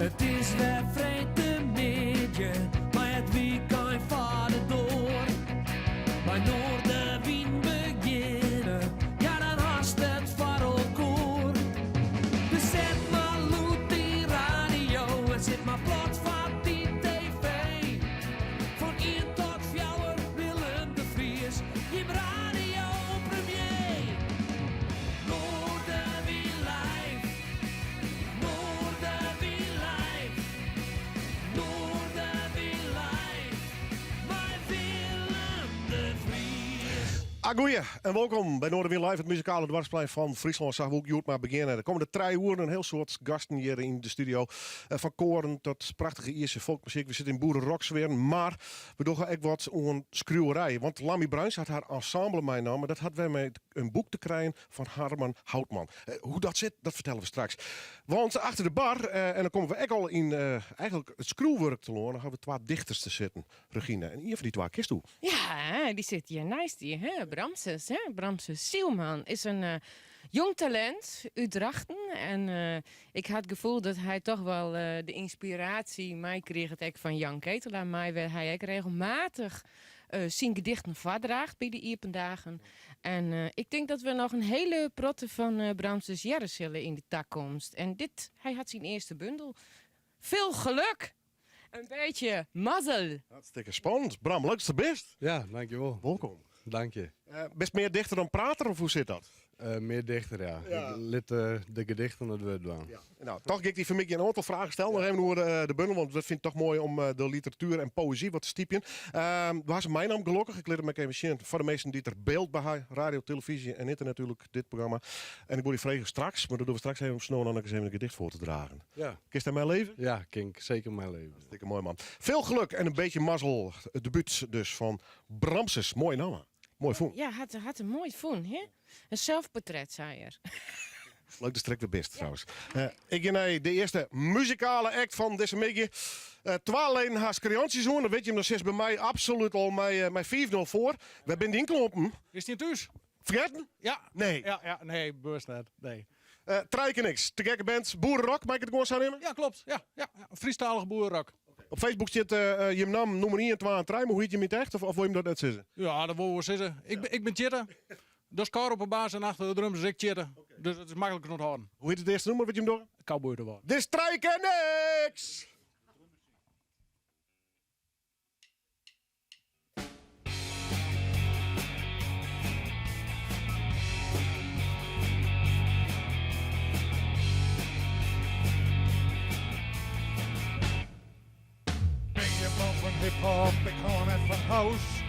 It is wer freedtemiddei mei it wykein foar de doar. Mei Noardewyn begjinne, ja dan hast it foar elkoar. Dus set mar lûd dyn radio en sit mar plat foar dyn TV. Fan ien tot fjouwer Willem de Vries, jim radiopremier. Noardewyn live. Noardewyn live, Noardewyn live, mei Willem de Vries. Agoeie en wolkom by Noardewyn Live, it muzikale doarpsplein fan Fryslân. Sa woe ik hjoed mar begjinne. Der komme de trije oeren in hiel soad gasten hjir yn de studio. Fan koaren tot prachtige Ierse folkmuzyk. We sitte yn boererocksfearen, mar we dogge ek wat oan skriuwerij. Want Lammy Bruins hat har ensemble meinaam en dat hat wer mei in boek te krijen fan Harmen Houtman. Hoe dat sit, dat fertelle we straks. Want achter de bar, en dan komme we ek al yn eigenlik it skriuwwurk telâne, hawwe we twa dichters te sitten, Regina. En ien fan dy twa kinsto. Ja, dy sit hjir neist dy, hè? Bramses. Hè? Bramses Zielman is in jong talint út Drachten. En ik ha it gefoel dat hy toch wol de ynspiraasje meikriget ek fan Jan Ketelaar, mei wêr't hy ek regelmatich syn gedichten foardraacht by de iepen dagen. En ik tink dat we noch in hiele protte fan Bramses hearre sille yn de takomst. En dit, hy hat syn earste bundel. Veel geluk! In beetje mazzel! Hartstikke spannend. Bram, leuk datst der bist. Ja, dankjewol. Wolkom. Dank je. Bist mear dichter dan prater of hoe sit dat? Mear dichter, ja. Ik lit de gedichten it wurd dwaan. Ja. Nou, toch gean ik dy fan 'e middei in oantal fragen stellen. Noch even oer de bundel, want we fine it toch moai om de literatuer en poëzy wat te stypjen. Do hast him meinaam, gelokkich. Ik lit him ek even sjen foar de minsken dy't der byld by ha. Radio, televyzje en ynternet natuerlik, dit programma. En ik wol dy freegje straks, mar dat dogge we straks even om sneon dan ek ris even in gedicht foar te dragen. Ja. Kinst dêr mei leve? Ja, kin ik seker mei leve. Hartstikke moai, man. Veel geluk en in beetje mazzel. It debút dus fan Bramses. Moaie namme. Moai fûn. Ja, hat in moai fûn, hè? In selfportret, sei er. Leuk datst der ek wer bist, trouwens. Ik gean nei de earste muzikale act fan dizze middei. Twa leden ha skriantsjes oan, dan wit jim, dan sitst by my absolút al mei 5-0 foar. Wêr binne dyn klompen? Is dy thús? Fergetten? Ja. Nee. Ja, ja, nee, bewust net. Nee. Trije kear niks. Te gekke band. Boerenrock, mei ik it gewoan sa nimme? Ja, klopt. Ja, ja, ja. Frysktalige boerenrock. Op Facebook stiet jim namme nûmer ien, twa en trije, mar hoe hjit jim yn it echt? Of wol jim dat net sizze? Ja, dat wol we sizze. Ik bin Tjitte. Dat is Cor op de bas en achter de drums is ek Tjitte. Dus it is maklik te ûnthâlden. Hoe hjit it earste nûmer wat jim dogge? Cowboy út de Wâlden. Dit is Trije kear niks! Ben je man fan hiphop, ik hâld net fan house.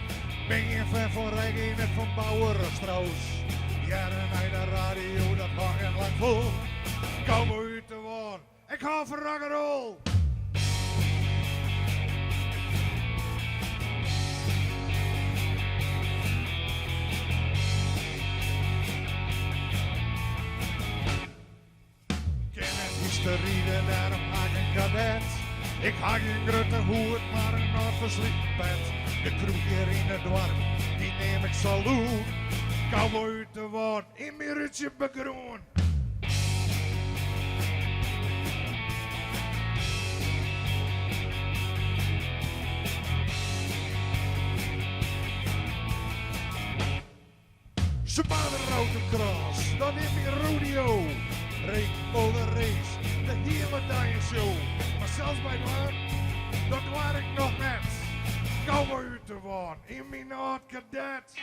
Ben je fan fan reggae, net fan Bauer of Strauss. Hearre nei de radio, dat hâld ik lang fol. Cowboy út de Wâlden, ik hâld fan rock'n'roll. Kin net hysteride, dêrom ha ik in kadet. Ik ha gjin grutte hoed, mar in âld fersliten pet. De kroech hjir yn it doarp, dy neam ik saloon. Cowboy út de Wâlden, yn myn rútsje begroen. Se baarne autocross, dat is myn rodeo. Reekpolder race, de hiele dei in show. Mar sels by dwaan, dat doar ik noch net. Cowboy út de Wâlden, yn myn âld kadet.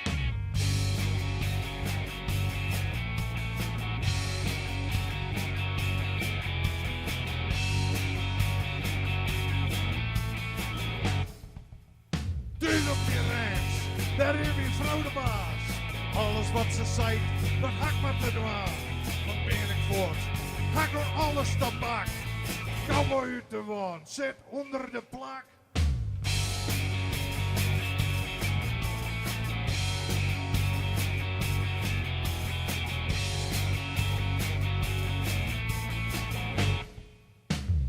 Thús op myn ranch, dêr is myn frou de baas. Alles wat se seit, dat ha ik mar te dwaan. Want bin ik fuort, ha ik oan alles tabak. Cowboy út de Wâlden, sit ûnder de plak.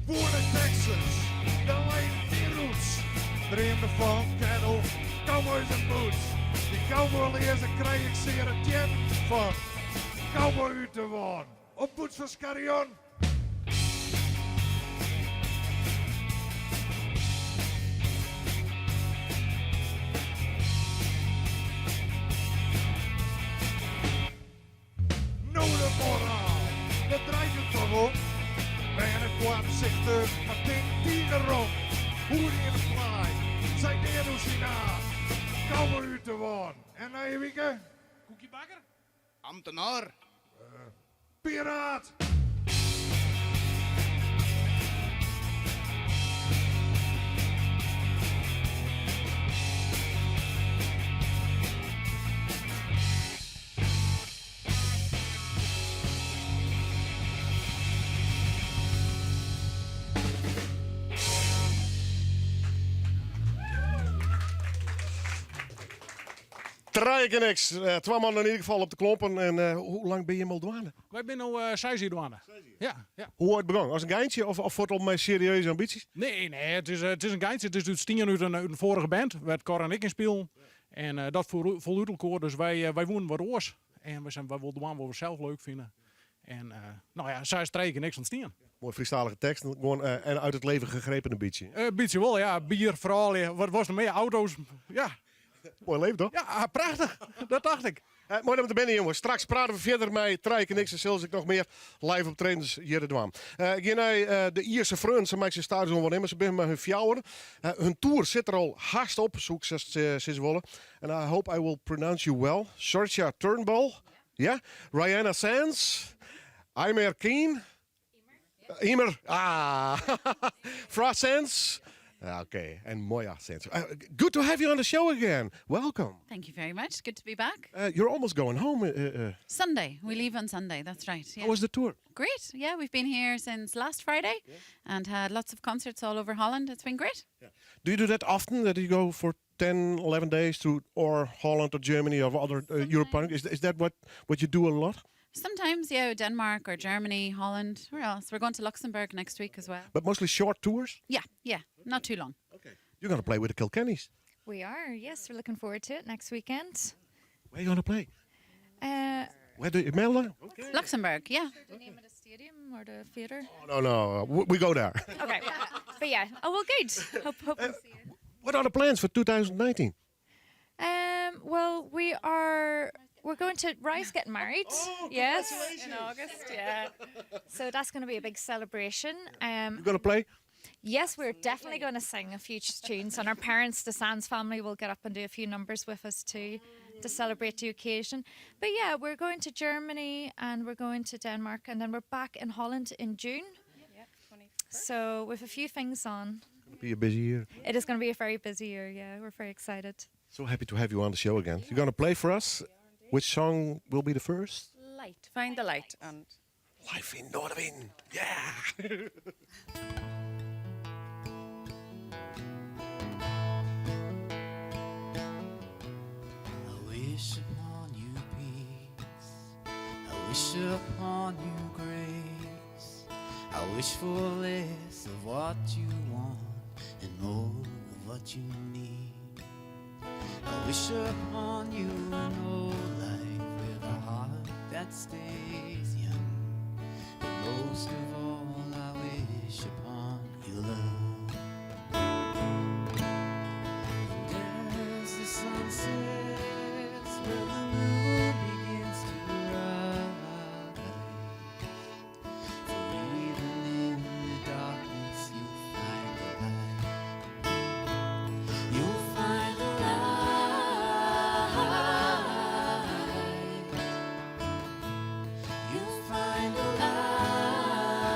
Woer nei Texas, dêr leine myn roots. Dreamde fan cattle, cowboys en boots. Dy cowboyleazen krij ik seare teannen fan. Cowboy út de Wâlden, op boots fan Skarrion. Foarsichtich, mar tink tige rom. Hoer yn 'e flaai, sei neat oer syn aard. Cowboy út de wân. En nije wike? Koekjebakker? Amtenar? Piraat! Trije kear niks. Eh, twa man yn ieder gefal op de klompen. En eh, hoe lang bin je al dwaande? Wy binne no seis jier dwaande. Ja, ja. Hoe oait begûn? As in geintje of, of fuort al mei serieuze ambysjes? Nee, nee, it is in geintje. It is ûntstien út in foarige band, wêr't Cor en ik yn spilen. En dat foel út elkoar, dus wy woenen wat oars. En wy seinen, wy wolle dwaan wat we sels leuk fine. En no ja, sa is Trije kear niks ûntstien. Moai Frysktalige teksten, gewoan en uit het leven gegrepen in bytsje. In bytsje wol, ja. Bier, froulju, wat was der mear? Auto's, ja. Moai leven toch? Ja, prachtich. Dat tocht ik. Eh, moai dat we der binne, jonges. Straks prate we fierder mei Trije kear niks en sille se ek noch mear live optredens hjir dwaan. Uh, ik gean nei uh, de Ierse Freonen. Se meitsje stadichoan wol nimmen. Se binne mei hun fjouwer. Uh, hun tour sit der al hast op, soe ik sizze wolle. And I hope I will pronounce you well. Sorcha Turnbull. Ja? Rihanna Sands. Eimear Keane. Emer. Ah. Fra Sands. Ja, Oké, en Moya Sands. Good to have you on the show again. Welcome. Thank you very much. Good to be back. You're almost going home. Sunday. We leave on Sunday. That's right. Yeah. How was the tour? Great. Yeah, we've been here since last Friday and had lots of concerts all over Holland. It's been great. Do you do that often? That you go for 10, 11 days to or Holland or Germany or other European? Is that what you do a lot? Sometimes, yeah, Denmark or Germany, Holland. Where else? We're going to Luxembourg next week as well. But mostly short tours? Yeah, not too long. You're going to play with the Kilkennys. We are, yes. We're looking forward to it next weekend. Where are you going to play? Where do you, Melder? Luxembourg, yeah. The name of the stadium or the theatre? Oh, no, no, we go there. Okay, but yeah. Oh, well, good. Hope we'll see you. What are the plans for 2019? Well, we're going to Rye's getting married. Oh, yes, In August, yeah. So that's going to be a big celebration. You going to play? Yes, we're definitely going to sing a few tunes, and our parents, the Sands family, will get up and do a few numbers with us too to celebrate the occasion. But yeah, we're going to Germany and we're going to Denmark, and then we're back in Holland in June. So with a few things on. Be a busy year. It is going to be a very busy year. Yeah, we're very excited. So happy to have you on the show again. You're going to play for us. Which song will be the first? Light. Find the light. And Live in Noardewyn. Yeah. I wish upon you peace. I wish upon you grace. I wish for less of what you want and more of what you need. I wish upon you an old life with a heart that stays young. But most of all, I wish upon your love. And as the sun sets, well, the moon begins to rise. For even in the darkness, you'll find the light. You'll find the light. You'll find the light.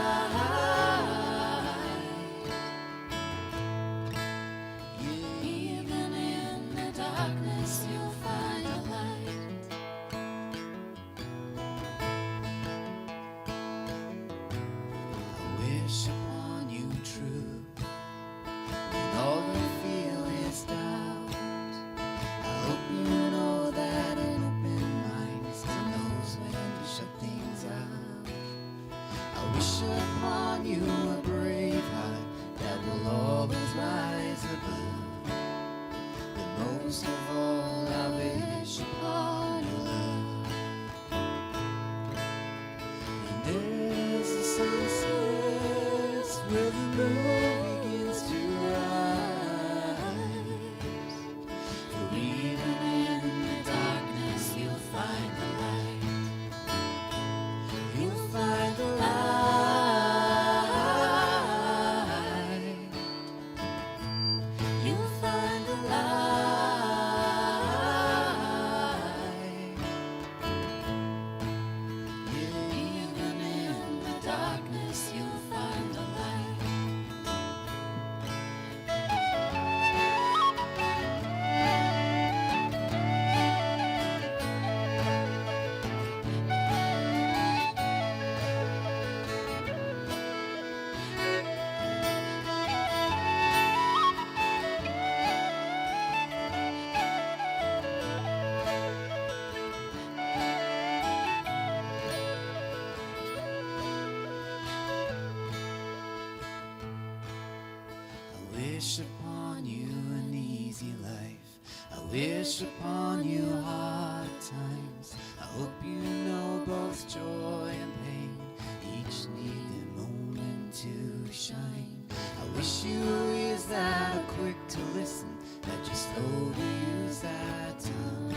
wish upon you an easy life. I wish upon you hard times. I hope you know both joy and pain. Each need their moment to shine. I wish you ears that are quick to listen, that you're slow to use that tongue.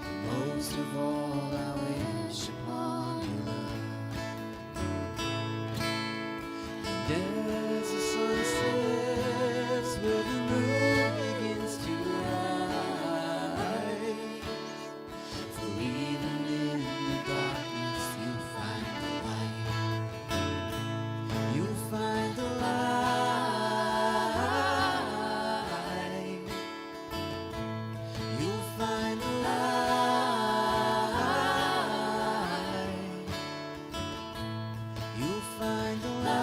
But most of all, I wish upon you love. And as the sun sets, where the moon begins to rise, for even in the darkness you'll find the light. You'll find the light. You'll find the light. You'll find the light.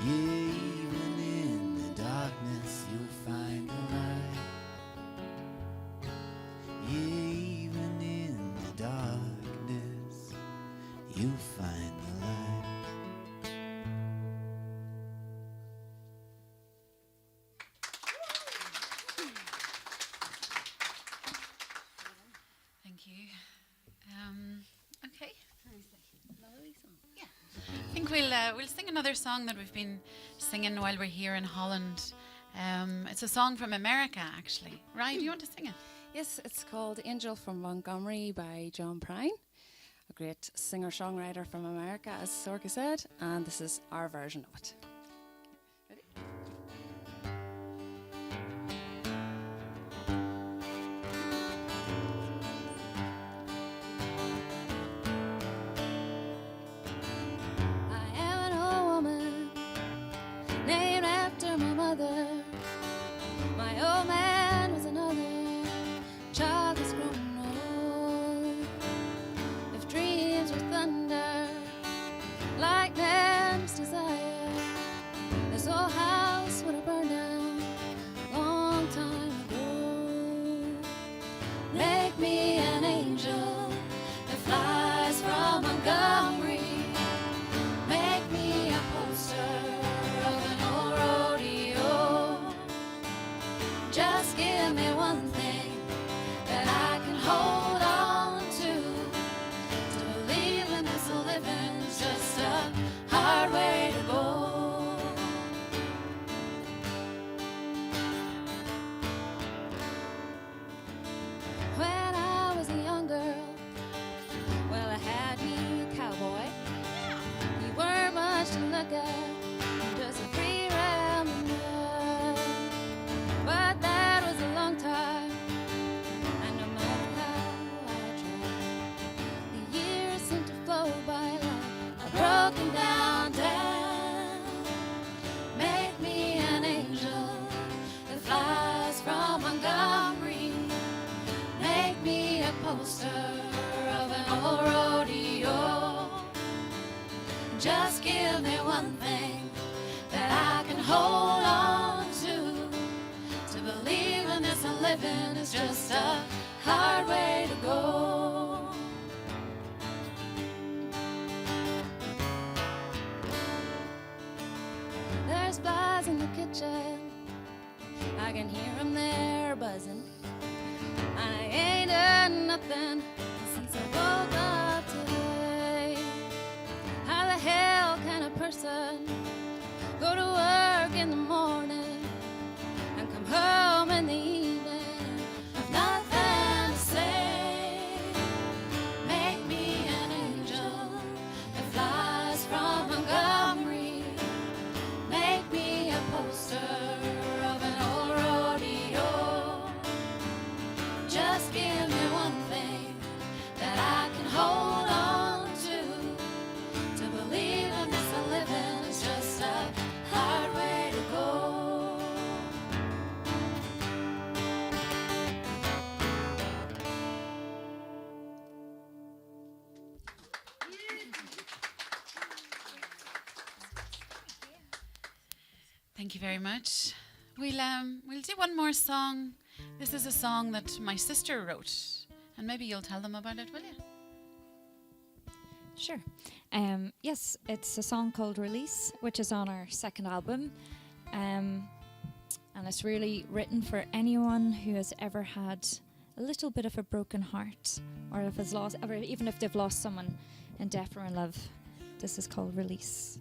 Yeah, even in the darkness, you'll find the light. Yeah, even in the darkness, you'll find the light. Thank you. Okay. Yeah. I think we'll sing another song that we've been singing while we're here in Holland. It's a song from America, actually. Rye, do you want to sing it? Yes, it's called Angel from Montgomery by John Prine, a great singer-songwriter from America, as Sorcha said, and this is our version of it. Ready? I am an old woman named after my mother. My old man was another child that's grown old. If dreams were thunder, lightning's desire, this old house would have burned down a long time ago. Make me an angel that flies from Montgomery. Make me a poster of an old rodeo. Just give me one thing that I can hold on to. To believe in this living's just a hard way to go. When I was a young girl, well, I had me a cowboy. He weren't much to look at, just a free rambling man. But that was a long time, and no matter how I tried, the years seemed to flow by like a broken down dam. Make me an angel that flies from Montgomery. Make me a poster of an old rodeo. Just give me one thing that I can hold on to. To believe in this living is just a hard way to go. There's flies in the kitchen. I can hear 'em there buzzing. I ain't done nothing since I woke up today. How the hell can a person go to work in the morning and come home in the evening with nothing to say? Make me an angel that flies from Montgomery. Make me a poster of an old rodeo. Just give me one thing that I can hold on to. To believe in this living is just a hard way to go. Thank you very much. We'll do one more song. This is a song that my sister wrote, and maybe you'll tell them about it, will you? Sure. Um, yes, it's a song called Release, which is on our second album. Um, and it's really written for anyone who has ever had a little bit of a broken heart or if has lost or even if they've lost someone in death or in love. This is called Release.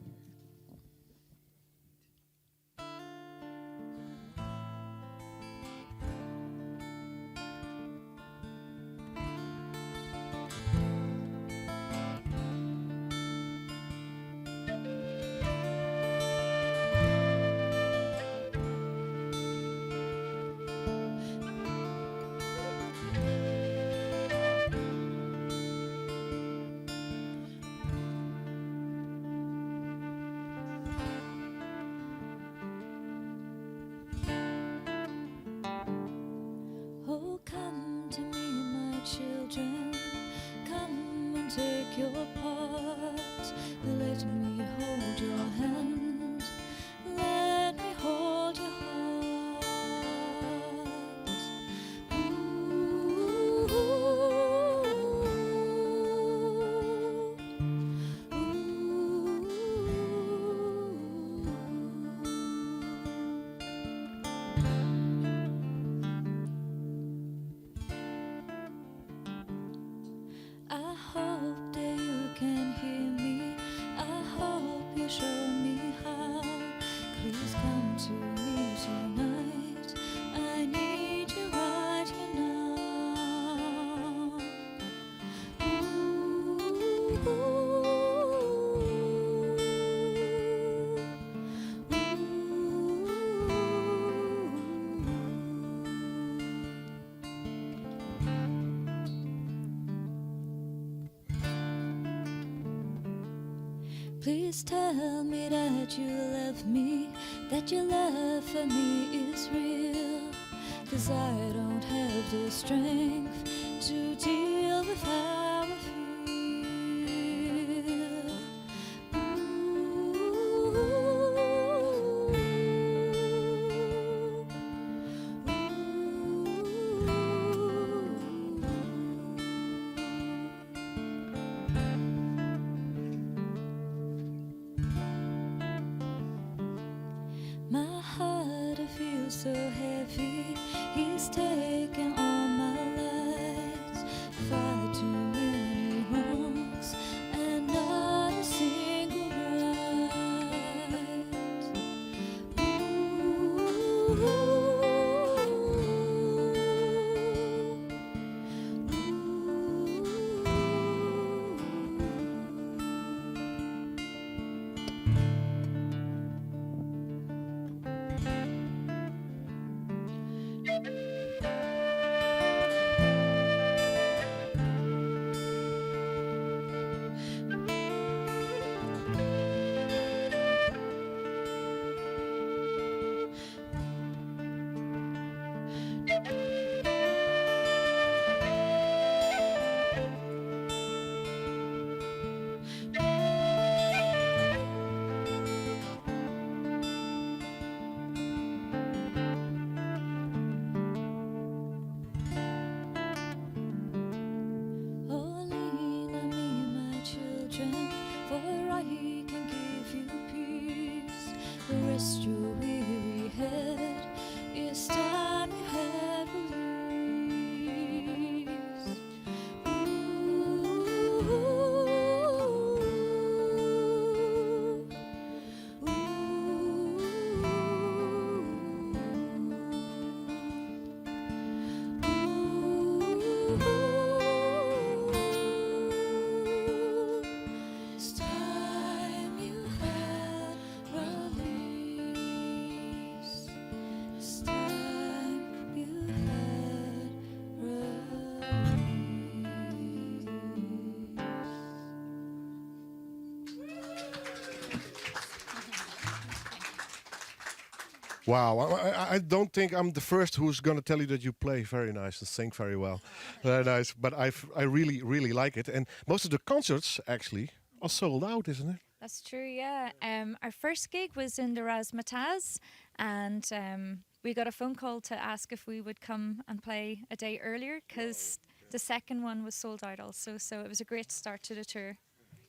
Oh, come to me, my children, come and take your part. Let me hold your hand, let me hold your heart. Ooh, ooh. I hope that you can hear me. I hope you show me how. Please come to me tonight. I need you right here now. Ooh, ooh, ooh. Please tell me that you love me, that your love for me is real. Cause I don't have the strength to deal with how I feel. Ooh, ooh. My heart it feels so heavy. He's taken all my light. Far too many wrongs and not a single right. Ooh, ooh. Oh, lean on me, my children, for I can give you peace. Rest your weary head, it's time you had release. Ooh, ooh. Ooh, it's time you had release. It's time you had release. Wow, I, I, I don't think I'm the first who's going to tell you that you play very nice and sing very well. Very nice, but I, I really, really like it. And most of the concerts actually are sold out, isn't it? That's true, yeah. Um, our first gig was in the Razzmatazz, and um, we got a phone call to ask if we would come and play a day earlier because the second one was sold out also. So it was a great start to the tour.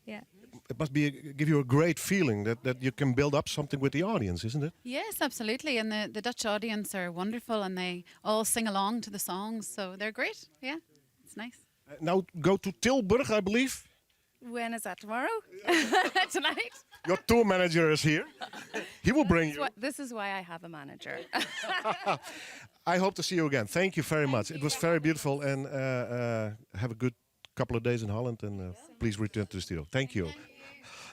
Yeah. It must be give you a great feeling that, that you can build up something with the audience, isn't it? Yes, absolutely. And the, the Dutch audience are wonderful and they all sing along to the songs. So they're great. Yeah, it's nice. Uh, now go to Tilburg, I believe. When is that? Tomorrow? Tonight? Your tour manager is here. He will bring you. This is why I have a manager. I hope to see you again. Thank you very much. It was very beautiful and uh, uh, have a good couple of days in Holland and uh, please return to the studio. Thank you.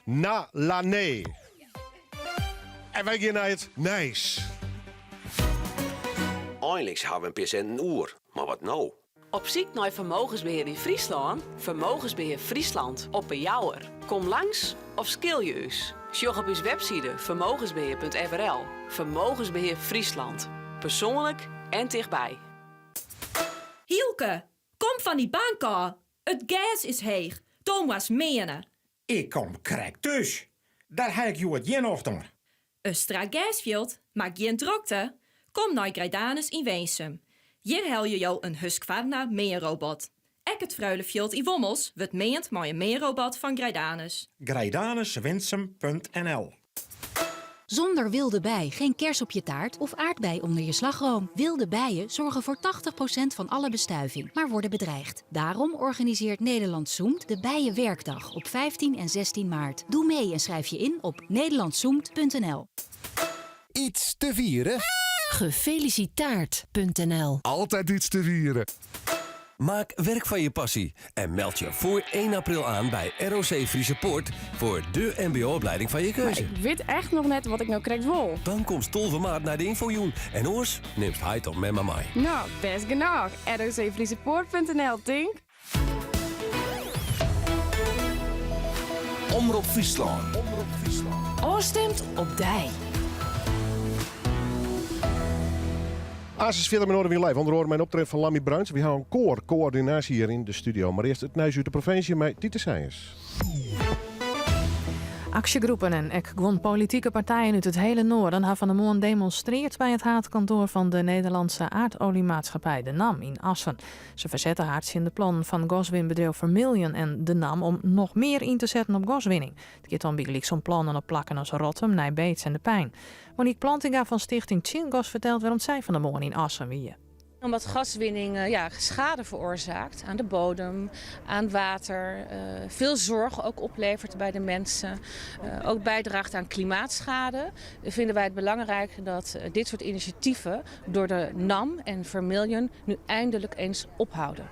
Na Lane. En wy gean nei it nijs. Einliks hawwe we in pear sinten oer, mar wat no? Op syk nei fermogensbehear yn Fryslân? Vermogensbeheer Friesland op 'e Jouwer. Kom langs of skilje ús. Sjoch op ús webside vermogensbeheer.frl. Vermogensbeheer Friesland. Persoanlik en tichtby. Hielke, kom fan dy bank ôf. It gers is heech. Do moatst meane. Ik kom krekt thús. Dêr ha ik hjoed gjin nocht oan. In strak gersfjild, mar gjin drokte? Kom nei Greidanus yn Winsum. Hjir helje jo in Husqvarna meanrobot. Ek it Freulefjild yn Wommels wurdt meand mei in meanrobot fan Greidanus. Greidanuswinsum.nl. Zonder wilde bij geen kers op je taart of aardbei onder je slagroom. Wilde bijen zorgen voor 80% van alle bestuiving, maar worden bedreigd. Daarom organiseert Nederland Zoemt de Bijenwerkdag op 15 en 16 maart. Doe mee en schrijf je in op nederlandzoemt.nl. Iets te vieren? Gefelicitaard.nl Altijd iets te vieren. Maak werk van je passie en meld je voor 1 april aan bij ROC Friese Poort voor de mbo-opleiding van je keuze. Ik weet echt nog net wat ik nou krekt wol. Dan komst 12 maart nei de ynfojûn en oars nimst heit of mem mar mei. Nou, bêst genôch. rocfriesepoort.nl, tink. Omrop Fryslân. Ofstimd op dy. Aansens fierder mei Noardewyn Live. Ûnder oare mei in optreden fan Lammy Bruins. Wy hawwe in koar koördinaasje hjir yn de studio. Mar earst it nijs út de provinsje mei Titus Sijens. Aksjegroepen en ek guon politike partijen út it hiele Noarden ha fan 'e moarn demonstreard by it haadkantoar fan de Nederlandse Aardoliemaatschappij, de NAM, yn Assen. Se fersette har tsjin de plannen fan gaswinbedriuw Vermilion en de NAM om noch mear yn te setten op gaswinning. It giet dan bygelyks om plannen op plakken as Rottum, Nij Beets en De Pein. Monique Plantinga fan Stichting Tsjingas fertelt wêrom't sy fan 'e moarn yn Assen wie. Omdat gaswinning eh, ja, schade veroorzaakt aan de bodem, aan water, eh, veel zorg ook oplevert bij de mensen, eh, ook bijdraagt aan klimaatschade, vinden wij het belangrijk dat dit soort initiatieven door de NAM en Vermilion nu eindelijk eens ophouden.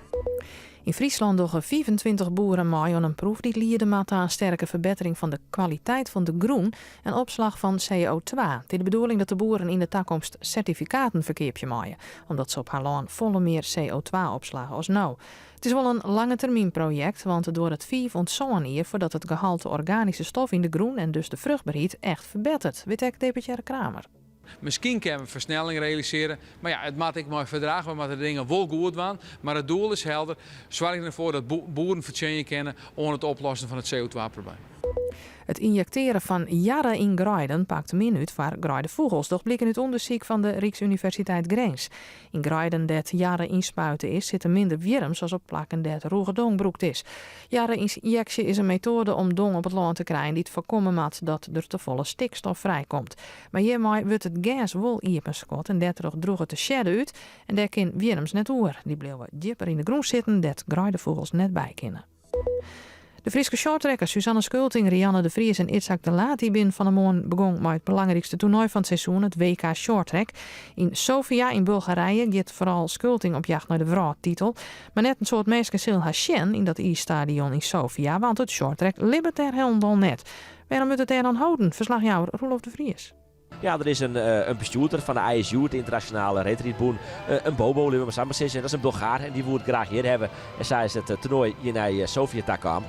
Yn Fryslân dogge 25 boeren mei oan in proef dy't liede moat ta in sterke ferbettering fan de kwaliteit fan de grûn en opslach fan CO2. It is de bedoeling dat de boeren yn de takomst sertifikaten ferkeapje meie, omdat se op har lân folle mear CO2 opslagge as no. It is wol in langetermynprojekt, want it duorret fiif oant sân jier foardat it gehalte organyske stof yn de grûn en dus de fruchtberheid echt ferbetteret, wit ek deputearre Kramer. Miskien kinne we fersnelling realisearje, mar ja, it moat ek mei ferdrach. We moatte de dingen wol goed dwaan, mar it doel is helder, soargje derfoar dat boeren fertsjinje kinne oan it oplossen fan it CO2-probleem. It ynjektearjen fan jarre yn greiden pakt min út foar greidefûgels, docht bliken út ûndersyk fan de Ryksuniversiteit Grins. Yn greiden dêr't jarre ynspuite is, sitte minder wjirms as op plakken dêr't rûge dong brûkt is. Jarre-ynjeksje is in metoade om dong op it lân te krijen dy't foarkomme moat dat der tefolle stikstof frijkomt. Mar hjirmei wurdt it gers wol iepenskot en dêrtroch drûget de sjedde út en dêr kin wjirms net oer. Dy bliuwe djipper yn de grûn sitten dêr't greidefûgels net by kinne. De Fryske shorttrackers Suzanne Schulting, Rianne de Vries en Itzhak de Laat dy binne fan 'e moarn begûn mei it belangrykste toernoai fan it seizoen, it WK Shorttrack. Yn Sofia yn Bulgarije giet foaral Schulting op jacht nei de wrâldtitel. Mar net in soad minsken sille har sjen yn dat iisstadion yn Sofia, want it shorttrack libbet dêr hielendal net. Wêrom wurdt it dêr dan holden? Ferslachjouwer Roelof de Vries. Ja, der is in, eh, in bestjoerder fan de ISU, it ynternasjonale reedrydbûn, eh, in bobo, litte we mar sa mar sizze. En dat is in Bulgaar en dy woe it graach hjir hawwe. En sa is it eh, toernoai hjir nei Sofia ta kaam.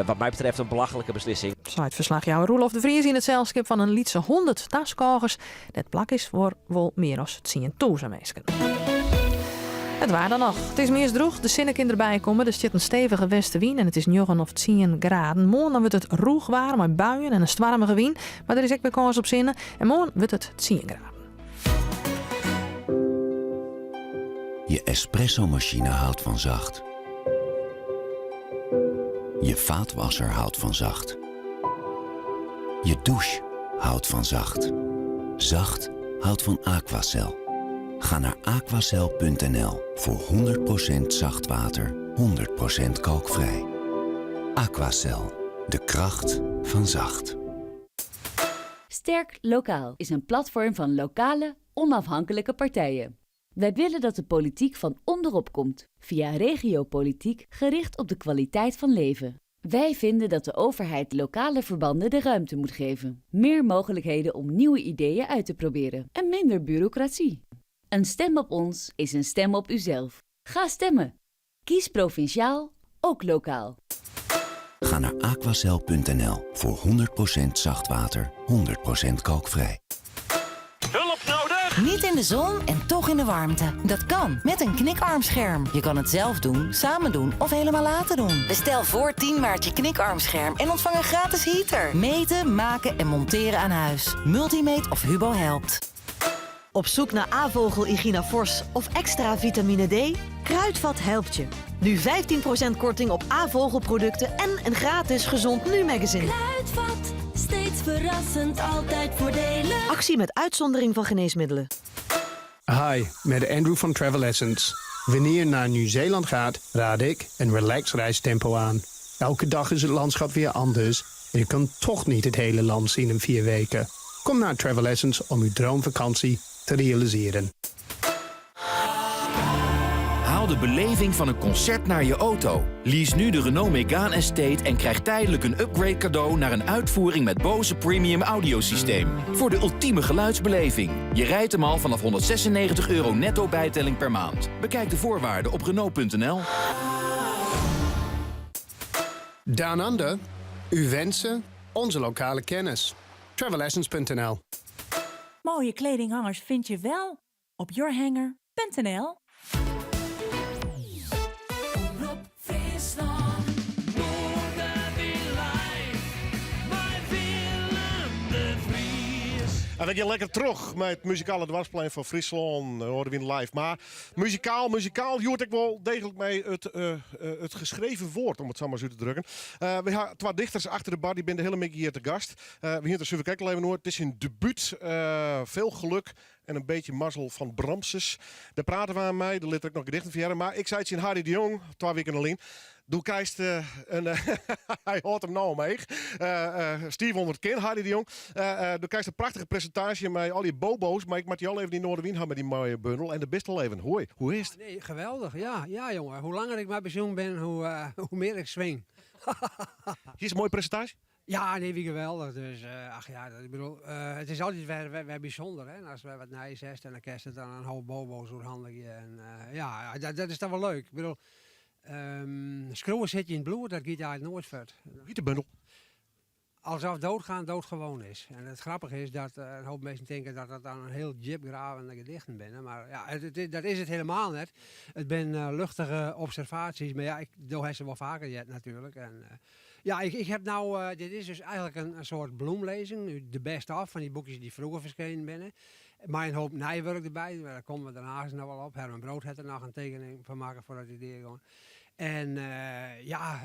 Wat my betreft in belachlike beslissing. Seit ferslachjouwer Roelof de Vries yn it selskip fan in lytse 100 taskôgers, dêr't plak is foar wol mear as 10.000 minsken. It waar dan noch. It is meast drûch, de sinne kin derby komme, der stiet in stevige westewyn en it is njoggen of tsien graden. Moarn dan wurdt it rûch waar mei buien en in stoarmige wyn, mar der is ek wer kâns op sinne. En moarn wurdt it tsien graden. Je espressomachine houdt van zacht. Je vaatwasser houdt van zacht. Je douche houdt van zacht. Zacht houdt van Aquacel. Ga naar aquacel.nl voor 100% zacht water, 100% kalkvrij. Aquacel, de kracht van zacht. Sterk Lokaal is een platform van lokale, onafhankelijke partijen. Wij willen dat de politiek van onderop komt, via regiopolitiek gericht op de kwaliteit van leven. Wij vinden dat de overheid lokale verbanden de ruimte moet geven. Meer mogelijkheden om nieuwe ideeën uit te proberen en minder bureaucratie. Een stem op ons is een stem op uzelf. Ga stemmen. Kies provinciaal, ook lokaal. Ga naar aquacel.nl voor 100% zacht water, 100% kalkvrij. Hulp nodig? Niet in de zon en toch in de warmte. Dat kan met een knikarmscherm. Je kan het zelf doen, samen doen of helemaal laten doen. Bestel voor 10 maart je knikarmscherm en ontvang een gratis heater. Meten, maken en monteren aan huis. Multimate of Hubo helpt. Op zoek naar A-vogel Igina Fors of extra vitamine D? Kruidvat helpt je. Nu 15% korting op A-vogelproducten en een gratis Gezond Nu magazine. Kruidvat, steeds verrassend, altijd voordelig. Actie met uitzondering van geneesmiddelen. Hi, met Andrew van Travel Essence. Wanneer je naar Nieuw-Zeeland gaat, raad ik een relaxed reistempo aan. Elke dag is het landschap weer anders en je kan toch niet het hele land zien in vier weken. Kom naar Travel Essence om uw droomvakantie te realiseren. Haal de beleving van een concert naar je auto. Lease nu de Renault Megane Estate en krijg tijdelijk een upgrade cadeau naar een uitvoering met Bose Premium Audiosysteem. Voor de ultieme geluidsbeleving. Je rijdt hem al vanaf 196 euro netto bijtelling per maand. Bekijk de voorwaarden op Renault.nl. Down Under, uw wensen, onze lokale kennis. Travelessence.nl Mooie kledinghangers vind je wel op yourhanger.nl. Omrop Fryslân, Noardewyn live, mei Willem de Vries. En we gean lekker troch mei it muzikale doarpsplein fan Fryslân, Noardewyn live. Mar muzikaal, muzikaal, hjoed ek wol deeglik mei it, it geschreven woord, om it sa mar út te drukken. We ha twa dichters achter de bar, dy binne de hiele middei hjir te gast. We hiene it der suver krekt al even oer. It is syn debút, Veel geluk en een beetje mazzel fan Bramses. Dêr prate we mei, dêr lit er ek noch gedichten fan hearre. Mar ik sei tsjin Harry de Jong, twa wiken lyn, do krijst in, hy hâldt him no omheech, stiif ûnder it kin, Harry de Jong. Do krijst in prachtige presintaasje mei al dy bobo's, mar ik moat dy al even yn Noardewyn ha mei dy moaie bundel. En dêr bist al even. Hoi, hoe is it? Nee, geweldich. Ja, ja, jongen. Hoe langer ik mei pensjoen bin, hoe, hoe mear ik swing. Hjir is in moaie presintaasje? Ja, nee, wie geweldich. Dus, ach ja, dat, ik bedoel, it is altyd wer, wer, wer bysûnder, hè. Ast wer wat nijs hast en dan kinst it dan in hoop bobo's oerhandigje. En, ja, dat, dat is dan wol leuk. Ik bedoel, skriuwen sit je yn it bloed, dat giet eigentlik noait fuort. Hoe hjit de bundel? Alsof doodgaan doodgewoon is. En it grappige is dat in hoop minsken tinke dat dat dan in hiel djipgravende gedichten binne. Mar ja, it, it, dat is it hielendal net. It binne luchtige observaasjes, mar ja, ik, do hast se wol faker heard natuerlik. En, ja, ik, ik heb nou, dit is dus eigentlik in, in soart bloemlezing, de best of fan dy boekjes dy't froeger ferskenen binne. Mei in hoop nij wurk derby, dêr komme we dêrneist noch wol op. Herman Brood hat der noch in tekening fan makke foardat hy deagong. En ja.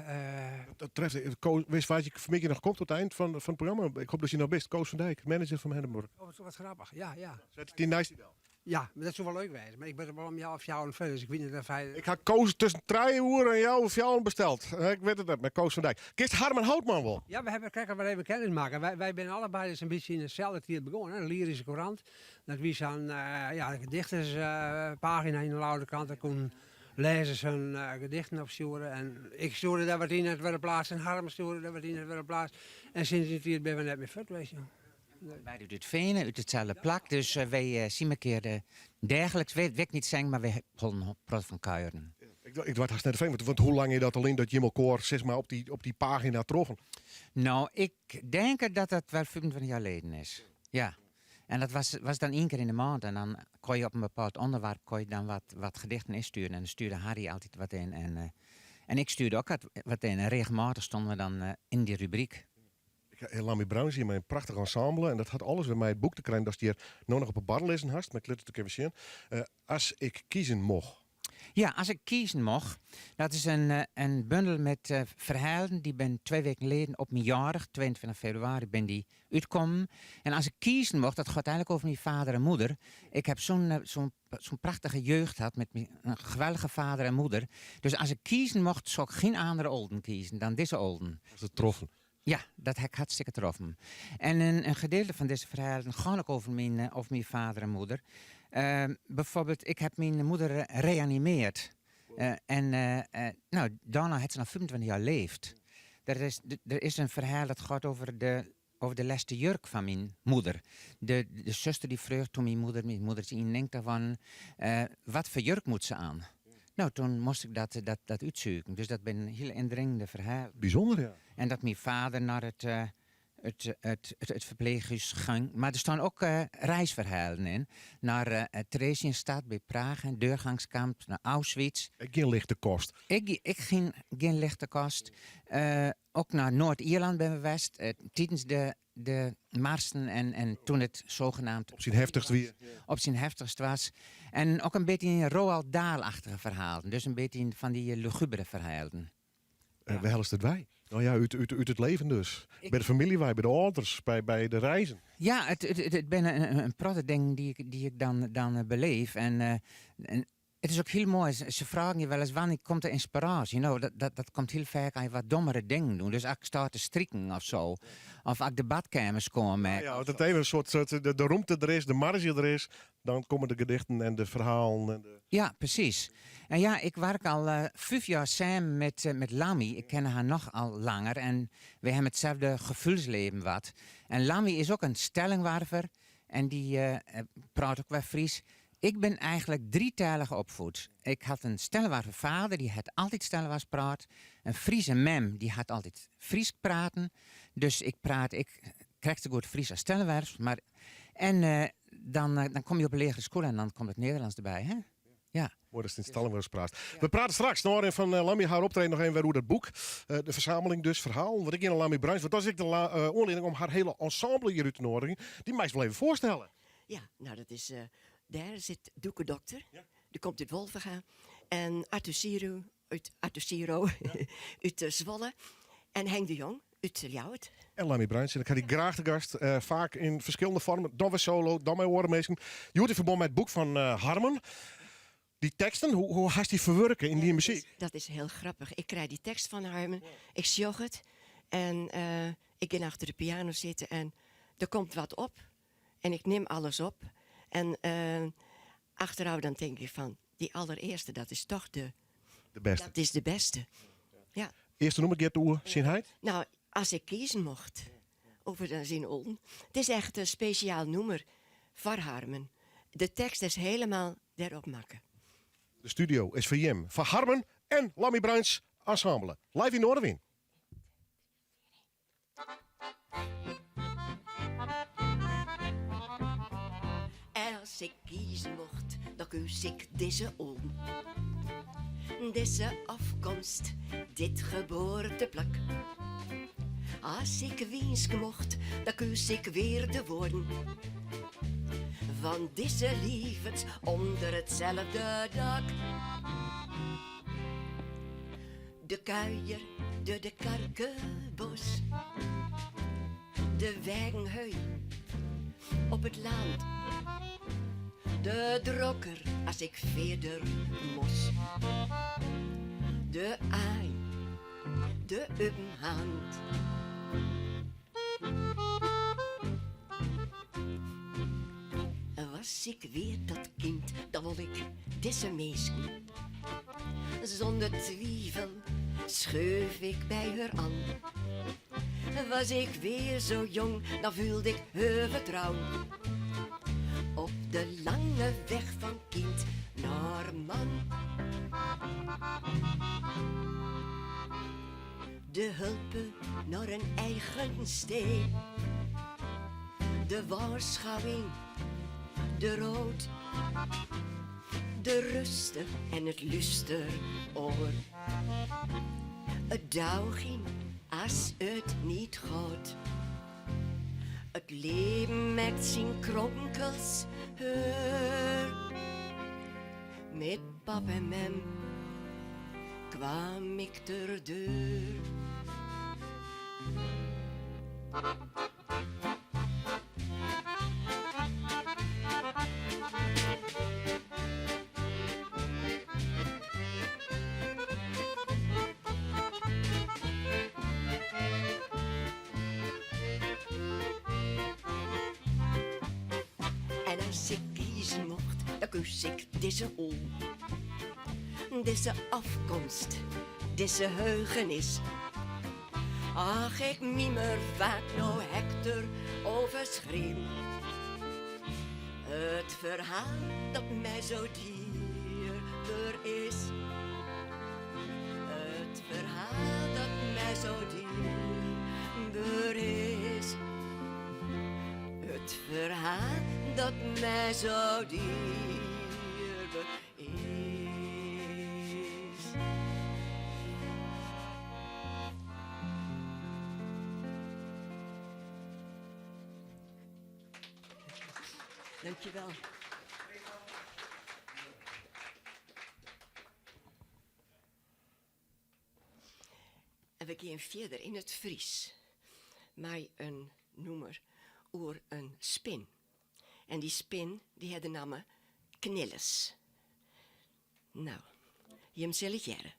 Dat treft, Koos, witst wa't hjir fan 'e middei noch komt oan it ein fan, fan it programma? Ik hoopje datst hjir noch bist. Koos van Dijk, manager fan Henneberg. Oh, wat, wat grappich. Ja, ja. Set dy neist dy del. Ja, mar dat soe wol leuk wêze. Mar ik bin der wol om healwei fjouweren fuort, dus ik wit net oft hy... Ik ha Koos tusken trije oere en healwei fjouweren besteld. Ik wit it net, mei Koos van Dijk. Kenst Harmen Houtman wol? Ja, we hawwe krekt wer even kennis makke. Wy, wy binne allebeide sa'n bytsje yn deselde tiid begûn, hè, de Lyrische Courant. Dat wie sa'n ja, gedichtespagina yn de Ljouwerter Krante. Dêr koenen lêzers hun gedichten op stjoere. En ik stjoerde dêr wat yn en it wurde pleatst en Harm stjoerde dêr wat yn en it wurde pleatst. En sûnt dy tiid binne we net mear fuort west. Beide út it Feane, út itselde plak. Dus wy sjen mekoar deagliks. Wit ik net sizze, mar wy holden in protte fan kuieren. Ik doar it hast net te freegjen, want hoe lang is dat al lyn dat jim elkoar sis mar, op dy pagina troffen? No, ik tink dat dat wol 25 jier leden is. Ja. En dat was, was dan ien kear yn de maand. En dan kon je op in bepaald ûnderwerp kon je dan wat, wat gedichten ynstjoere. En dan stjoerde Harry altyd wat yn. En, en ik stjoerde ek wat, wat yn. En regelmatich stiene we dan yn dy rubryk. Ik ha Lammy Bruins hjir mei in prachtich ensemble. En dat hat alles wer mei it boek te krijen datst hjir no noch op 'e bar lizzen hast. Mar ik lit it ek even sjen. As ik kiezen mocht. Ja, as ik kiezen mocht. Dat is in, eh, in bundel met uh, ferhalen. Dy binne twa wiken lyn op myn jierdag, 22 febrewaris, binne dy útkommen. En as ik kiezen mocht, dat giet eigenlik oer myn vader en moeder. Ik ha sa'n eh, sa'n sa'n prachtige jeugd gehad met myn, in geweldige vader en moeder. Dus as ik kiezen mocht, soe ik gjin oare âlden kieze dan dizze âlden. Dat is troffen. Ja, dat ha ik hartstikke troffen. En in gedeelte fan dizze ferhalen giet ek oer myn, eh, oer myn vader en moeder. Uh, bijvoorbeeld, ik ha myn moeder reanimearre. Uh, en uh, no, dêrnei hat se noch 25 jier leefd. Der is in ferhaal dat giet oer de lêste jurk fan myn moeder. De suster dy frege doe myn moeder, myn moeder is 91 fan, wat foar jurk moat se oan? No, doe moast ik dat útsykjen. Dus dat binne hiele yndringende ferhalen. Bysûnder, ja. En dat myn vader nei it ferpleechhûs gyng. Mar der steane ek reisferhalen yn. Nei uh, Theresienstadt by Praag, en Deurgangskamp, nei Auschwitz. Gjin lichte kost. Ik gjin lichte kost. Ek nei Noard-Ierlân binne we west. Tidens de marsen en doe't it saneamd... Op syn heftichst wie. Op syn heftichst wie. En ek in bytsje Roald Dahl-achtige ferhalen. Dus in bytsje fan dy lugubere ferhalen. Ja. Wêr hellest it wei? No ja, út it leven dus. By de famylje wei, by de âlders, by de reizen. Ja, it binne in protte dingen dy't ik dan beleef. En it is ek hiel moai. Se freegje je wolris wannear komt de ynspiraasje? No, dat komt hiel faak as je wat dommere dingen dogge. Dus as ik sta te striken of sa. Of as ik de badkeamer skjinmeitsje. Ja, dat even in soart, de romte der is, de marge der is. Dan komme de gedichten en de ferhalen. En de... Ja, presys. En ja, ik wurk al 5 jier samen met Lammy. Ik ken har noch al langer en we hawwe itselde gefoelslibben wat. En Lammy is ek in Stellingwarver en dy praat ek wer Frysk. Ik bin eigenlik drietalich opfied. Ik hie in Stellingwarver vader, dy hat altyd Stellingwarfsk praat. In Fryske mem, dy hat altyd Frysk praten. Dus ik praat ik krekt sa goed Frysk as Stellingwerfs. Mar, en dan komme je op de legere skoalle en dan komt it Nederlânsk derby. Hè? Ja. Moai datst yn Stellingwerfs praatst. We prate straks noch even fan Lammy har optreden noch even wer oer dat boek. De fersammeling dus, ferhalen. Want ik gean nei Lammy Bruins, want dat is ek de oanlieding om har hiele ensemble hjir út te noadigjen. Dy meist wol even foarstelle. Ja, no dat is, dêr sit Doeke Dokter, dy komt út Wolvega. En Arthur Siro út Arthur Siro út Zwolle. En Henk de Jong út Ljouwert. En Lammy Bruins, en ik ha dy graach te gast. Faak yn ferskillende foarmen. Dan wer solo, dan mei oare minsken. Hjoed yn ferbân mei it boek fan Harmen. Dy teksten, hoe hast dy ferwurke yn dyn muzyk? Dat is hiel grappich. Ik krij dy tekst fan Harmen, ik sjoch it en ik gean achter de piano sitten en der komt wat op. En ik nim alles op. En achterôf dan tink ik fan, dy allerearste, dat is toch de, De bêste. Dat is de bêste. Ja. Earste nûmer giet oer syn heit? No, as ik kieze mocht oer syn âlden. It is echt in spesjaal nûmer foar Harmen. De tekst is hielendal dêrop makke. De studio is foar jim, foar Harmen en Lammy Bruins Ensemble. Live yn Noardewyn. En as ik kieze mocht, dan kies ik dizze âlden. Dizze afkomst, dit geboarteplak. As ik winskje mocht, dan kies ik wer de woarden. Fan dizze lievens ûnder itselde dak. De kuier deur de karkebos. De wegenhui op it lân. De drokker as ik fierder moast. De aai, de open hand. Was ik wer dat kind, dan wol ik dizze minsken. Sûnder twivel skeuf ik by har oan. Was ik wer sa jong, dan fielde ik har fertrouwen. Op de lange weg fan kind nei man. De hulp nei in eigen stee. De warskôging, de ried. De rêst en it lústeroar. It dochgean as it net giet. It libben mei syn kronkels. Met pap en mem kwam ik ter deur. En as ik kiezen mocht, dan koos ik dizze ol. Dizze afkomst, dizze heugenis. Ach, ik mimer vaak no Hector overschreeuw. Het verhaal dat mij zo dierbaar is. Het verhaal dat mij zo dierbaar is. Het verhaal dat mij zo dierbaar is. Dankjewel. En we gaan verder in het Fries. Mei in nûmer oer in spin. En dy spin dy hat de namme Knilles. No, jim sille it hearre.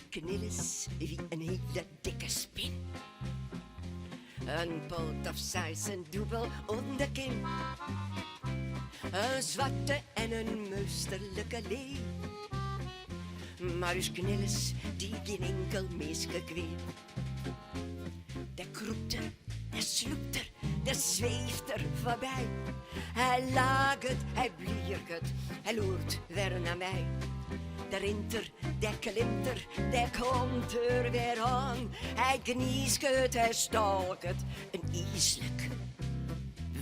Knilles wie in hiele dikke spin. In poat of seis, in dûbel ûnderkin. In swarte en in meunsterlike lee. Mar ús Knilles die gjin inkel minske kwea. Dêr krûpt er, dêr slûpt er, dêr sweeft er foarby. Hy laket, hy blierket, hy loert wer nei my. Dêr rint er, dêr klimt er, dêr komt er wer oan. Hy gnyzget, hy stalket, in yslik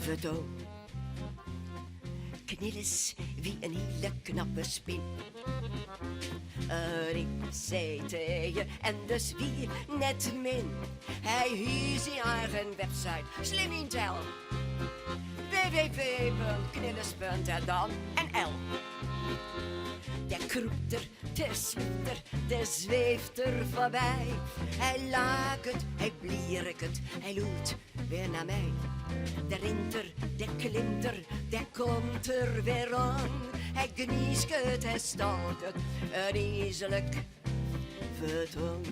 fertoan. Knilles wie in hiele knappe spin. In ICT en dus wie net min. Hy hie syn eigen website, slim yn tel. www.knilles. en dan NL. Dêr krûpt er, dêr slûpt er, dêr sweeft er foarby. Hy laket, hy blierket, hy loert wer nei my. Dêr rint er, dêr klimt er, dêr komt er wer oan. Hy gnyzget, hy stalket, in yslik fertoan.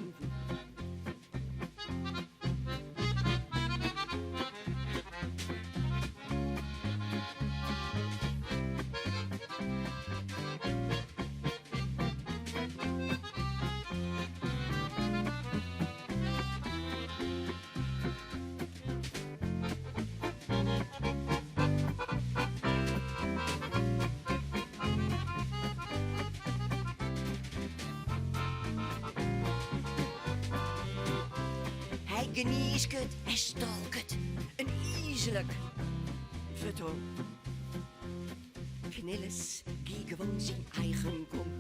Hy gnyzget, hy stalket, in yslik fertoan. Knilles gie gewoan syn eigen gong.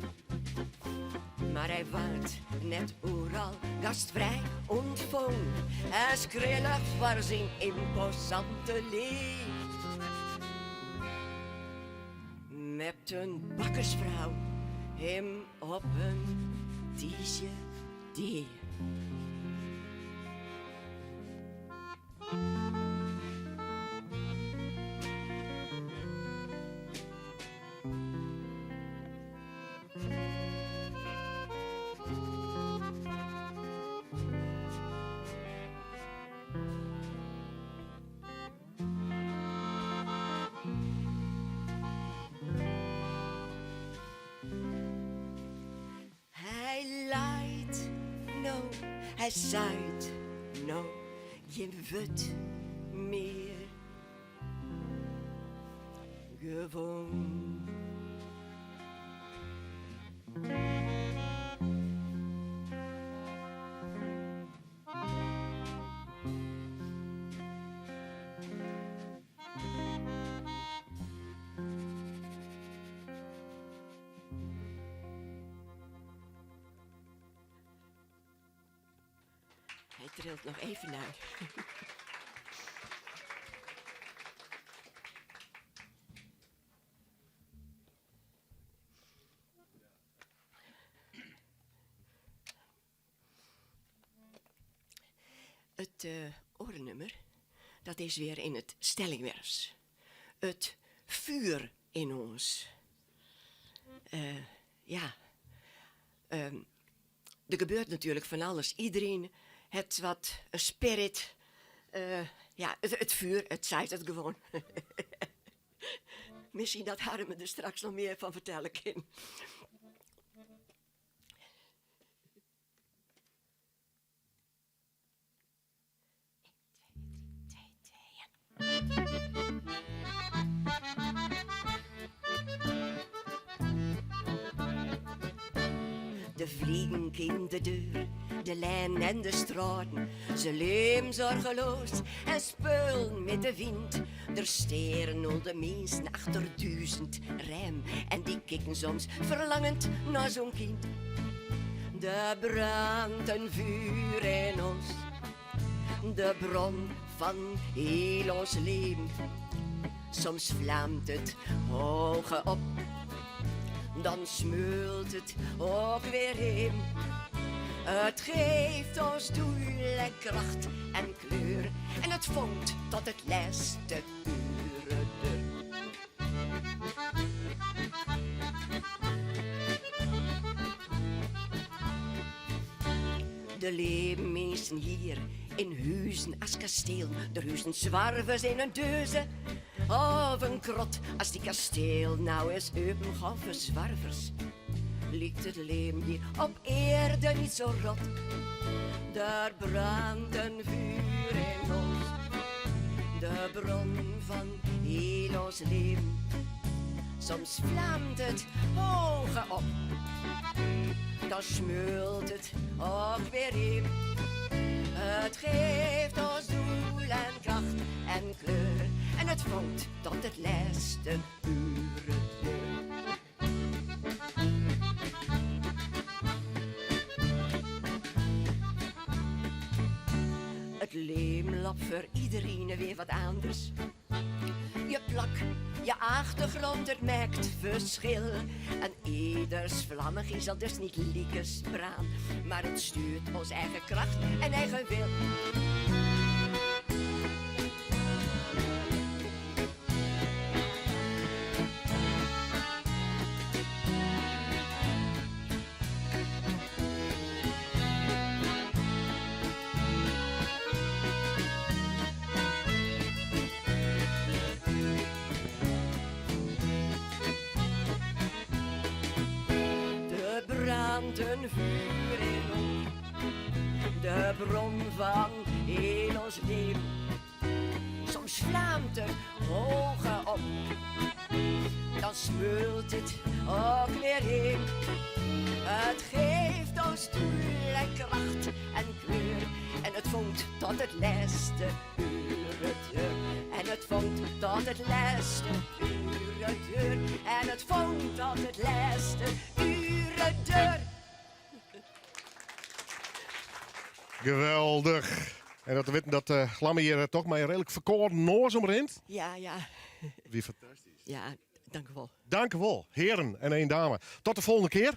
Mar hy waard net oeral gastfrij ûntfongen. En skrillich foar syn ymposante lee. Mept in bakkersfrou him op in tiisdeidei. Hy leit no, hy seit no gjin wurd mear. Gewoan. trilt noch even nei. It eh, oare nûmer, dat is wer yn it Stellingwerfs. It vuur in ons. Eh, ja. Ehm, der gebeurt natuerlik fan alles. Iderien hat wat in spirit. Eh, ja, it vuur, it seit it gewoan. Miskien dat Harmen der straks noch mear fan fertelle kin. De vliegen in de deur, de lijn en de straten. Ze leven zorgeloos en speulen met de wind. Er steren al de mensen achter duizend rem. En die kijken soms verlangend naar zo'n kind. De brandt een vuur in ons, de bron van heel ons leven. Soms vlamt het hoge op, dan smeult het ook weer in. Het geeft ons doel en kracht en kleur en het vonkt tot het laatste uur. De leven hier in huizen als kasteel. De huizen zwarvers in een deuze of een krot. Als die kasteel nou eens open gaat voor zwarvers. Lijkt het leven hier op aarde niet zo rot. Daar brandt een vuur in ons, de bron van heel ons leven. Soms vlamt het hoge op, dan smeult het ook weer in. Het geeft ons doel en kracht en kleur en het vonkt tot het laatste uur. Het leven loopt voor iedereen weer wat anders. Je plak, je achtergrond, het maakt verschil. En ieders vlammig zal dus niet liekes braan. Maar het stuurt ons eigen kracht en eigen wil. De brandt een vuur in ons, de bron van heel ons leven. Soms vlamt het hoge op, dan smeult het ook weer in. Het geeft ons doel en kracht en kleur en het vonkt tot het laatste uur het deur. En het vonkt tot het laatste uur het deur. En het vonkt tot het laatste uur het deur. Geweldich. En dat we weten dat uh, Lammie hier eh, toch maar een redelijk verkoren noas omrint. Ja, ja. Wie fantastisch. Ja, dank u wel. Dank u wel, heren en één dame. Tot de volgende keer.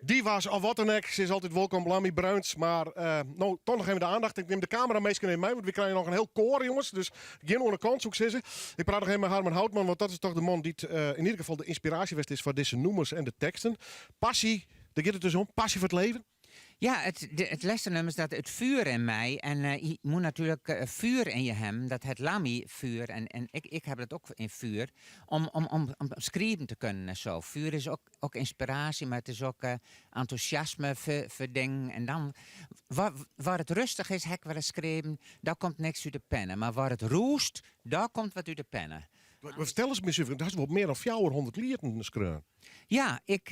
Die was al wat een ek. Ze is altijd welkom, Lammie Bruins. Maar uh, nou, toch nog even de aandacht. Ik neem de camera meestal in mij, want we krijgen nog een heel koor, jongens. Dus geen oare kant, zoek ze. Ik praat nog even met Harmen Houtman, want dat is toch de man die het, uh, in ieder geval de inspiratie is voor deze nummers en de teksten. Passie, daar gaat het dus om. Passie voor het leven. Ja, het, de, het lessenummer is dat het vuur in mij. En uh, je moet natuurlijk uh, vuur in je hebben. Dat het Lammie vuur. En, en ik, ik heb dat ook in vuur. Om, om, om, om schrijven te kunnen en zo. Vuur is ook, ook inspiratie, maar het is ook uh, enthousiasme voor, voor dingen. En dan, waar, waar het rustig is, heb ik wel eens geschreven, daar komt niks uit de pennen. Maar waar het roest, daar komt wat uit de pennen. Maar vertel eens, meneer, dat is wel meer dan 400 liederen schreeuwen. Ja, ik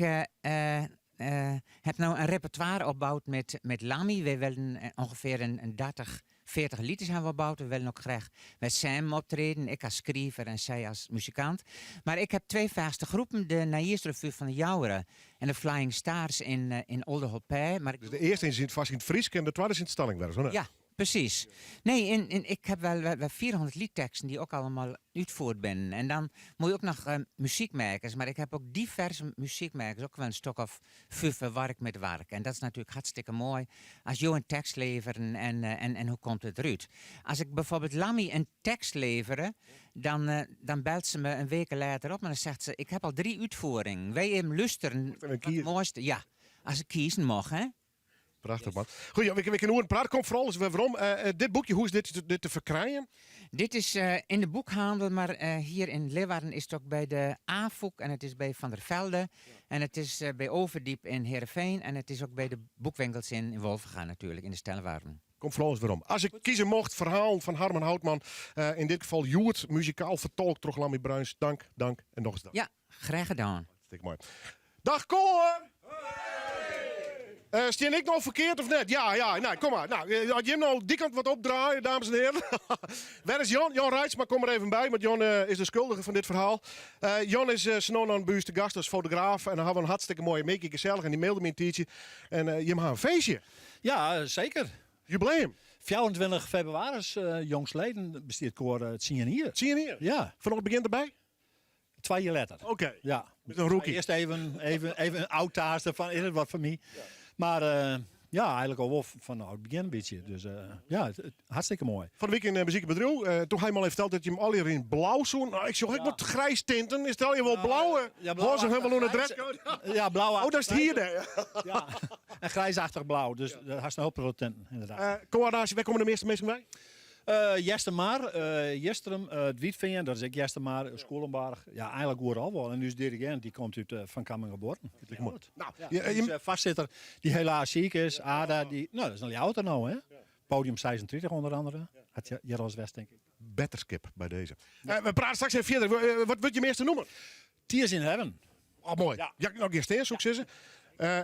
heb nou een repertoire opgebouwd met, met Lammie. We willen ongeveer een, een 30, 40 liedjes hebben opgebouwd. We willen ook graag met Sam optreden. Ik als schrijver en zij als muzikant. Maar ik heb twee vaste groepen. De Naïrsrevue van de Jouweren en de Flying Stars in, uh, in Oldeholpij. Maar dus de eerste is in het vast in het Fries en de tweede is in het Stellingwerfs, Ja. Precies. Nee, en ik heb wel 400 liedteksten die ook allemaal uitvoerd binnen. En dan moet je ook nog muziekmakers. Maar ik heb ook diverse muziekmakers, ook wel een stuk of vijf waar ik met werk. En dat is natuurlijk hartstikke mooi. Als jou een tekst leveren en hoe komt het eruit? Als ik bijvoorbeeld Lammy een tekst leveren, dan belt ze me een week later op en dan zegt ze, ik heb al 3 uitvoeringen. Wij even luisteren. Het mooiste, ja, als ik kiezen mag, hè? Prachtig, man. Goed, ja, we kunnen praten. Komt vooral eens weer waarom. Dit boekje, hoe is dit te verkrijgen? Dit is in de boekhandel, maar hier in Leeuwarden is het ook bij de AFOek en het is bij Van der Velde. En het is bij Overdiep in Heerenveen en het is ook bij de boekwinkels in Wolvega natuurlijk, in de Stellenwarden. Komt vooral eens waarom. Als ik kiezen mocht, verhaal van Harmen Houtman. In dit geval Joert, muzikaal vertolkt door Lammy Bruins. Dank, dank en nog eens dank. Ja, graag gedaan. Hartstikke mooi. Dag Koor! Steen ik nou verkeerd of net? Ja, ja, nou, kom maar. Nou, had Jim nou die kant wat opdraaien, dames en heren? Waar is Jan? Jan Reitsma, kom er even bij, want Jan is de schuldige van dit verhaal. Jan is Snonan aan de gast als fotograaf. En dan hebben we een hartstikke mooie meekie gezellig. En die mailde me een tientje. En Jim had een feestje. Ja, zeker. Jubileum. 24 februari, jongsleden, besteedt koor het Sienier. Sienier? Ja. Vanaf het begin erbij? 2 jaar later. Oké. Ja. Met een rookie. Eerst even een oud taas ervan, is het wat voor mij. Ja. Maar ja, eigenlijk al wel van nou, het begin een beetje. Dus ja, het, hartstikke mooi. Van de week in muziekbedrijf, toen hij me al heeft verteld dat je hem al hier in blauw zoen. Nou, ik zag, ik wat grijs tinten. Is het al je wel Nou, blauw, hè? ja, blauw Hoor ze helemaal onder de grijs. dresscode? Ja, blauw. Oh, dat is het hier, hè? Ja, en grijsachtig blauw. Dus dat had een hoop tinten, inderdaad. Coördinatie, waar komen de meeste mensen bij? Jestermar, Jestrum, het Wietveen, dat is ik Jestermar, Scholenbarg. Ja, eigenlijk overal wel. En nu is de dirigent, die komt uit Van Kammingaborn. Dat is mooi. Nou, Ja, je, dus, je vastzitter die helaas ziek is, Ada, die, nou, dat is een auto nou, hè? Podium 36 onder andere. Had Jerals West, denk ik. Betterskip bij deze. We praten straks even verder. Wat wil je hem eerst noemen? Tears in Heaven. Oh, mooi. Ja, ja nog eerst eerst, zoek ze.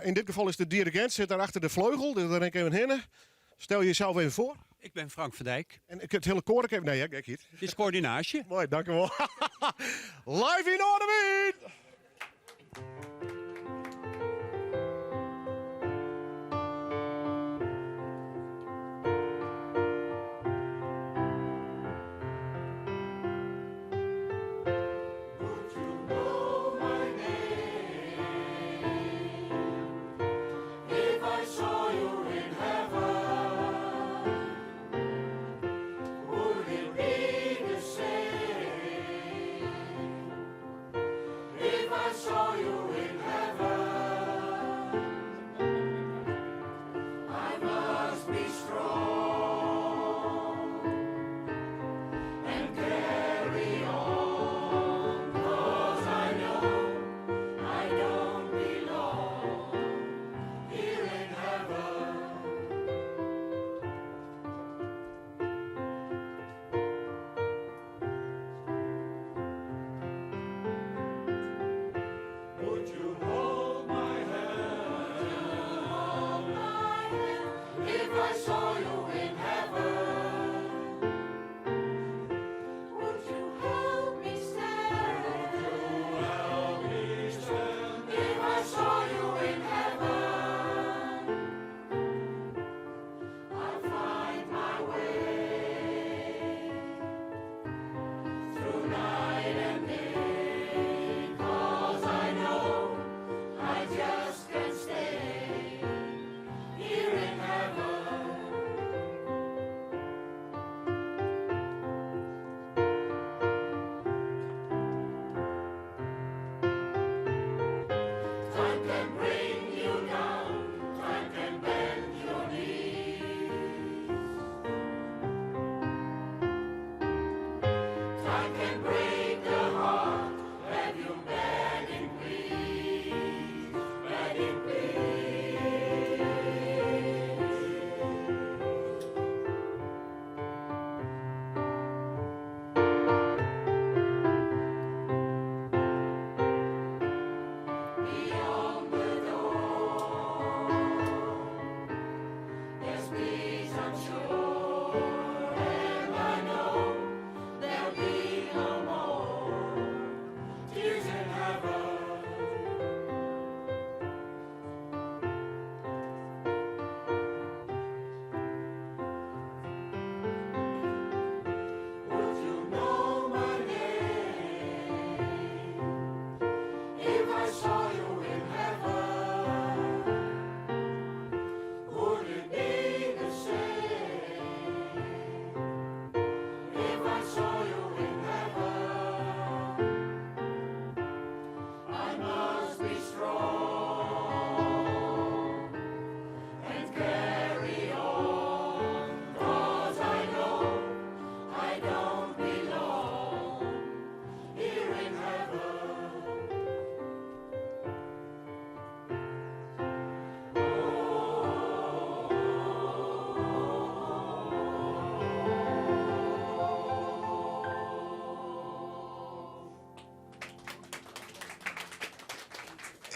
In dit geval is de dirigent, zit daar achter de vleugel. Dus daar denk ik even heen. Stel jezelf even voor. Ik ben Frank van Dijk. En ik het hele koor ik even. Nee, hè, kijk hier. Het is coördinatie. Mooi, dank u wel. Live in Noardewyn! If I saw you in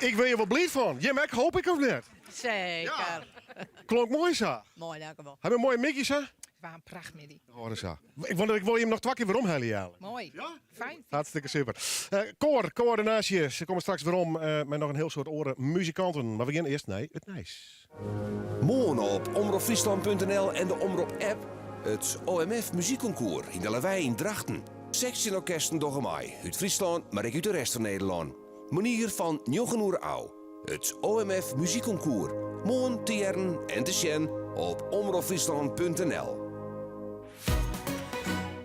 Ik wurd hjir wol bliid fan. Jim ek, hoop ik of net? Seker. Klonk moai sa. Moai, dankjewol. Ha we in moaie middei sa? It wie in prachtmiddei. Oh, sa. Ik wol, ik wol jim noch twa kear weromhelje eigenlijk. Moai. Ja? Fijn. Hartstikke super. Uh, koar, koördinaasje, se komme straks werom uh, mei noch in hiel soad oare muzikanten. Mar we gean earst nei it nijs. Moarn op omropfryslan.nl en de Omrop-app it OMF Muzykkonkoers yn de Lawei yn Drachten. 16 orkesten dogge mei, út Fryslân, mar ek út de rest fan Nederlân. Moarnier fan njoggen oere ôf. It OMF Muzykkonkoers. Moarn te hearren en te sjen op omropfryslan.nl.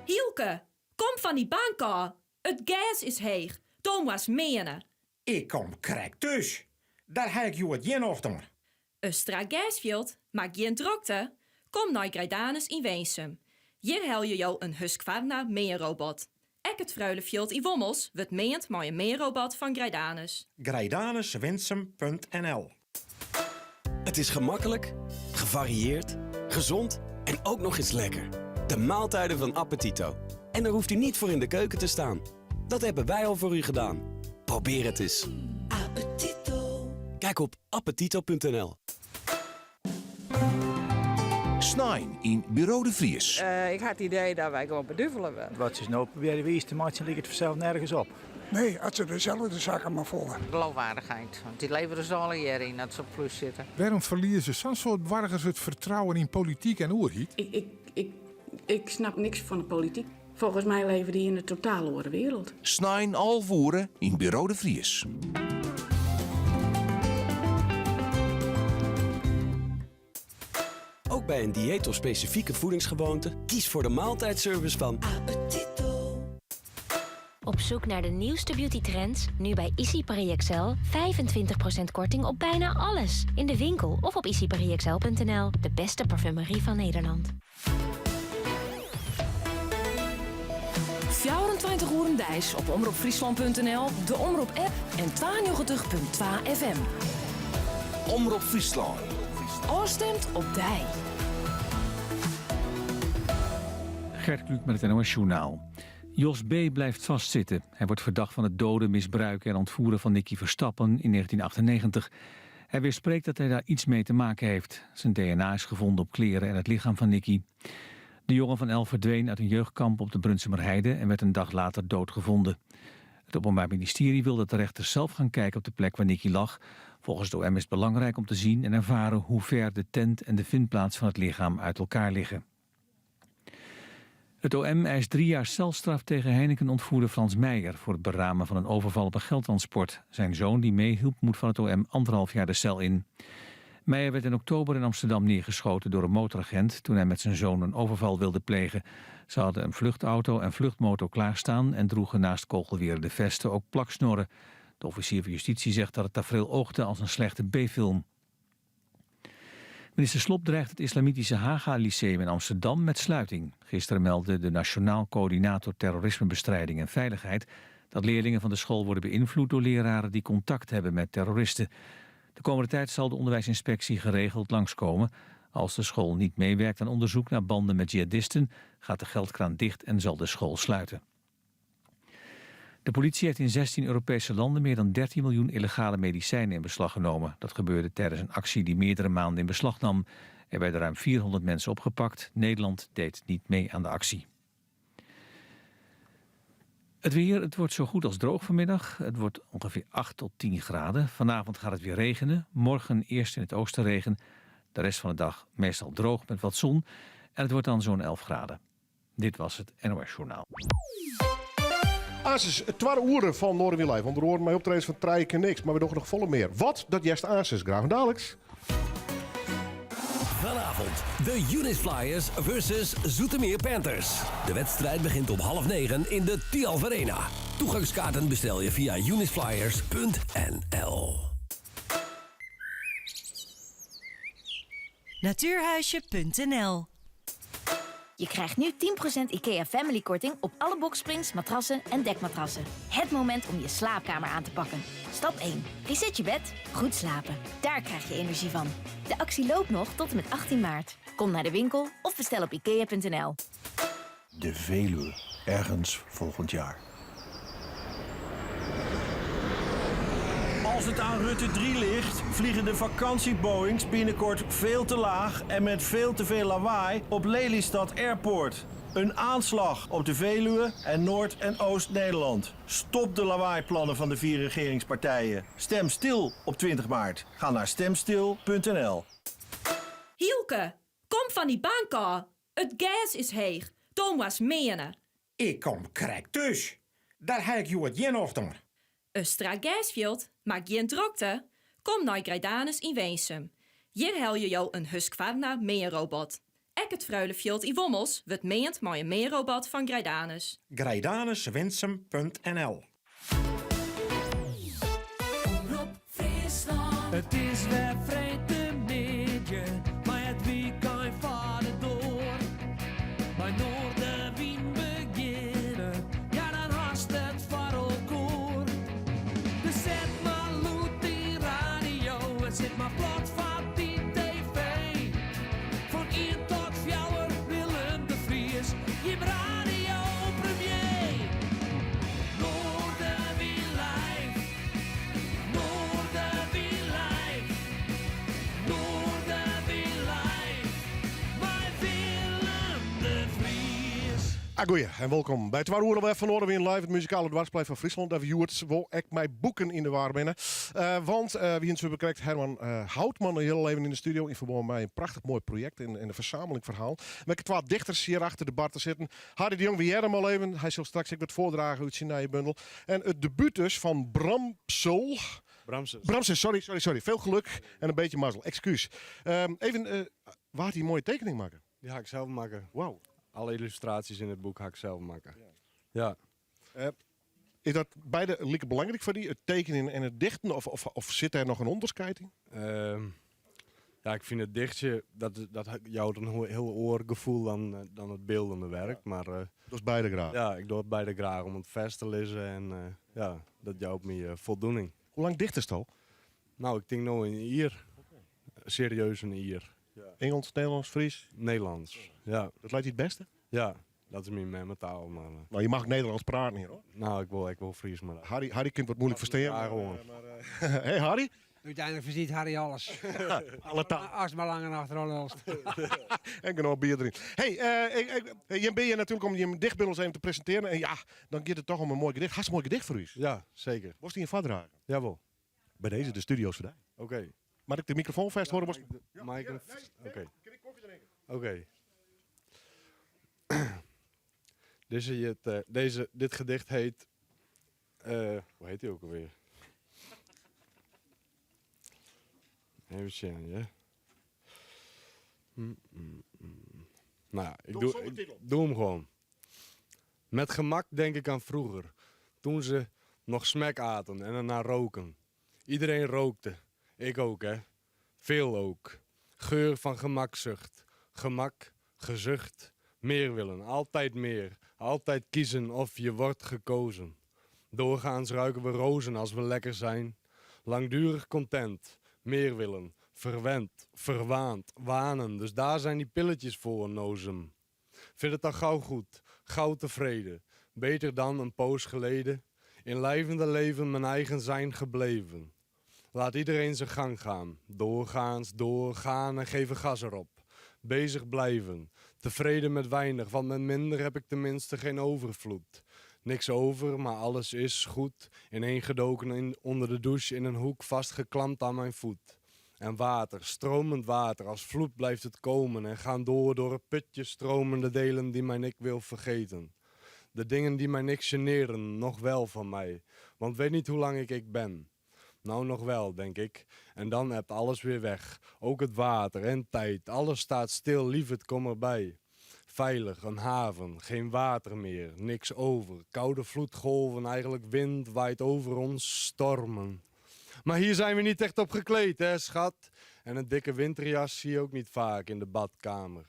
Hielke, kom fan dy bank ôf. It gers is heech. Do moatst meane. Ik kom krekt thús. Dêr ha ik hjoed gjin nocht oan. Östra gersfjild, mar gjin drokte? Kom nei Greidanus yn Winsum. Hjir helje jo in Husqvarna meanrobot. Ek it Freulefjild yn Wommels wurdt meand mei in meanrobot fan Greidanus. Greidanuswinsum.nl Het is gemakkelijk, gevarieerd, gezond en ook nog eens lekker. De maaltijden van Appetito. En daar hoeft u niet voor in de keuken te staan. Dat hebben wij al voor u gedaan. Probeer het eens. Appetito. Kijk op appetito.nl. Snein yn Buro de Vries. Uh, ik ha it idee dat wy gewoan beduvele wurde. Wat se no probearje wiis te meitsjen, liket fansels nergens op. Nee, as se deselde saken mar folle. Geloofwaardigheid, want dy levere se allegear yn as se op plus sitte. Wêrom ferlieze sa'n soad boargers it fertrouwen yn polityk en oerheid? Ik, ik, ik, ik snap niks fan de polityk. Folgens my leve dy yn in totaal oare wereld. Snein 11 oere yn Buro de Vries. Ook bij een dieet of specifieke voedingsgewoonte, kies voor de maaltijdservice van Appetito. Op zoek naar de nieuwste beauty trends? Nu bij Ici Paris XL 25% korting op bijna alles. In de winkel of op iciparisxl.nl. De beste parfumerie van Nederland. 24 oeren deis op omropfryslan.nl, de Omrop-app en 92.2 FM. Omrop Fryslân. Ofstimd op dy. Gert Kluk met het NOS Journaal. Jos B. blijft vastzitten. Hij wordt verdacht van het doden, misbruiken en ontvoeren van Nicky Verstappen in 1998. Hij weerspreekt dat hij daar iets mee te maken heeft. Zijn DNA is gevonden op kleren en het lichaam van Nicky. De jongen van 11 verdween uit een jeugdkamp op de Brunsumerheide en werd een dag later doodgevonden. Het Openbaar Ministerie wil dat de rechters zelf gaan kijken op de plek waar Nicky lag. Volgens het OM is het belangrijk om te zien en ervaren hoe ver de tent en de vindplaats van het lichaam uit elkaar liggen. Het OM eist drie jaar celstraf tegen Heineken-ontvoerder Frans Meijer... voor het beramen van een overval op een geldtransport. Zijn zoon die meehielp moet van het OM anderhalf jaar de cel in. Meijer werd in oktober in Amsterdam neergeschoten door een motoragent... toen hij met zijn zoon een overval wilde plegen. Ze hadden een vluchtauto en vluchtmotor klaarstaan... en droegen naast kogelwerende vesten ook plaksnorren. De officier van justitie zegt dat het tafereel oogde als een slechte B-film. Minister Slob dreigt het islamitische Haga Lyceum in Amsterdam met sluiting. Gisteren meldde de Nationaal Coördinator Terrorismebestrijding en Veiligheid dat leerlingen van de school worden beïnvloed door leraren die contact hebben met terroristen. De komende tijd zal de onderwijsinspectie geregeld langskomen. Als de school niet meewerkt aan onderzoek naar banden met jihadisten, gaat de geldkraan dicht en zal de school sluiten. De politie heeft in 16 Europese landen meer dan 13 miljoen illegale medicijnen in beslag genomen. Dat gebeurde tijdens een actie die meerdere maanden in beslag nam. Er werden ruim 400 mensen opgepakt. Nederland deed niet mee aan de actie. Het weer, het wordt zo goed als droog vanmiddag. Het wordt ongeveer 8 tot 10 graden. Vanavond gaat het weer regenen. Morgen eerst in het oosten regen. De rest van de dag meestal droog met wat zon. En het wordt dan zo'n 11 graden. Dit was het NOS Journaal. Aansens, it twadde oere fan Noardewyn Live. Under oaren mei optredens fan Trije Kear Niks, mar we dogge noch folle mear. Wat, dat hearst aansens. Graach daliks. Vanavond de Unis Flyers versus Zoetermeer Panthers. De wedstrijd begint om 8.30 in de Thialf Arena. Toegangskaarten bestel je via unisflyers.nl. Natuurhuisje.nl Je krijgt nu 10% IKEA Family korting op alle boxsprings, matrassen en dekmatrassen. Het moment om je slaapkamer aan te pakken. Stap 1. Reset je bed. Goed slapen. Daar krijg je energie van. De actie loopt nog tot en met 18 maart. Kom naar de winkel of bestel op ikea.nl. De Veluwe, ergens volgend jaar. Als het aan Rutte 3 ligt, vliegen de vakantieboeings binnenkort veel te laag en met veel te veel lawaai op Lelystad Airport. Een aanslag op de Veluwe en Noord- en Oost-Nederland. Stop de lawaaiplannen van de vier regeringspartijen. Stem stil op 20 maart. Ga naar stemstil.nl. Hielke, kom fan dy bank ôf. It gers is heech. Do moatst meane. Ik kom krekt thús. Dêr ha ik hjoed gjin nocht oan. Östra gersfjild, mar gjin drokte? Kom nei Greidanus yn Winsum. Hjir helje jo in Husqvarna meanrobot. Ek it Freulefjild yn Wommels wurdt meand mei in meanrobot fan Greidanus. Greidanuswinsum.nl. Omrop Fryslân. It is wer freedtemiddei, mei it wykein foar de doar. Mei Noardewyn begjinne, ja dan hast it foar elkoar. Dus set mar lûd dyn radio en sit mar plat foar dyn TV. Fan ien tot fjouwer Willem de Vries, jim radiopremier. Noardewyn live, Noardewyn live, Noardewyn live, mei Willem de Vries. Ah, goeie en wolkom by twa oere wer fan Noardewyn Live, it muzikale doarpsplein fan Fryslân. Dêr we hjoed wol ek mei boeken yn de war binne. Eh, want eh, we hiene krekt Herman eh, Houtman hiel even yn de studio yn ferbân mei in prachtich moai projekt en in fersameling ferhalen. Mei twa dichters hjir achter de bar te sitten. Harry de Jong, we hearre him al even. Hy sil straks ek wat foardrage út syn nije bondel. En it debút dus fan Bramsel. Bramses. Bramses, sorry, sorry, sorry. Veel geluk en in bytsje mazzel. Ekskuus. Even, wa hat dy moaie tekening makke? Dy ha ik sels makke. Wow. Alle yllustraasjes yn it boek ha ik sels makke. Ja. Is dat beide like belangryk foar dy, it tekenjen en it dichten, of, of, of sit dêr noch in ûnderskied yn? Ja, ik fyn it dichtsjen, dat, dat jout in hiel oar gefoel dan, dan it byldende wurk. Mar, Dochst beide graach? Ja, ik doch it beide graach om it fêst te lizzen en ja, dat jout my foldoening. Hoe lang dichtest al? No, ik tink no in jier. Serieus in jier. Ingelsk, Nederlânsk, Frysk? Nederlânsk, ja. Dat leit dy it bêste? Ja, dat is myn memmetaal. Mar, No, je mag ek Nederlânsk praten hjir, hoor. No, ik wol ek wol Frysk, mar... Harry, Harry kin wat muoilik ferstean. Graach oan. Hey Harry. Uteinlik ferstiet Harry alles. Alle talen. Ast mar lang genôch deroan lulst. En genôch bier deryn. Hey, jim binne hjir natuerlik om jim dichtbundels even te presintearjen. En ja, dan giet it toch om in moai gedicht. Hast in moai gedicht foar ús? Ja, seker. Wolst ien foardrage? Jawol. By dizze de studio is foar dy. Oké. Moat ik de mikrofoan fêsthâlde? Mei ik hem? Oké. Oké. Dizze hjit, eh, deze, dit gedicht heet. eh, hoe heet die ook alweer? Even sjen, ja. No ja, ik Doe doe, sûnder ik titel. doe 'm gewoan. Met gemak denk ik aan vroeger, toen ze nog smek aten en ernaar roken. Iedereen rookte. Ik ook, hè. Veel ook. Geur van gemakzucht. Gemak, gezucht, meer willen, altijd meer. Altijd kiezen of je wordt gekozen. Doorgaans ruiken we rozen als we lekker zijn. Langdurig content, meer willen, verwend, verwaand, wanen. Dus daar zijn die pilletjes voor, nozem. Vind het dan gauw goed, gauw tevreden. Beter dan een poos geleden. In lijvende leven mijn eigen zijn gebleven. Laat iedereen zijn gang gaan. Doorgaans, doorgaan en geven gas erop. Bezig blijven. Tevreden met weinig, want met minder heb ik tenminste geen overvloed. Niks over, maar alles is goed. Ineengedoken in, onder de douche in een hoek, vastgeklampt aan mijn voet. En water, stromend water, als vloed blijft het komen en gaan door door het putje stromen de delen die mijn ik wil vergeten. De dingen die mijn ik generen, nog wel van mij, want weet niet hoe lang ik ik ben. Nou, nog wel, denk ik. En dan ebt alles weer weg. Ook het water en tijd. Alles staat stil, lieverd, kom erbij. Veilig, een haven, geen water meer, niks over. Koude vloedgolven, eigenlijk wind waait over ons stormen. Maar hier zijn we niet echt op gekleed, hè, schat? En een dikke winterjas zie je ook niet vaak in de badkamer.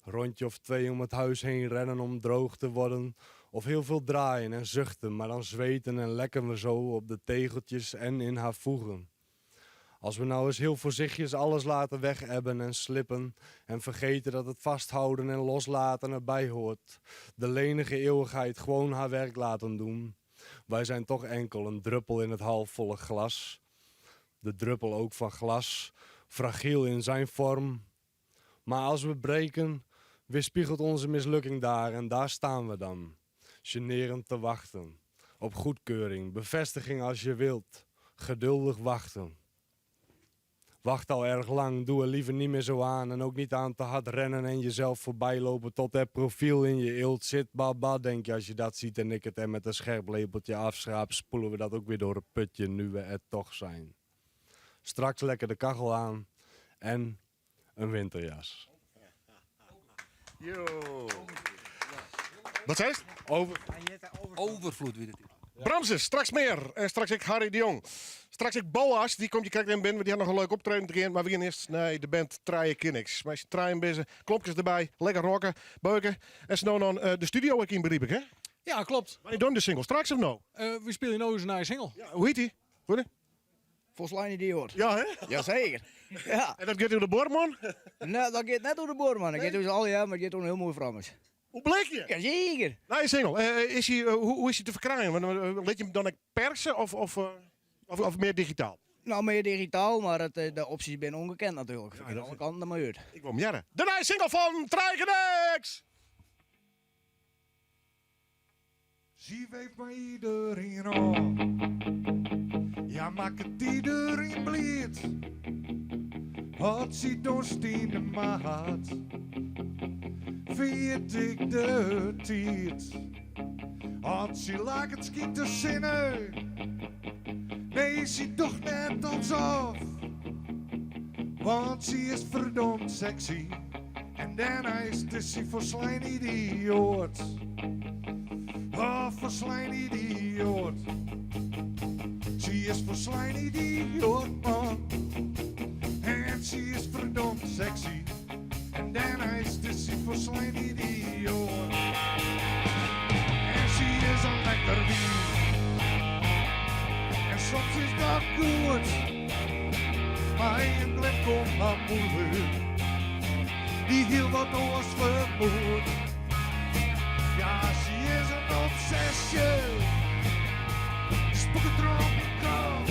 Rondje of twee om het huis heen rennen om droog te worden. Of heel veel draaien en zuchten, maar dan zweten en lekken we zo op de tegeltjes en in haar voegen. Als we nou eens heel voorzichtig alles laten wegebben en slippen en vergeten dat het vasthouden en loslaten erbij hoort. De lenige eeuwigheid gewoon haar werk laten doen. Wij zijn toch enkel een druppel in het halfvolle glas. De druppel ook van glas, fragiel in zijn vorm. Maar als we breken, weerspiegelt onze mislukking daar en daar staan we dan. Generend te wachten. Op goedkeuring, bevestiging als je wilt. Geduldig wachten. Wacht al erg lang, doe er liever niet meer zo aan. En ook niet aan te hard rennen en jezelf voorbij lopen tot het profiel in je eelt zit. Baba, denk je als je dat ziet en ik het er met een scherp lepeltje afschraap, spoelen we dat ook weer door het putje nu we er toch zijn. Straks lekker de kachel aan en een winterjas. Yo. Wat zei je? Over. Overvloed weer het. Bramses, straks meer. En straks ik Harry de Jong. Straks ik Boas, die komt je kijkt in binnen, want die had nog een leuk optreden te gaan. Maar we gaan eerst naar de band Trije Kinniks. Maar traaien bezig, klompjes erbij, lekker rocken, beuken. En ze nou dan de studio ook in begreep ik, hè? Ja, klopt. Maar die doen de single straks of nou? We spelen nou eens een nieuwe single. Ja, hoe heet die? Hoe heet die? Volgens idioot. Ja, hè? Jazeker. Ja. En dat gaat door de boorman? Nou, dat gaat net door de boorman. Dat gaat dus al jaar, maar het gaat ook een heel mooi Frans. Hoe bleek je? Jazeker. Nee, single. Is hij, hoe is hij te verkrijgen? Want, Laat je hem dan ook persen of meer digitaal? Nou, meer digitaal, maar de opties zijn ongekend natuurlijk. Ja, alle kanten er maar uit. Ik wil hem jarren. De nieuwe single van Trije Kinniks! Zie weeft maar iedereen op. Ja, maak het iedereen blied. Had ze dorst in de maat. Viert ik de tijd. Had ze laat het schiet te zinnen. Nee, ze toch net alsof. Want ze is verdomd sexy. En daarna is de ze volslijn idioot. Oh, volslijn idioot. Ze is volslijn idioot, man. En ze is verdomd sexy. En daarna is de ze volslijn idioot. En ze is een lekker wief. En soms is dat goed. Maar een blik komt maar moeilijk. Die heel wat oors vermoed. Ja, ze is een obsession. Spook het erop in kop.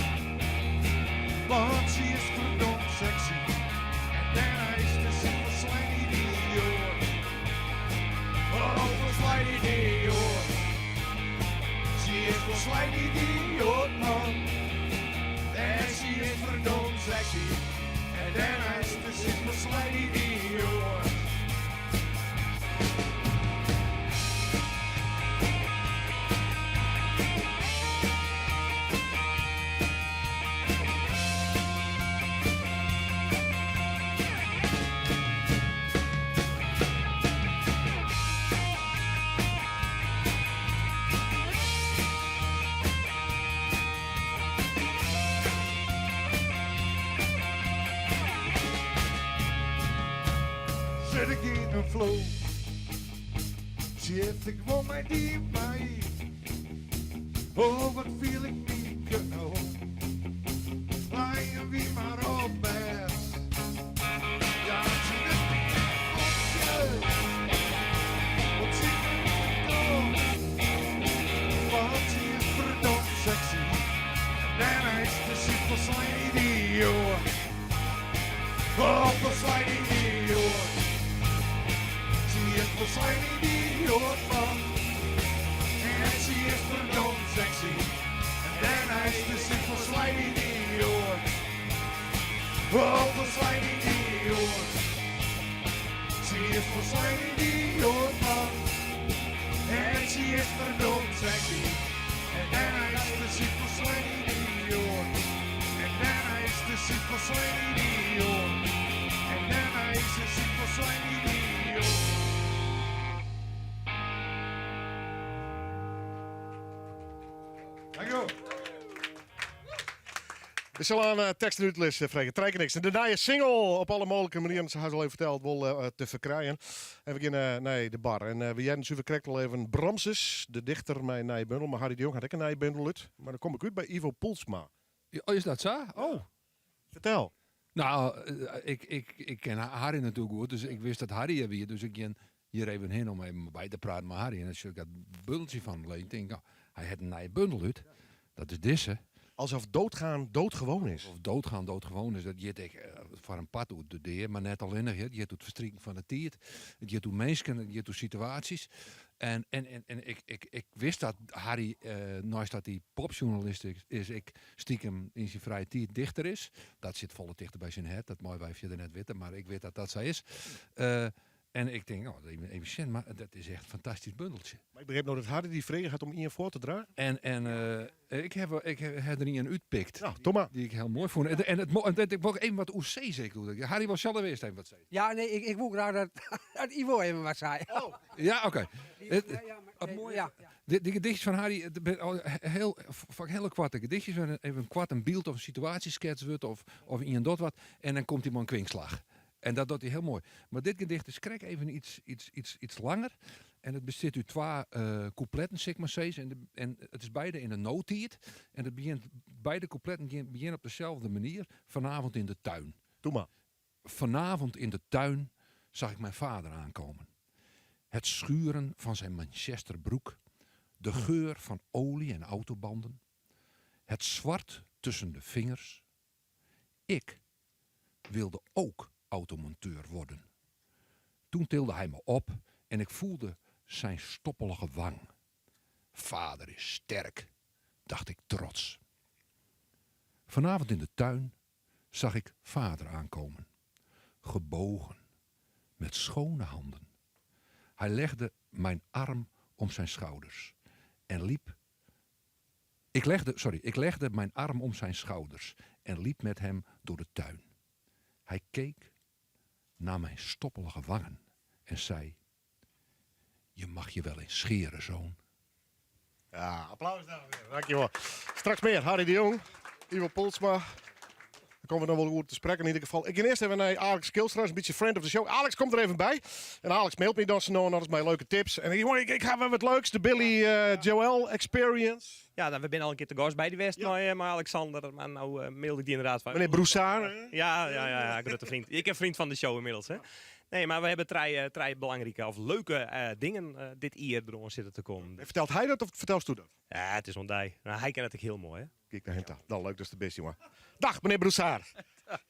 Want ze is verdomd sexy. En daarna is de zin volslijn idioot. Oh, volslijn idioot. Ze is volslijn idioot, man. En ze is verdomd sexy. En daarna is de zin volslijn idioot. Zit ik in een flow. Ze heeft ik gewoon mij die mij. Oh, wat viel ik niet kunnen. Lijn wie maar op bed. Ja, ze is een Want ze is dom. Want ze is verdomd sexy. En daarna is de ziek van idioot. Oh, volslijn idioot. Ze is volslijn idioot, man. En ze is verdomd sexy. En daarna is de ziek volslijn idioot. Oh, volslijn idioot. Ze is volslijn idioot, man. En ze is verdomd sexy. En daarna is de ziek volslijn idioot. En daarna is de ziek volslijn idioot. En daarna is de ziek volslijn idioot. Dank u wel. We zullen aan tekst en uitles, vragen. Trije Kinniks. En de nieuwe single op alle mogelijke manieren, ze hebben al even verteld, wel te verkrijgen. En we gaan naar de bar. En we hebben zuiver correct al even Bramses, de dichter, mijn nieuwe bundel. Maar Harry de Jong had ik een nieuwe bundel uit. Maar dan kom ik uit bij Ivo Poelsma. Ja, oh, is dat zo? Oh. Vertel. Nou, ik ken Harry natuurlijk goed, dus ik wist dat Harry er weer. Dus ik ging hier even heen om even bij te praten met Harry. En als ik dat bundeltje van lees, denk ik, nou, hij had een nieuwe bundel uit. Dat is deze. Alsof doodgaan doodgewoon is. Alsof doodgaan doodgewoon is, dat giet ek foar in part oer de dea, mar net allinnich. It giet oer it ferstriken fan de tiid, it giet oer minsken, it giet oer situaasjes. En, en, en, en ik, ik, ik wist dat Harry, neist dat hy popsjoernalist is, ek stikem yn syn frije tiid dichter is. Dat sit folle tichter by syn hert, dat meie wy fierder net witte, mar ik wit dat dat sa is. En ik tink, no, even, even sjen, mar dat is echt in fantastysk bundeltsje. Mar ik begryp no dat Harry dy frege hat om ien foar te dragen. En, en ik ha, ik ha der ien útpikt. Nou, doe mar. Dy't ik hiel moai fûn. En, en, it, en ik wol even wat oer sizze. Ik Harry wol sels earst even wat sizze. Ja, nee, ik, ik woe graach dat, dat Ivo even wat sei. Oh. Ja, oké. Ja. De, de gedichtjes fan Harry, heel, vaak hiele koarte gedichtjes, even koart in byld of in situaasje sketst wurdt of, of ien docht wat. En dan komt hy mei in kwinkslach. En dat docht hy hiel moai. Mar dit gedicht is krekt even iets, iets, iets, iets langer. En it bestiet út twa kûpletten, sil ik mar sizze. En, de, en it is beide yn de notiid. En it begjint, beide kûpletten begjinne op deselde manier. Vanavond in de tuin. Doe mar. Vanavond in de tuin zag ik mijn vader aankomen. Het schuren van zijn manchesterbroek. De geur van olie en autobanden. Het zwart tussen de vingers. Ik wilde ook automonteur worden. Toen tilde hij me op en ik voelde zijn stoppelige wang. Vader is sterk, dacht ik trots. Vanavond in de tuin zag ik vader aankomen. Gebogen, met schone handen. Hij legde mijn arm om zijn schouders en liep. Ik legde, sorry, ik legde mijn arm om zijn schouders en liep met hem door de tuin. Hij keek naar mijn stoppelige wangen en zei: Je mag je wel eens scheren, zoon. Ja, applaus daar weer. Dankjewel. Straks mear Harry de Jong, Ivo Poelsma. Daar komme we noch wol oer te sprekken yn ieder gefal. Ik gean earst even nei Alex Kilstra, in bytsje friend of the show. Alex komt der even by. En Alex mailt my dan sa no en dan mei leuke tips. En jonge, ik, ik ha wer wat leuks. De Billy Joel Experience. Ja, nou, we binne al in kear te gast by dy west mei, mei Alexander. Mar no uh, mailde ik dy ynderdaad fan. Menear Broussard, hè? Ja, ja, ja, ja, grutte freon. Ik bin freon fan de show ynmiddels. Hè. Nee, mar we hawwe trije, trije belangrike of leuke dingen dit jier deroan sitte te kommen. En fertelt hy dat of fertelsto dat? Ja, it is oan dy. Nou, hy ken it ek hiel moai, hè? Kyk nei him ta. Dan leuk datst der bist, jonge. Dag, menear Broussard.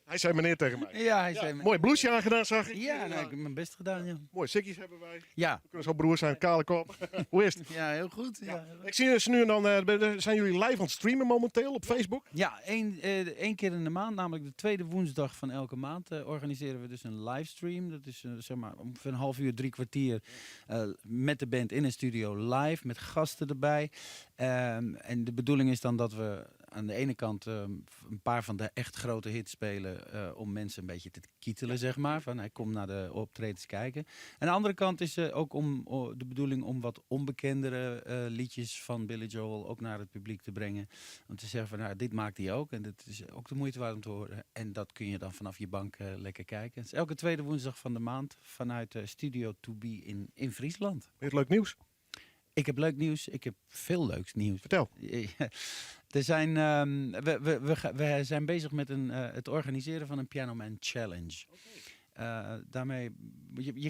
Hy sei menear tsjin my. Ja, hy sei menear. Moai blûsje oangedien, seach ik. Ja, nou, ik ha myn bêst dien, ja. Moaie sikjes hawwe wy. Ja. We kinne sa broers wêze, kale kop. Hoe is it? Ja, hiel goed. Ja. Ik zie ze nu en dan, zijn jullie live aan het streamen momenteel op Facebook? Ja, één keer in de maand, namelijk de tweede woensdag van elke maand, organiseren we dus een livestream. Dat is zeg maar ongeveer een half uur, drie kwartier met de band in een studio live, met gasten erbij. En de bedoeling is dan dat we aan de ene kant een paar van de echt grote hits spelen om mensen een beetje te kietelen, zeg maar. Van hij komt naar de optredens kijken. En aan de andere kant is ook de bedoeling om wat onbekendere liedjes van Billy Joel ook naar het publiek te brengen. Om te zeggen van nou, dit maakt hij ook en dit is ook de moeite waard om te horen. En dat kun je dan vanaf je bank lekker kijken. Het is elke tweede woensdag van de maand vanuit Studio 2B in Friesland. Heb je leuk nieuws? Ik heb leuk nieuws. Ik heb veel leuks nieuws. Vertel. Er zijn, we, we, we, we zijn bezig met het organiseren van een Piano Man Challenge. Daarmee, je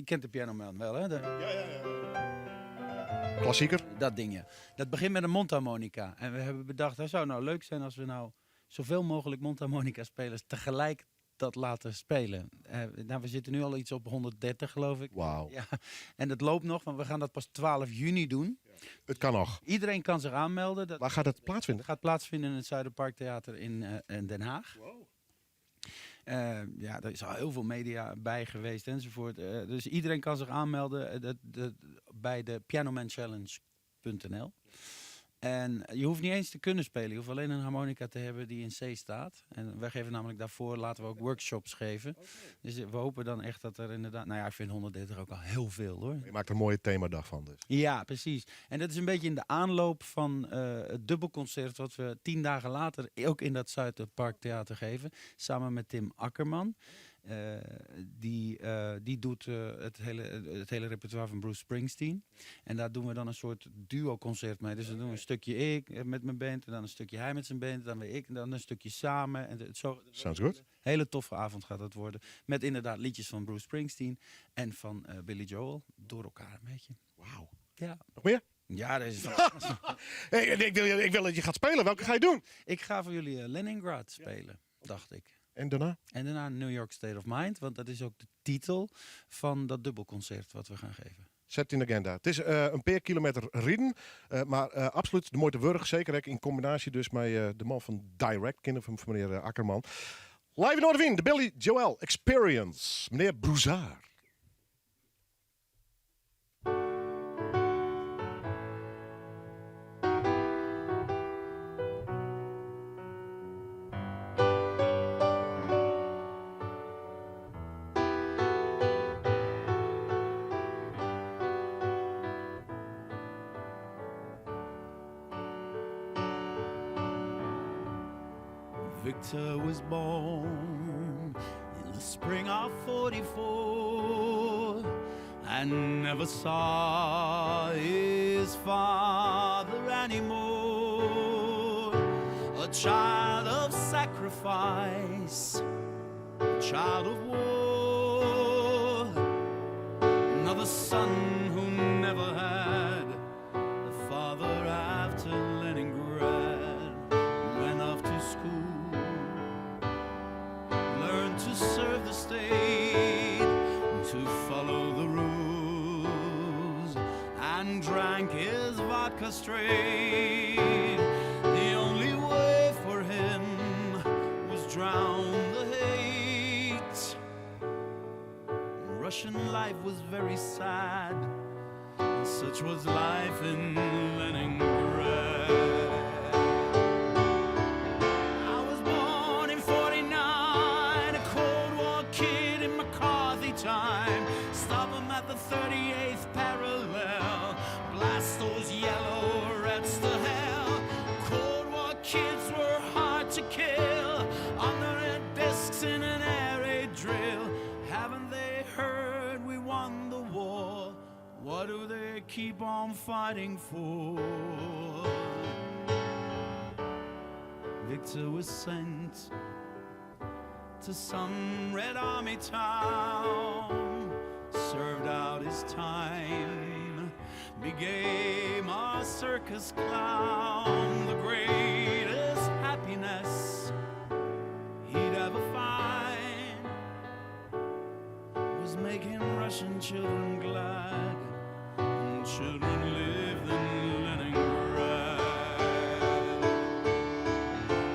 kent de Piano Man wel, hè? Ja, ja, ja. Klassieker. Dat ding, ja. Dat begint met een mondharmonica. En we hebben bedacht, dat zou nou leuk zijn als we nou zoveel mogelijk mondharmonica-spelers tegelijk dat laten spelen. Nou, we zitten nu al iets op 130, geloof ik. Wauw. Ja, en dat loopt nog, want we gaan dat pas 12 juni doen. Het kan nog. Iedereen kan zich aanmelden. Dat Waar gaat het plaatsvinden? gaat plaatsvinden in het Zuiderparktheater in Den Haag. Ja, er is al heel veel media bij geweest enzovoort. Dus iedereen kan zich aanmelden bij de pianomanchallenge.nl. En je hoeft niet eens te kunnen spelen. Je hoeft alleen een harmonica te hebben die in C staat. En wij geven namelijk daarvoor, laten we ook workshops geven. Dus we hopen dan echt dat er inderdaad... Nou ja, ik vind 130 ook al heel veel hoor. Je maakt er een mooie themadag van dus. Ja, precies. En dat is een beetje in de aanloop van het dubbelconcert... wat we 10 dagen later ook in dat Zuiderparktheater geven. Samen met Tim Akkerman. Die doet het hele repertoire van Bruce Springsteen. En daar doen we dan een soort duo-concert mee. Dus dan doen we een stukje ik met mijn band... en dan een stukje hij met zijn band, dan weer ik... en dan een stukje samen. En het zo, Sounds good. Hele toffe avond gaat dat worden. Met inderdaad liedjes van Bruce Springsteen en van Billy Joel. Door elkaar een beetje. Wauw. Ja. Nog meer? Ja, dat is Hey, ik wil dat je gaat spelen. Welke ga je doen? Ik ga voor jullie Leningrad spelen, dacht ik. En daarna? En daarna New York State of Mind, want dat is ook de titel van dat dubbelconcert wat we gaan geven. Zet in de agenda. Het is een paar kilometer rijden, maar absoluut de moeite wurg. Zeker ook in combinatie dus met de man van Direct, kinderen van meneer Akkerman. Live in Noardewyn, de Billy Joel Experience. Meneer Broussard. Victor was born in the spring of 44 and never saw his father anymore. A child of sacrifice, a child of war, another son who never had a father after Leningrad. Went off to school, learned to serve the state, to follow the rules, and drank his vodka straight. The only way for him was drown the hate. Russian life was very sad, and such was life in Leningrad. I was born in 49, a Cold War kid in McCarthy time. Stop them at the 38th parallel, blast those yellow rats to hell. Cold War kids were hard to kill, under their desks in an air raid drill. Haven't they heard we won the war? What do they keep on fighting for? Victor was sent to some Red Army town, served out his time, became a circus clown. The greatest happiness he'd ever find was making Russian children glad, and children lived in Leningrad.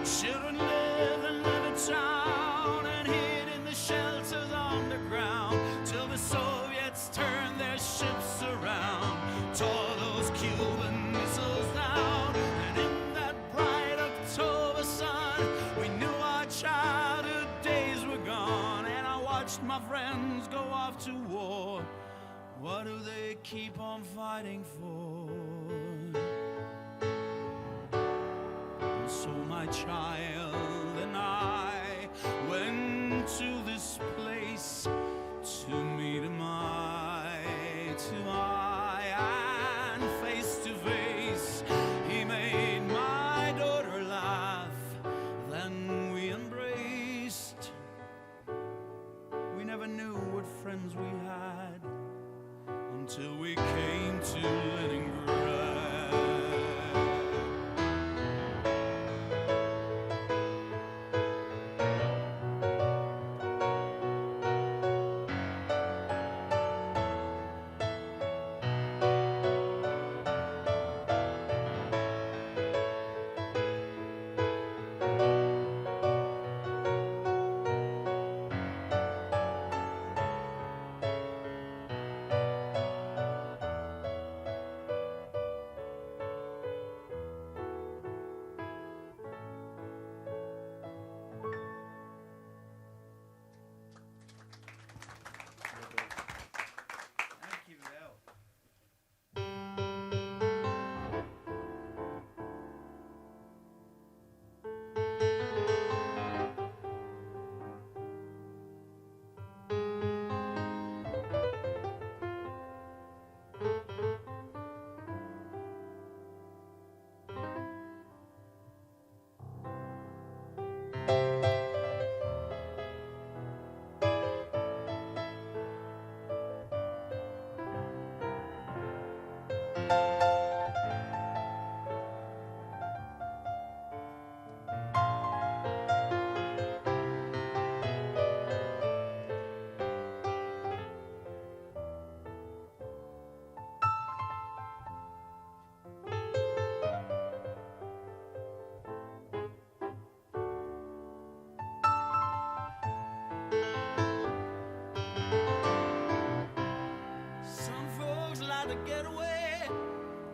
Children lived in Levittown and hid in the shelters underground till the Soviets turned their ships around, tore those Cuban missiles down, and in that bright October sun, we knew our childhood days were gone, and I watched my friends go off to war. What do they keep on fighting for? And so my child and I went to this place to meet him eye to eye and face to face. He made my daughter laugh, then we embraced. We never knew what friends we had until we came to Leningrad.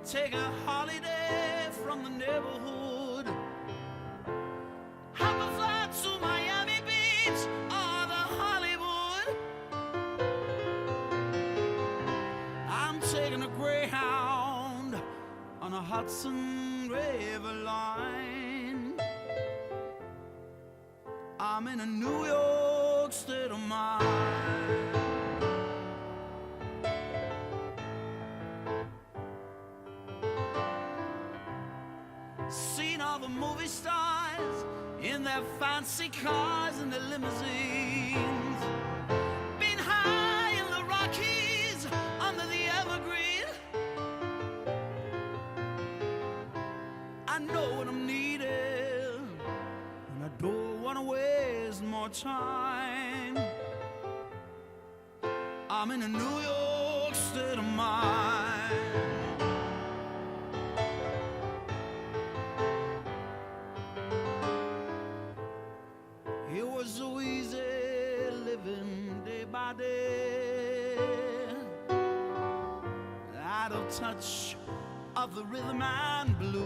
Take a holiday from the neighborhood. Hop a flight to Miami Beach or the Hollywood. I'm taking a Greyhound on a Hudson River line. I'm in a New York state of mind. Seen all the movie stars in their fancy cars and their limousines. Been high in the Rockies under the evergreen. I know what I'm needing, and I don't wanna waste more time. I'm in a New York state of mind. It was so easy living day by day, out of touch of the rhythm and blues.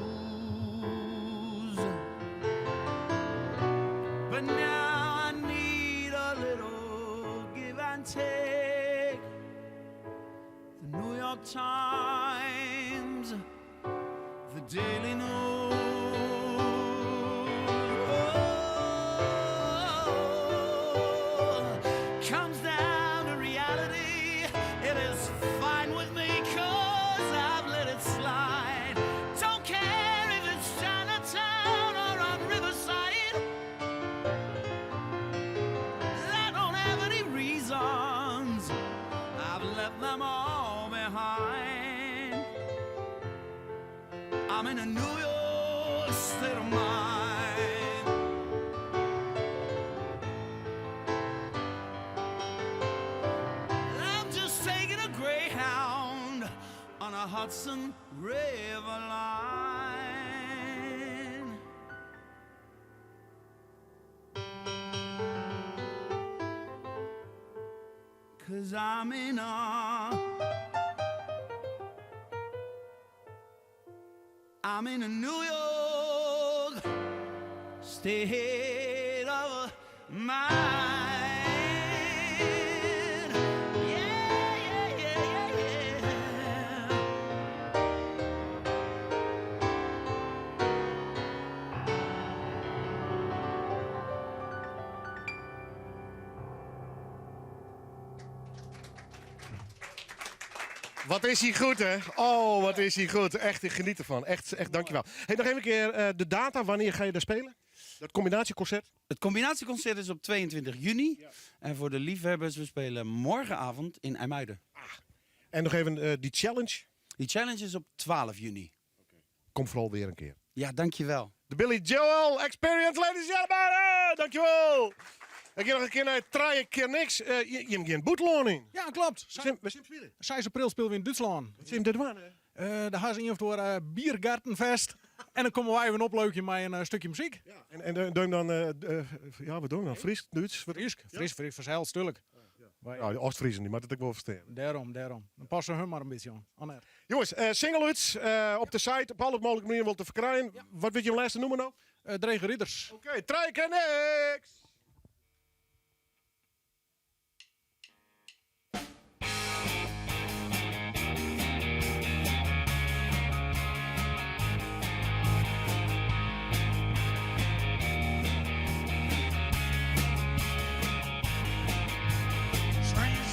But now I need a little give and take. The New York Times, the Daily News. Oh, comes down to reality. It is fine with me cause I've let it slide. Don't care if it's Chinatown or on Riverside. I don't have any reasons. I've left them all behind. I'm in a New York state of mind. I'm just taking a Greyhound on a Hudson River line. Cause I'm in a I'm in a New York state of mind. Yeah, yeah, yeah, yeah, yeah. Wat is hij goed, hè? Oh, wat is hij goed. Echt, ik geniet ervan. Echt, echt dankjewel. Hey, nog even een keer de data. Wanneer ga je daar spelen? Dat combinatieconcert? Het combinatieconcert is op 22 juni. En voor de liefhebbers, we spelen morgenavond in IJmuiden. En nog even die challenge? Die challenge is op 12 juni. Kom vooral weer een keer. Ja, dankjewel. De Billy Joel Experience, ladies and gentlemen. Dankjewel. Ik ga nog een keer naar het Trije keer niks. Je hebt geen boetloon in. Ja, klopt. We zijn spelen. 6 april spelen we in Duitsland. Wat zijn dit waar? Daar gaan ze in of door Biergartenfest. En dan komen wij even opleukje met een stukje muziek. Ja, en doe je dan, ja, wat doen we dan? Fries, Duits? Wat? Fries, Fries, Fries, vanzelf, tuurlijk. Ja, de Oost-Friesen, die moet het ook wel verstaan. Daarom, daarom. Dan passen we hun maar een beetje aan. Oh, nee. Jongens, single op de site, op alle mogelijke manieren wel te verkrijgen. Wat wil je hem laatste noemen nou? Drege Ridders. Oké, okay, Trije keer niks!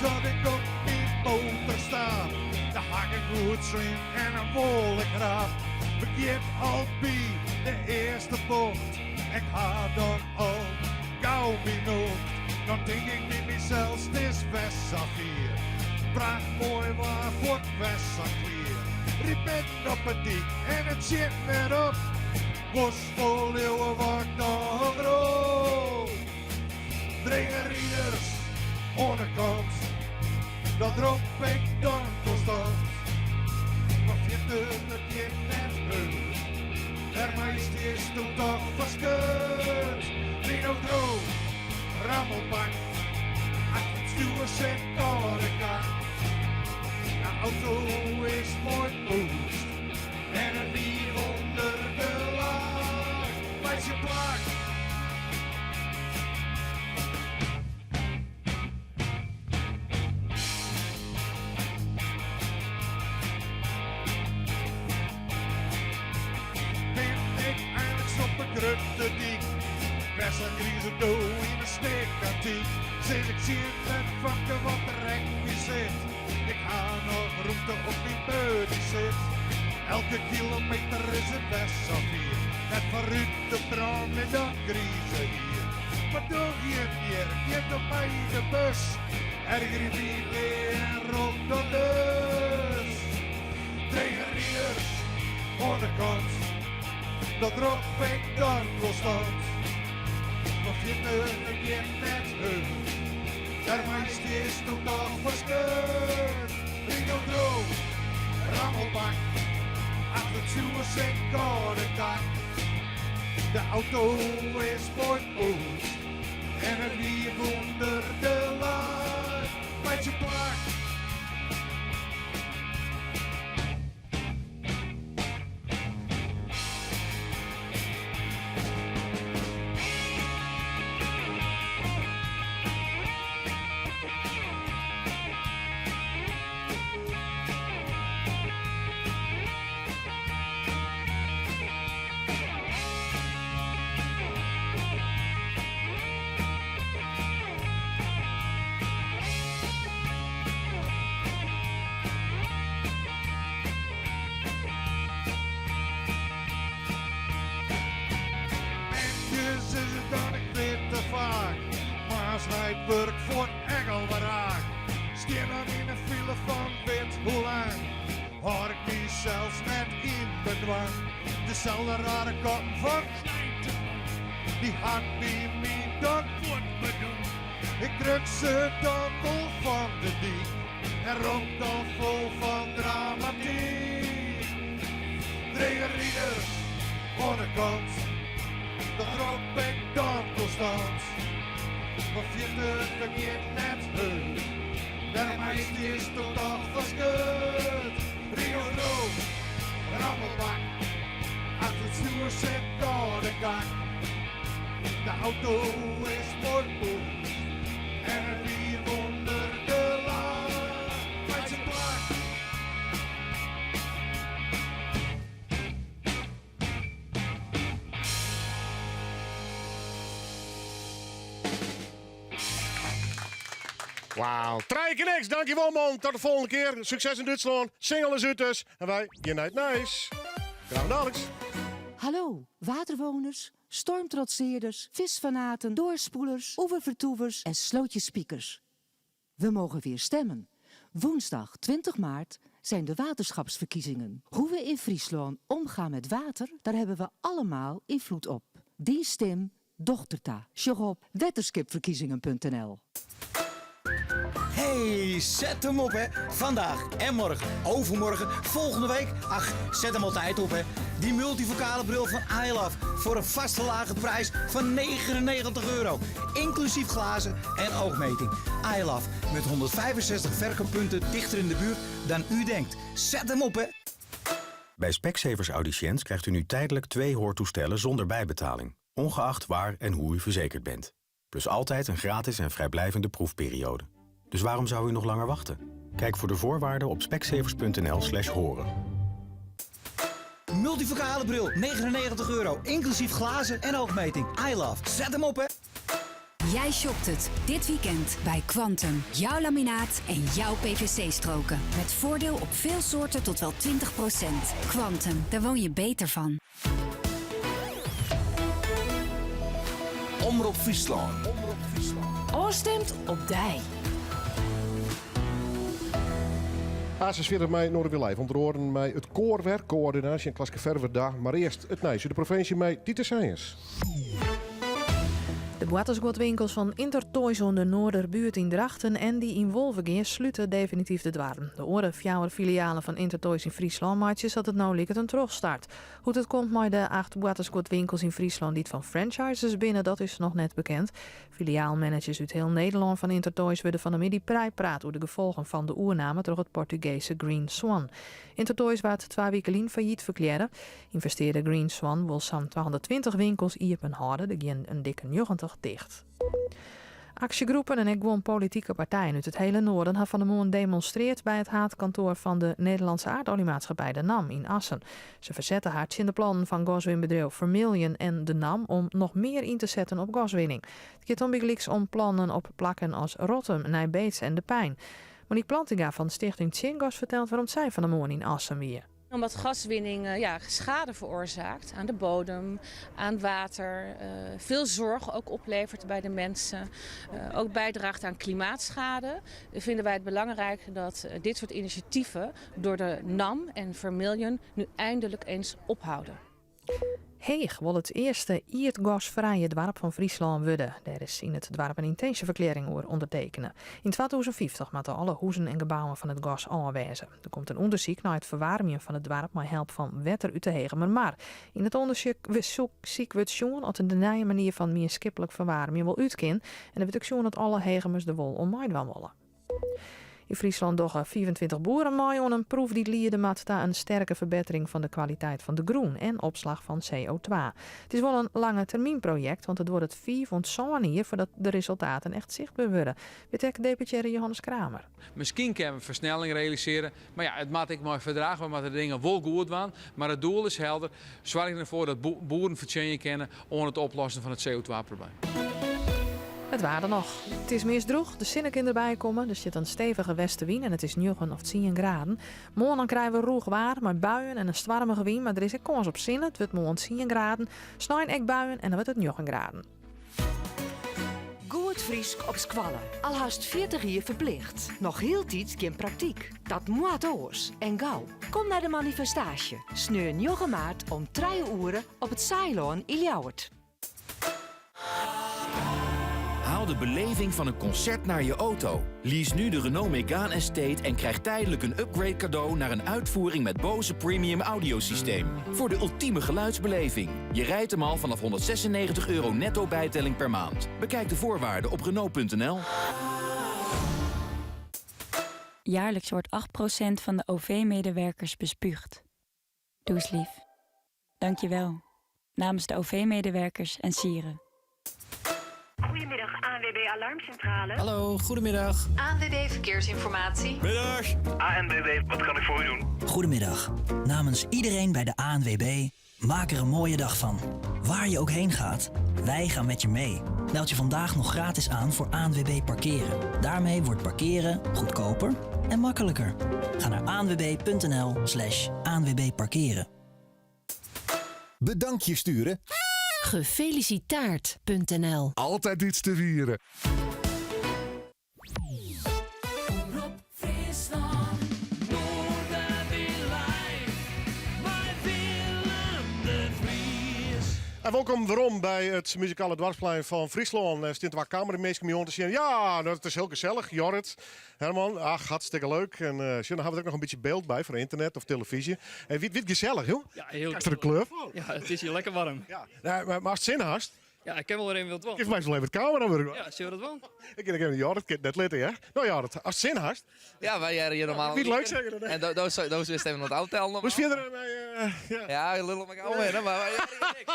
Dat ik op die motor sta, de hakken goed slim en een wollen krap. Begint al bij de eerste bocht, ik ga dan al gauw benoemd. Dan denk ik bij mezelf, het is best hier. Praat mooi waar voor het best clear. Riep op het dik en het zit weer op. Bos vol leeuwen wordt nog groot. Dringen rieders onderkant, dat drop ik dan constant. Maar vierde het je net heus, daarmee is toen toch verscheurd. Rino droog, rammelbak, achter het stuur zit de kant. De auto is mooi boost, En it wiif ûnder de laach meitsje plak. Bin ik einliks op de grutte dyk, bêst in grize do yn in stik antyk. Sis ik tsjin it famke wat der by sit, ik ha noch rûmte op myn budysit. Elke kilometer is it bêst safier, net foarút de brân met dat grize hier. Mar doch jim hjir, giet op my de bus, ergerje my en rop dan dus. Drege riders oan de kant, dat rop ik dan konstant. Want fierder gjin net hurd, dêrmei stiest do toch foar skut. Rio droech, rammelbak, achter it stjoer sit kâlde kak. De auto is moai poetst en it wiif ûnder de laach meitsje plak. Netjes is it dan ik wit te faak, moarns nei it wurk foar ek al wer raak. Stean dan yn in file fan wit hoe lang, hâld ik mysels net yn bedwang. Deselde rare koppen fan dy hat by my dat fuort bedong. Ik druk se dan wol fan de dyk en rop dan fol fan dramatyk. Drege riders oan de kant, dat rop ik dan konstant. Want fierder giet net hurd, dêrmei stiest do toch foar skut. Rio droech, rammelbak, achter it stjoer sit kâlde kak. De auto is moai poetst en it wiif ûnder de laach meitsje plak. Wauw. Trije kear niks. Dankjewol man. Tot de volgende kear. Sukses yn Dútslân. Single is út dus. En wy gean nei it nijs. Graach daliks. Hallo, waterwoners, stormtrotseerders, visfanaten, doorspoelers, oeververtoevers en slootjespiekers. We mogen weer stemmen. Woensdag 20 maart zijn de waterschapsverkiezingen. Hoe we in Fryslân omgaan met water, daar hebben we allemaal invloed op. Dyn stim docht derta. Sjoch op wetterskipverkiezingen.nl. Hey, zet hem op hè. Vandaag en morgen, overmorgen, volgende week. Ach, zet hem altijd op hè. Die multifocale bril van iLove voor een vaste lage prijs van 99 euro. Inclusief glazen en oogmeting. iLove met 165 verkooppunten dichter in de buurt dan u denkt. Zet hem op hè. Bij Specsavers Audiciënt krijgt u nu tijdelijk twee hoortoestellen zonder bijbetaling. Ongeacht waar en hoe u verzekerd bent. Plus altijd een gratis en vrijblijvende proefperiode. Dus waarom zou u nog langer wachten? Kijk voor de voorwaarden op specsavers.nl slash horen. Multifocale bril, 99 euro. Inclusief glazen en oogmeting. iLove, zet hem op hè. Jij shopt het dit weekend bij Quantum. Jouw laminaat en jouw PVC-stroken. Met voordeel op veel soorten tot wel 20%. Quantum, daar woon je beter van. Omrop Fryslân. Ofstimd op dy. A46 mei Noardewyn Live. Ûnder oaren mei it koar wer, koördinaasje en Klaske Ferwerda. Mar earst it nijs út de provinsje mei Titus Sijens. De boartersguodwinkels fan Intertoys oan de Noarderbuert yn Drachten en dy yn Wolvegea slute definityf de doarren. De oare fjouwer filialen fan Intertoys yn Fryslân meitsje sa't it no liket in trochstart. Hoe't it komt mei de acht boartersguodwinkels yn Fryslân dy't fan franchises binne, dat is noch net bekend. Filiaalmanagers út hiel Nederlân fan Intertoys wurde fan 'e middei bypraat oer de gefolgen fan de oername troch it Portugese Green Swan. Intertoys waard twa wike lyn fallyt ferklearre. Ynvestearder Green Swan wol sa'n 220 winkels iepen hâlde, der gean in dikke 90 ticht. Aksjegroepen en ek guon politike partijen út it hiele Noarden ha fan 'e moarn demonstreard by it haadkantoar fan de Nederlandse Aardoliemaatschappij, de NAM, yn Assen. Se fersette har tsjin de plannen fan gaswinbedriuw Vermilion en de NAM om noch mear yn te setten op gaswinning. It giet om bygelyks om plannen op plakken as Rottum, Nij Beets en De Pein. Monique Plantinga fan Stichting Tsjingas fertelt wêrom't sy fan 'e moarn yn Assen wie. Omdat gaswinning eh, ja, schade veroorzaakt aan de bodem, aan water, eh, veel zorg ook oplevert bij de mensen, eh, ook bijdraagt aan klimaatschade, vinden wij het belangrijk dat dit soort initiatieven door de NAM en Vermilion nu eindelijk eens ophouden. Heech wol it earste ierdgasfrije doarp fan Fryslân wurde. Dêr is yn it doarp in yntinsjeferklearring oer ûndertekene. Yn 2050 moatte alle huzen en gebouwen fan it gas ôf wêze. Der komt in ûndersyk nei it ferwaarmjen fan it doarp mei help fan wetter út de Hegemermar. Yn it ûndersyk wurdt sjoen oft de nije manier fan mienskiplik ferwaarmjen wol út kin en der wurdt ek sjoen oft alle Hegemers der wol oan meidwaan wolle. Yn Fryslân dogge 25 boeren mei oan in proef dy't liede moat ta in sterke ferbettering fan de kwaliteit fan de grûn en opslach fan CO2. It is wol in lange termyn projekt, want it duorret fiif oant sân jier foardat de resultaten echt sichtber wurde, wit ek deputearre Johannes Kramer. Miskien kinne we fersnelling realisearje, mar ja, it moat ek mei ferdraach. We moatte de dingen wol goed dwaan, mar it doel is helder, soargje derfoar dat boeren fertsjinje kinne oan it oplossen fan it CO2-probleem. It waar dan noch. It is meast drûch, de sinne kin derby komme, der stiet in stevige westewyn en it is njoggen of tsien graden. Moarn dan krije we rûch waar mei buien en in stoarmige wyn, mar der is ek kâns op sinne. It wurdt moarn tsien graden. Snein ek buien en dan wurdt it njoggen graden. Goed Frysk op skoalle. Al hast 40 jier ferplicht. Noch hieltyd gjin praktyk. Dat moat oars. En gau. Kom nei de manifestaasje. Sneon njoggen maart om trije oere op it Saailân yn Ljouwert. Haal de beleving van een concert naar je auto. Lease nu de Renault Megane Estate en krijg tijdelijk een upgrade cadeau naar een uitvoering met Bose Premium Audiosysteem. Voor de ultieme geluidsbeleving. Je rijdt hem al vanaf 196 euro netto bijtelling per maand. Bekijk de voorwaarden op Renault.nl. Jaarlijks wordt 8% van de OV-medewerkers bespuugd. Doe eens lief. Dank je wel. Namens de OV-medewerkers en SIRE. Goedemiddag, ANWB Alarmcentrale. Hallo, goedemiddag. ANWB Verkeersinformatie. Middag. ANWB, wat kan ik voor u doen? Goedemiddag. Namens iedereen bij de ANWB, maak er een mooie dag van. Waar je ook heen gaat, wij gaan met je mee. Meld je vandaag nog gratis aan voor ANWB Parkeren. Daarmee wordt parkeren goedkoper en makkelijker. Ga naar anwb.nl slash anwbparkeren. Bedankje sturen? Gefelicitaard.nl Altijd iets te vieren. Omrop Fryslân, Noardewyn Live, mei Willem de Vries. En wolkom werom by it muzikale doarpsplein fan Fryslân. Der stean twa kameraminsken my oan te sjen. Ja, dat is hiel gesellich. Jorrit, Herman, ach, hartstikke leuk. En uh, dan ha we der ek noch in bytsje byld by foar ynternet of telefyzje. En wie it gesellich, joh? Ja, hiel Krijst der de kleur fan? Ja, it is hjir lekker waarm. Ja, nee, mar ast sin hast? Ja, ik kin wol wer even wat dwaan. Kinst my wol even it kamerawurk Ja, sille we dat dwaan? Ik kin even Jorrit kin it net litte, hè? No Jorrit, ast sin hast. Ja, wy hearre hjir normaal. Wie it leuk seker? En do, do, do wist even wat ôftellen. Hoe is fierder mei, ja. Ja, lul om ik ôf, mar wy hearre hjir niks.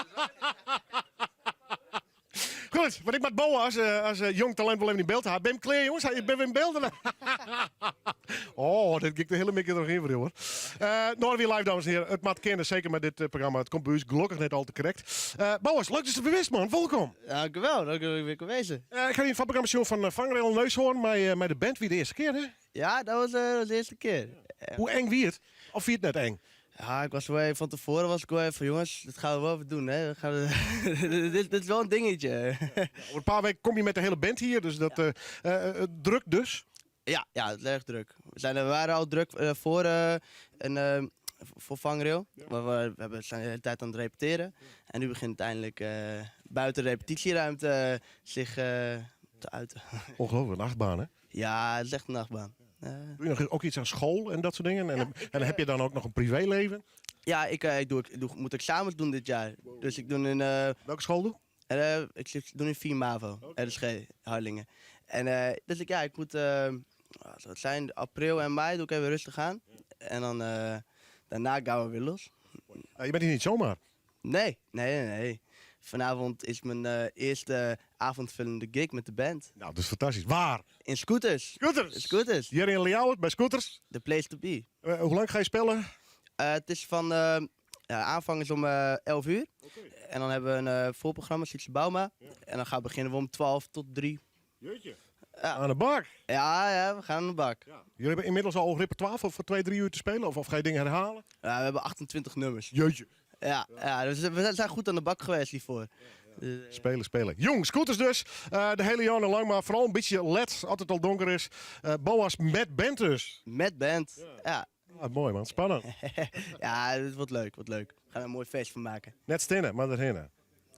Goed, want ik moat Boas as jong talint wol even yn byld ha. Bin 'm klear jonges? Ik bin wer yn byld. Oh, dit giet de hiele middei noch yn foar hoor. Noardewyn Live, dames en heren. It moat kinne, seker mei dit programma. It komt by ús gelokkich net al te krekt. Boas, leuk datst der bist, man. Wolkom. Dankjewel, leuk dat ik wer wêze. Ik ha dyn foarprogramma sjoen fan Vangrail Neushoorn mei de band. Wie de earste kear, hè? Ja, dat was de earste kear. Hoe eng wie it? Of wie it net eng? Ja, ik was wel even van tevoren was ik wel even van jongens, dit gaan we wel even doen. Hè. We gaan, dit is wel een dingetje. Oer in pear wiken komme je mei de hiele band hjir, dus dat drok dus. Ja, ja, het is erg druk. We waren al druk voor en voor vangrail. We, we, we hebben, zijn de hele tijd aan het repeteren. En nu begint het eindelijk buiten de repetitieruimte zich te uiten. Ongelooflijk, een achtbaan hè? Ja, het is echt een achtbaan. Doe je nog ook iets aan school en dat soort dingen? En, en heb je dan ook nog een privéleven? Ja, ik, ik, doe, ik doe, moet examens doen dit jaar. Dus ik doe in... Welke school doe? Ik zit, doe in 4 MAVO, RSG, Harlingen. En dus ik, ja, ik moet, wat zal het zijn, april en mei doe ik even rustig aan. En dan daarna gaan we weer los. je bent hier niet zomaar? Nee, nee, nee. nee. Vanavond is mijn eerste avondvullende gig met de band. Nou, dat is fantastisch. Waar? In Scooters. Scooters? Scooters. Hier in Ljouwert bij Scooters? The place to be. Hoe lang ga je spelen? Het is van, ja, aanvang is om 11 uur. En dan hebben we een voorprogramma, Sietse Bouma. En dan gaan we beginnen we om 12 tot 3. Jeetje. Ja. Aan de bak? Ja, ja, we gaan aan de bak. Jullie hebben inmiddels al repertoire voor 2, 3 uur te spelen? Of ga je dingen herhalen? Ja, we hebben 28 nummers. Jeetje. Ja, ja, dus we zijn goed aan de bak geweest hiervoor. Spelen, spelen. Jong, scooters dus. De hele jaar lang, maar vooral een beetje led, altijd al donker is. Boaz met band dus. Met band, ja. Ah, mooi man, spannend. ja, het wordt leuk, wordt leuk. We gaan er een mooi feest van maken. Net stinnen, maar erheen.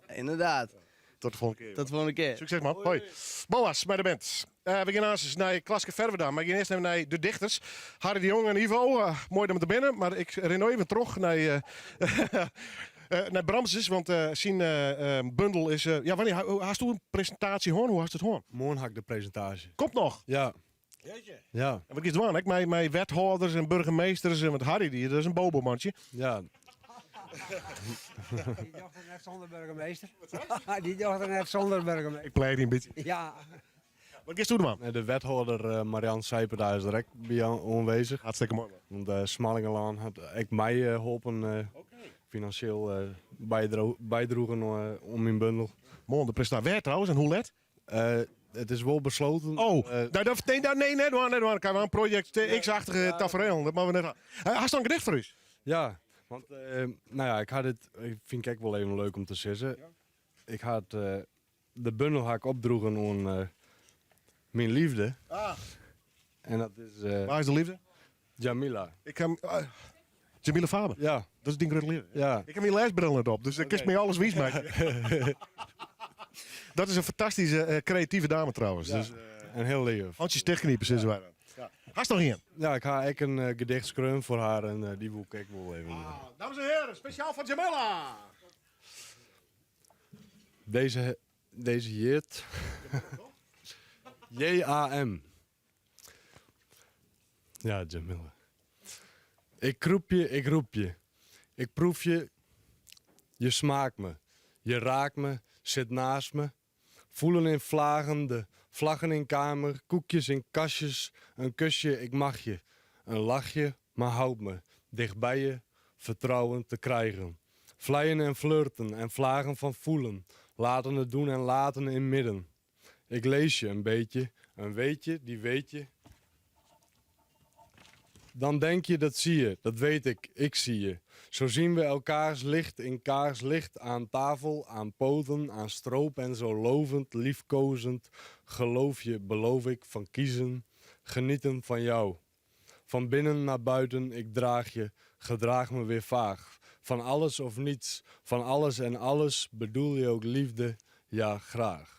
Inderdaad. Tot de volgende keer. Tot de volgende keer. Succes man, hoi. Boaz bij de band. We gaan eerst naar Klaske Ferwerda, maar ik ga eerst even naar de dichters. Harry de Jong en Ivo, mooi dat we er binnen. Maar ik ren nog even terug naar, naar Bramses, want zijn bundel is... ja, wanneer hast u een presentatie hoor? Hoe hast het hoor? Morgen had ik de presentatie. Komt nog? Ja. Jeetje. Ja. En wat is het doen? Ik mijn wethouders en burgemeesters en wat Harry, die, dat is een bobomantje. Ja. Die dochter net zonder burgemeester. Die dochter net zonder burgemeester. Ik pleit een beetje. Ja. Wat is toen man? De wethouder Marianne Sijper daar is direct bij aanwezig. Hartstikke mooi man. Want Smallingerland had ik mij geholpen financieel bijdroegen om mijn bundel. Mooi, de presentatie. Waar trouwens en hoe let? Het is wel besloten. Oh, nou, dat, nee, nou, nee, net waar, net waar. Kan wel een project X-achtige tafereel. Dat mogen we net aan. Had je een gedicht voor u? Ja, want nou ja, ik had het, ik vind ik wel even leuk om te zeggen. Ik had de bundel had ik opdroegen aan mijn liefde. En dat is Waar is de liefde? Jamila. Ik heb, Jamila Faber? Ja. Dat is ding Grote Liefde. Ja. Ik heb mijn lesbril net op, dus ik kan me alles wies maken. Dat is een fantastische creatieve dame trouwens. Ja. Dus, en heel lief. Handjes dichtkniepen, zitten wij dan. Ja. Hast nog hier? Ja, ik ga ik een gedicht schrijven voor haar en die wil ik wel even. Dames en heren, speciaal van Jamila! Deze heet J-A-M. Ja, Jamila. Ik kroep je, ik roep je. Ik proef je, je smaakt me. Je raakt me, zit naast me. Voelen in vlagen, de vlaggen in kamer, koekjes in kastjes, een kusje, ik mag je. Een lachje, maar houd me. Dicht bij je, vertrouwen te krijgen. Vleien en flirten en vlagen van voelen. Laten het doen en laten in midden. Ik lees je een beetje, een weetje, die weet je. Dan denk je, dat zie je, dat weet ik, ik zie je. Zo zien we elkaars licht in kaarslicht, aan tafel, aan poten, aan stroop en zo lovend, liefkozend. Geloof je, beloof ik, van kiezen, genieten van jou. Van binnen naar buiten, ik draag je, gedraag me weer vaag. Van alles of niets, van alles en alles, bedoel je ook liefde, ja graag.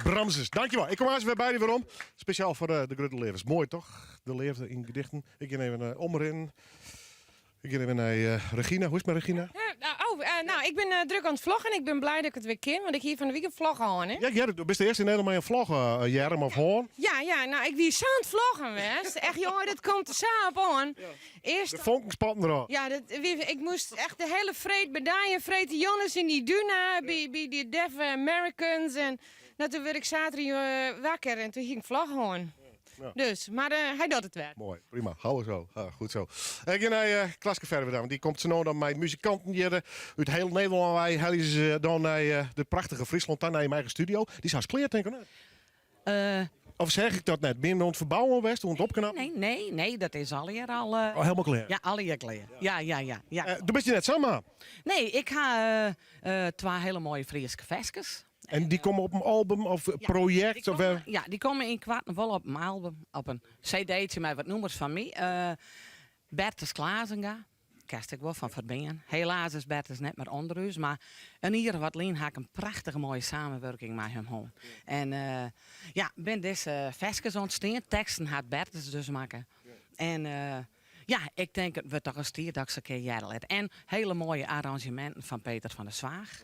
Bramses, dankjewel. Ik kom eens weer bij die weer om. Speciaal voor de Grote Levens. Mooi toch? De leefde in gedichten. Ik ga even naar Omrin. Ik ga even naar Regina. Hoe is het met Regina? Ja, nou, oh, nou, ik ben druk aan het vloggen en ik ben blij dat ik het weer ken, want ik hier van de week een vlog aan, hè? Ja, Gerrit, du bist de eerste in Nederland met een vlog, Jerm of Hoorn. Ja, ja, nou, ik wie zo aan het vloggen was. Echt, jongen, dat komt er samen aan. Eerst De vonken spatten erop. Ja, dat, wie, ik moest echt de hele vreed bedanken. Vreed de Jonas in die Duna, bij die Deaf Americans. En nou, toen werd ik zaterdag wakker en toen ging ik vloggen aan. Ja. Dus, maar hij doet het wel. Mooi, prima. Hou zo. Ja, goed zo. Ik ga naar Klaske Ferwerda, want die komt zo nou dan met muzikanten hier uit heel Nederland. Wij halen ze dan naar de prachtige Friesland, daar naar je eigen studio. Die is haast klaar, denk ik. Of zeg ik dat net? Ben je aan het verbouwen geweest, aan het opknappen? Nee, nee, nee, dat is alweer al... Oh, helemaal klaar? Ja, alweer klaar. Ja, ja, ja, ja. Doe bist je net samen? Nee, ik ga twee hele mooie Friese veskes. En dy komme op in album of projekt? Of wer? Ja, dy komme ynkoarten wol op in album, op in cd'tsje mei wat nûmers fan my. Bertus Klazenga, kenst ek wol fan Ferbean. Helaas is Bertus net mear ûnder ús, mar in jier of wat lyn ha ik in prachtige moaie samenwurking mei him hân. En ja, bin dizze ferskes ûntstien. Teksten hat Bertus dus makke. En ja, ik tink it wurdt toch ris tiid dat ik se in kear hearre lit. En hiele moaie arranzjeminten fan Peter van der Zwaag.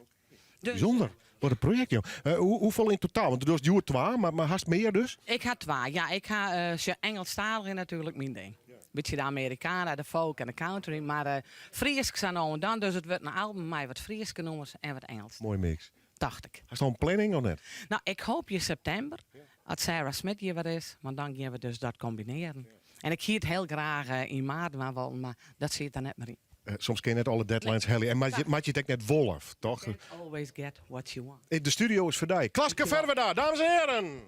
Dus, Bysûnder. Wat in projekt, joh. Hoefolle yn totaal? Want do dochst hjoed twa, mar hast mear dus? Ik ha twa, ja. Ik ha Ingelsktalich is natuerlik myn ding. Bytsje de Americana, de folk en de country. Mar Frysk sa no en dan. Dus it wurdt in album mei wat Fryske nûmers en wat Ingelsk. Moaie mix. Tocht ik. Hast al in planning of net? No, ik hoopje septimber, as Sarah Smit hjir wer is. Want dan gean we dus dat kombinearjen. En ik hie it hiel graach yn maart dwaan wollen, mar dat siet der net mear yn. Soms kin je net alle deadlines helje en moat je it ek net wolle, toch? You can't always get what you want. De studio is foar dy. Klaske Ferwerda, dames en heren!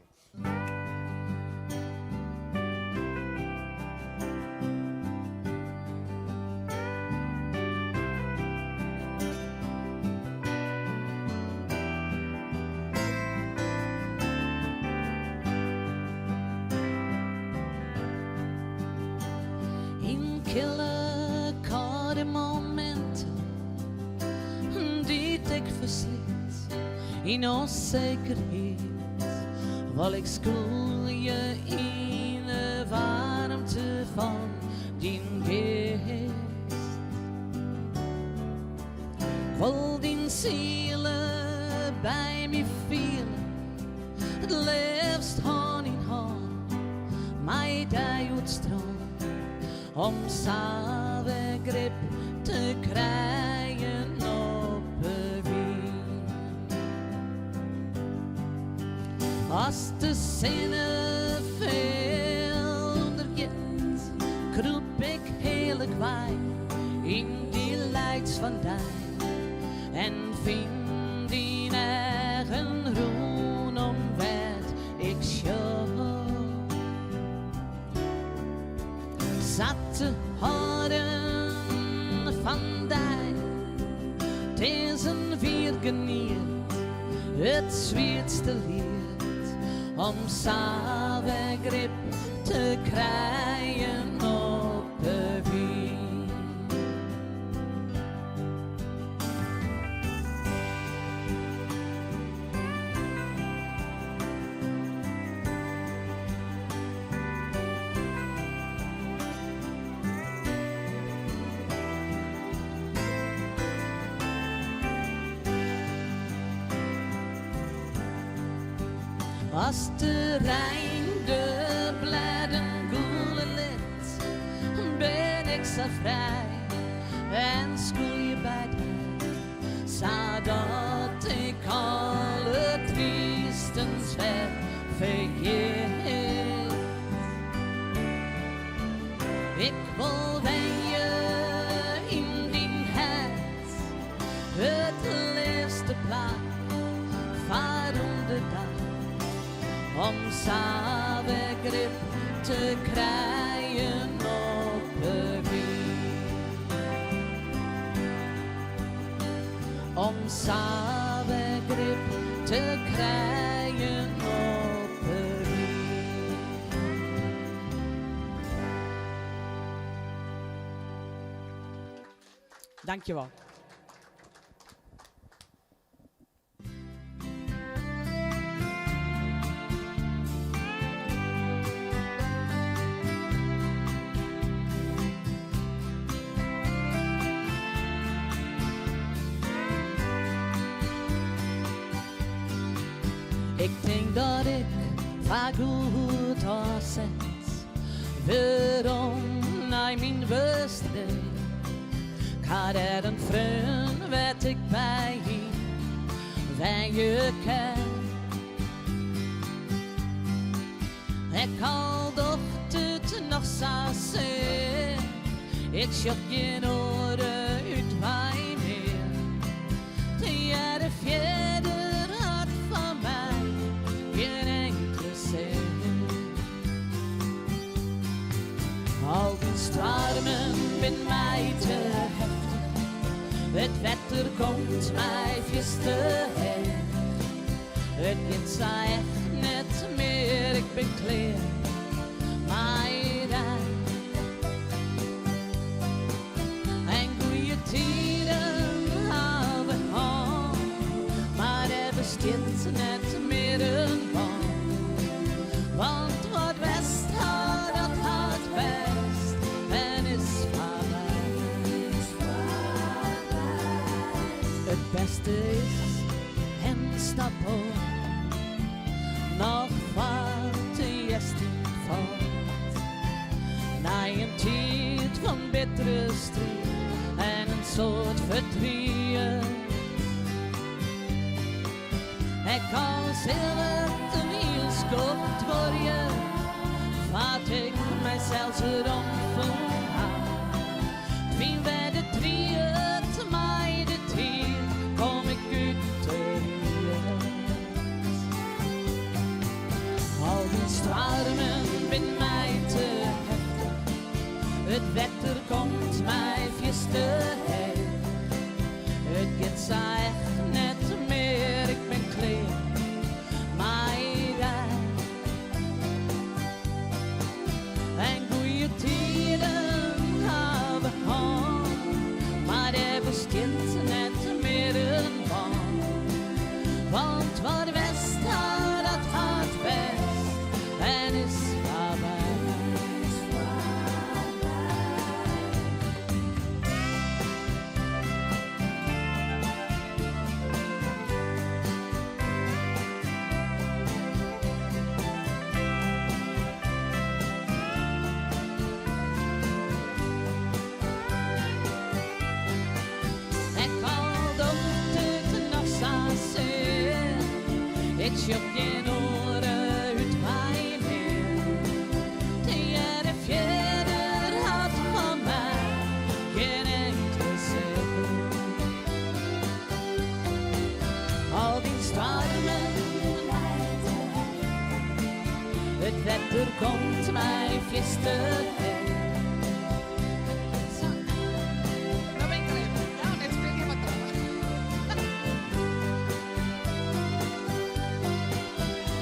Yn kille kâlde mominten dy't ik ferslyt yn ûnsekerheid, wol ik skûlje yn 'e waarmte fan dyn geast. Wol dyn siele by my fiele, it leafst hân yn hân mei dy oer 't strân, om sa wer grip te krijen op 'e wyn. As de sinne fear ûndergiet, krûp ik hearlik wei yn dy light fan dy en fyn dyn eagen rûnom wêr't ik sjoch. Sa te hâlden fan dy, 't is in wier geniet, it swietste liet, om sa wer grip te krijen op 'e wyn. As de rein de blêden gûle lit, bin ik sa frij en skûlje by dy, sadat ik alle trystens wer ferjit. Ik wol wenje yn dyn hert, it leafste plak foar ûnderdak, om sa wer grip te krijen op 'e wyn. Om sa wer grip te krijen op 'e wyn. Dankjewol. Ik tink dat ik foargoed ôfset, werom nei myn wurststreek. 'k Ha dêr in freon wêr't ik by wenje kin. Ek al docht it noch sa sear, ik sjoch gjin oare útwei mear. Tegearre fierder hat foar my gjin inkele sin. Al dy stoarmen binne my te heftich, it wetter komt my fierste heech. It giet sa echt net mear, ik bin klear mei dy. En goeie tiden ha we hân, mar der bestiet net mear in bân. Want wat west hat, dat hat west en is foarby. It bêste is in stap op, noch foar't de hjerst ynfalt. Nei in tiid fan bittere striid en in soad fertriet. Ek al sil it in hiel skoft duorje, foar't ik mysels werom fûn ha. Fyn wer de tried mei de tiid, kom ik út de ried. Al dy stoarmen binne my te heftich, it wetter komt my fierste heech. It giet sa echt net mear, ik bin klear mei dy. En goeie tiden ha we hân, mar der bestiet net mear in bân. Want wat west hat, dat hat west en is foarby. Ek al docht it noch sa sear, ik sjoch gjin oare útwei mear. Tegearre fierder hat foar my gjin inkele sin. Al dy stoarmen, it wetter komt my fierste heech. No bin ik der even. Ja, net spylje mar troch.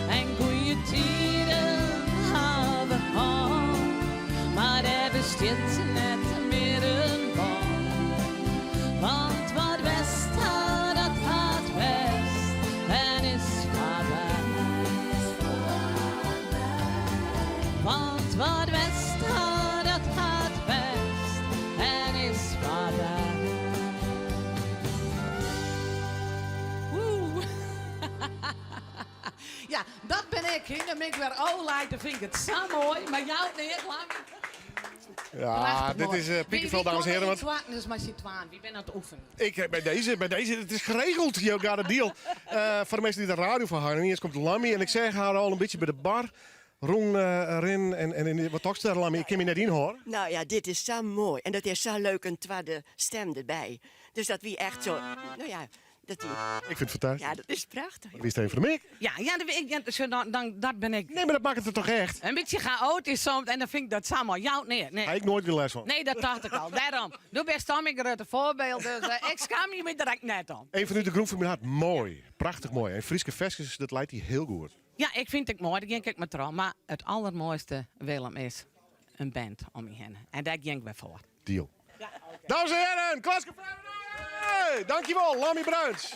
En goeie tiden ha we hân, mar der bestiet net mear in bân. Want wat west hat, dat hat west en is foarby. Want wat west hat, dat hat west en is foarby. Oeh. Ja, dat bin ik, hè. Dan bin ik wer ôflaat, dan fyn ik it sa moai. Mar jout neat, lang. Ja, Prachtich dit moai. is Piekenveld, dames en heren. Wy komme ynkoarten dus mei syn twaen. Wy binne oan it oefenjen. Ik, bij deze, het is geregeld. You got a deal. Foar de minsken dy't de radio foar hawwe, iens komt Lammy en ik seach har al in bytsje by de bar rûn rinnen. En wat tochtst dêr, Lammy? Ik kin my net ynhâlde. Nou ja, dit is sa moai. En dat is sa leuk, in twadde stem derby. Dus dat wie echt sa, nou ja, dat die... Ik fyn it fantastysk. Ja, dat is prachtich. Wie is het even van de Mik? Ja, ja, zo dan, dat ben ik. Nee, mar dat makket it toch echt? In bytsje chaotysk soms en dan fyn ik dat sa moai. Jout neat, nee. Ha ik noait gjin lêst fan. Nee, dat tocht ik al. Dêrom. Do bist dan myn grutte foarbyld, dus ik skamje my der ek net om. Even fanút de grûn fan myn hert, moai. Prachtich moai. En Fryske ferskes, dat leit dy hiel goed. Ja, ik fyn it ek moai. Dêr gean ik ek mei troch. Mar it aldermoaiste, Willem, is in band om my hinne. En dêr gean ik wer foar. Deal. Dames en heren, Klaske Verweij! Dankjewol, Lammy Bruins.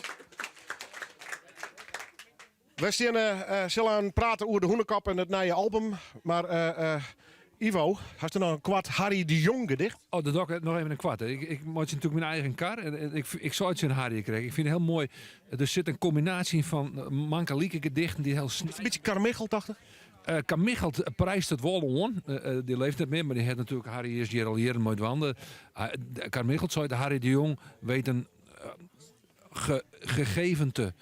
We steane uh, sille prate oer de Hûnekop en it nije album. Mar uh, uh, Ivo, hast der noch in koart Harry de Jong gedicht? Oh, dat doch ik noch even in koart. Ik meitsje natuerlik myn eigen kar. En ik sei tsjin Harry krekt, ik fyn it hiel moai. Der sit in kombinaasje fan mankelike gedichten dy't hiel Is it in bytsje Carmichaeltachtich? Carmichael priist it wol oan. Dy leeft net mear, mar dy hat natuerlik Harry is hjir al jierren mei dwaande. Carmichael seit Harry de Jong weet in gegeven te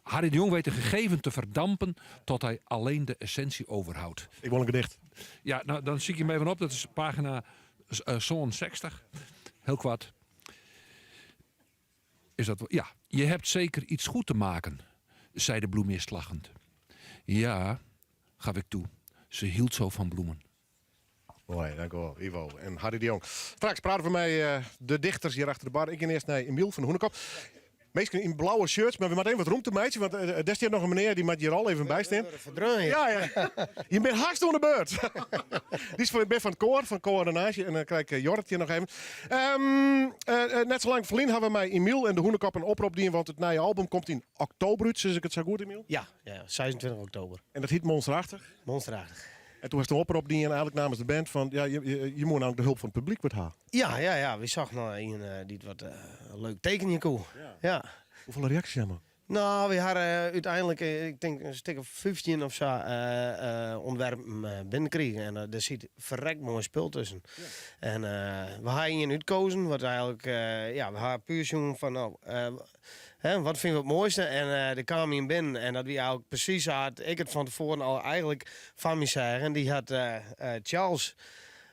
Harry de Jong weet een gegeven te verdampen tot hij alleen de essentie overhoudt. Ik wol in gedicht. Ja, nou, dan sykje ik 'm even op. Dat is pagina 67. Hiel koart. Is dat, ja, je hebt zeker iets goed te maken, zei de bloemist lachend. Ja, gaf ik toe. Ze hield zo van bloemen. Moai, dankjewol Ivo en Harry de Jong. Straks prate we mei de dichters hjir achter de bar. Ik gean earst nei Emiel fan de Hûnekop. Minsken yn blauwe shirts, mar we moatte even wat rûmte meitsje, want dêr stiet noch in menear, dy moat hjir al even by stean. Ja, ja. Je bent hast oan de beurt. Dy is fan, ben fan it koar, fan koördinaasje. En dan krij ik Jorrit hjir noch even. Net sa lang ferlyn hawwe we mei Emiel en de Hûnekop in oprop dien, want it nije album komt yn oktober út. Sis ik it sa goed, Emiel? Ja, ja, 26 oktober. En dat hyt Monsterachtich? Monsterachtich. En doe hast in oprop dien, eigenlik namens de band, fan ja, je moatte no de hulp fan it publyk wat ha. Ja, ja, ja. Wy sochten nei ien dy't wat leuk tekenje koe. Ja. Hoefolle reaksjes ha we? No, wy ha úteinlik, ik tink in stik of 15 of sa ûntwerpen binnenkrigen. En der sit ferrekt moai spul tusken. En we ha ien útkozen, wat eigenlik, ja, we ha puer sjoen fan no, hè, wat fine we it moaiste? En der kaam ien binnen en dat wie eigenlik presys sa't ik it fan tefoaren al eigenlik foar my seach. En dy hat Charles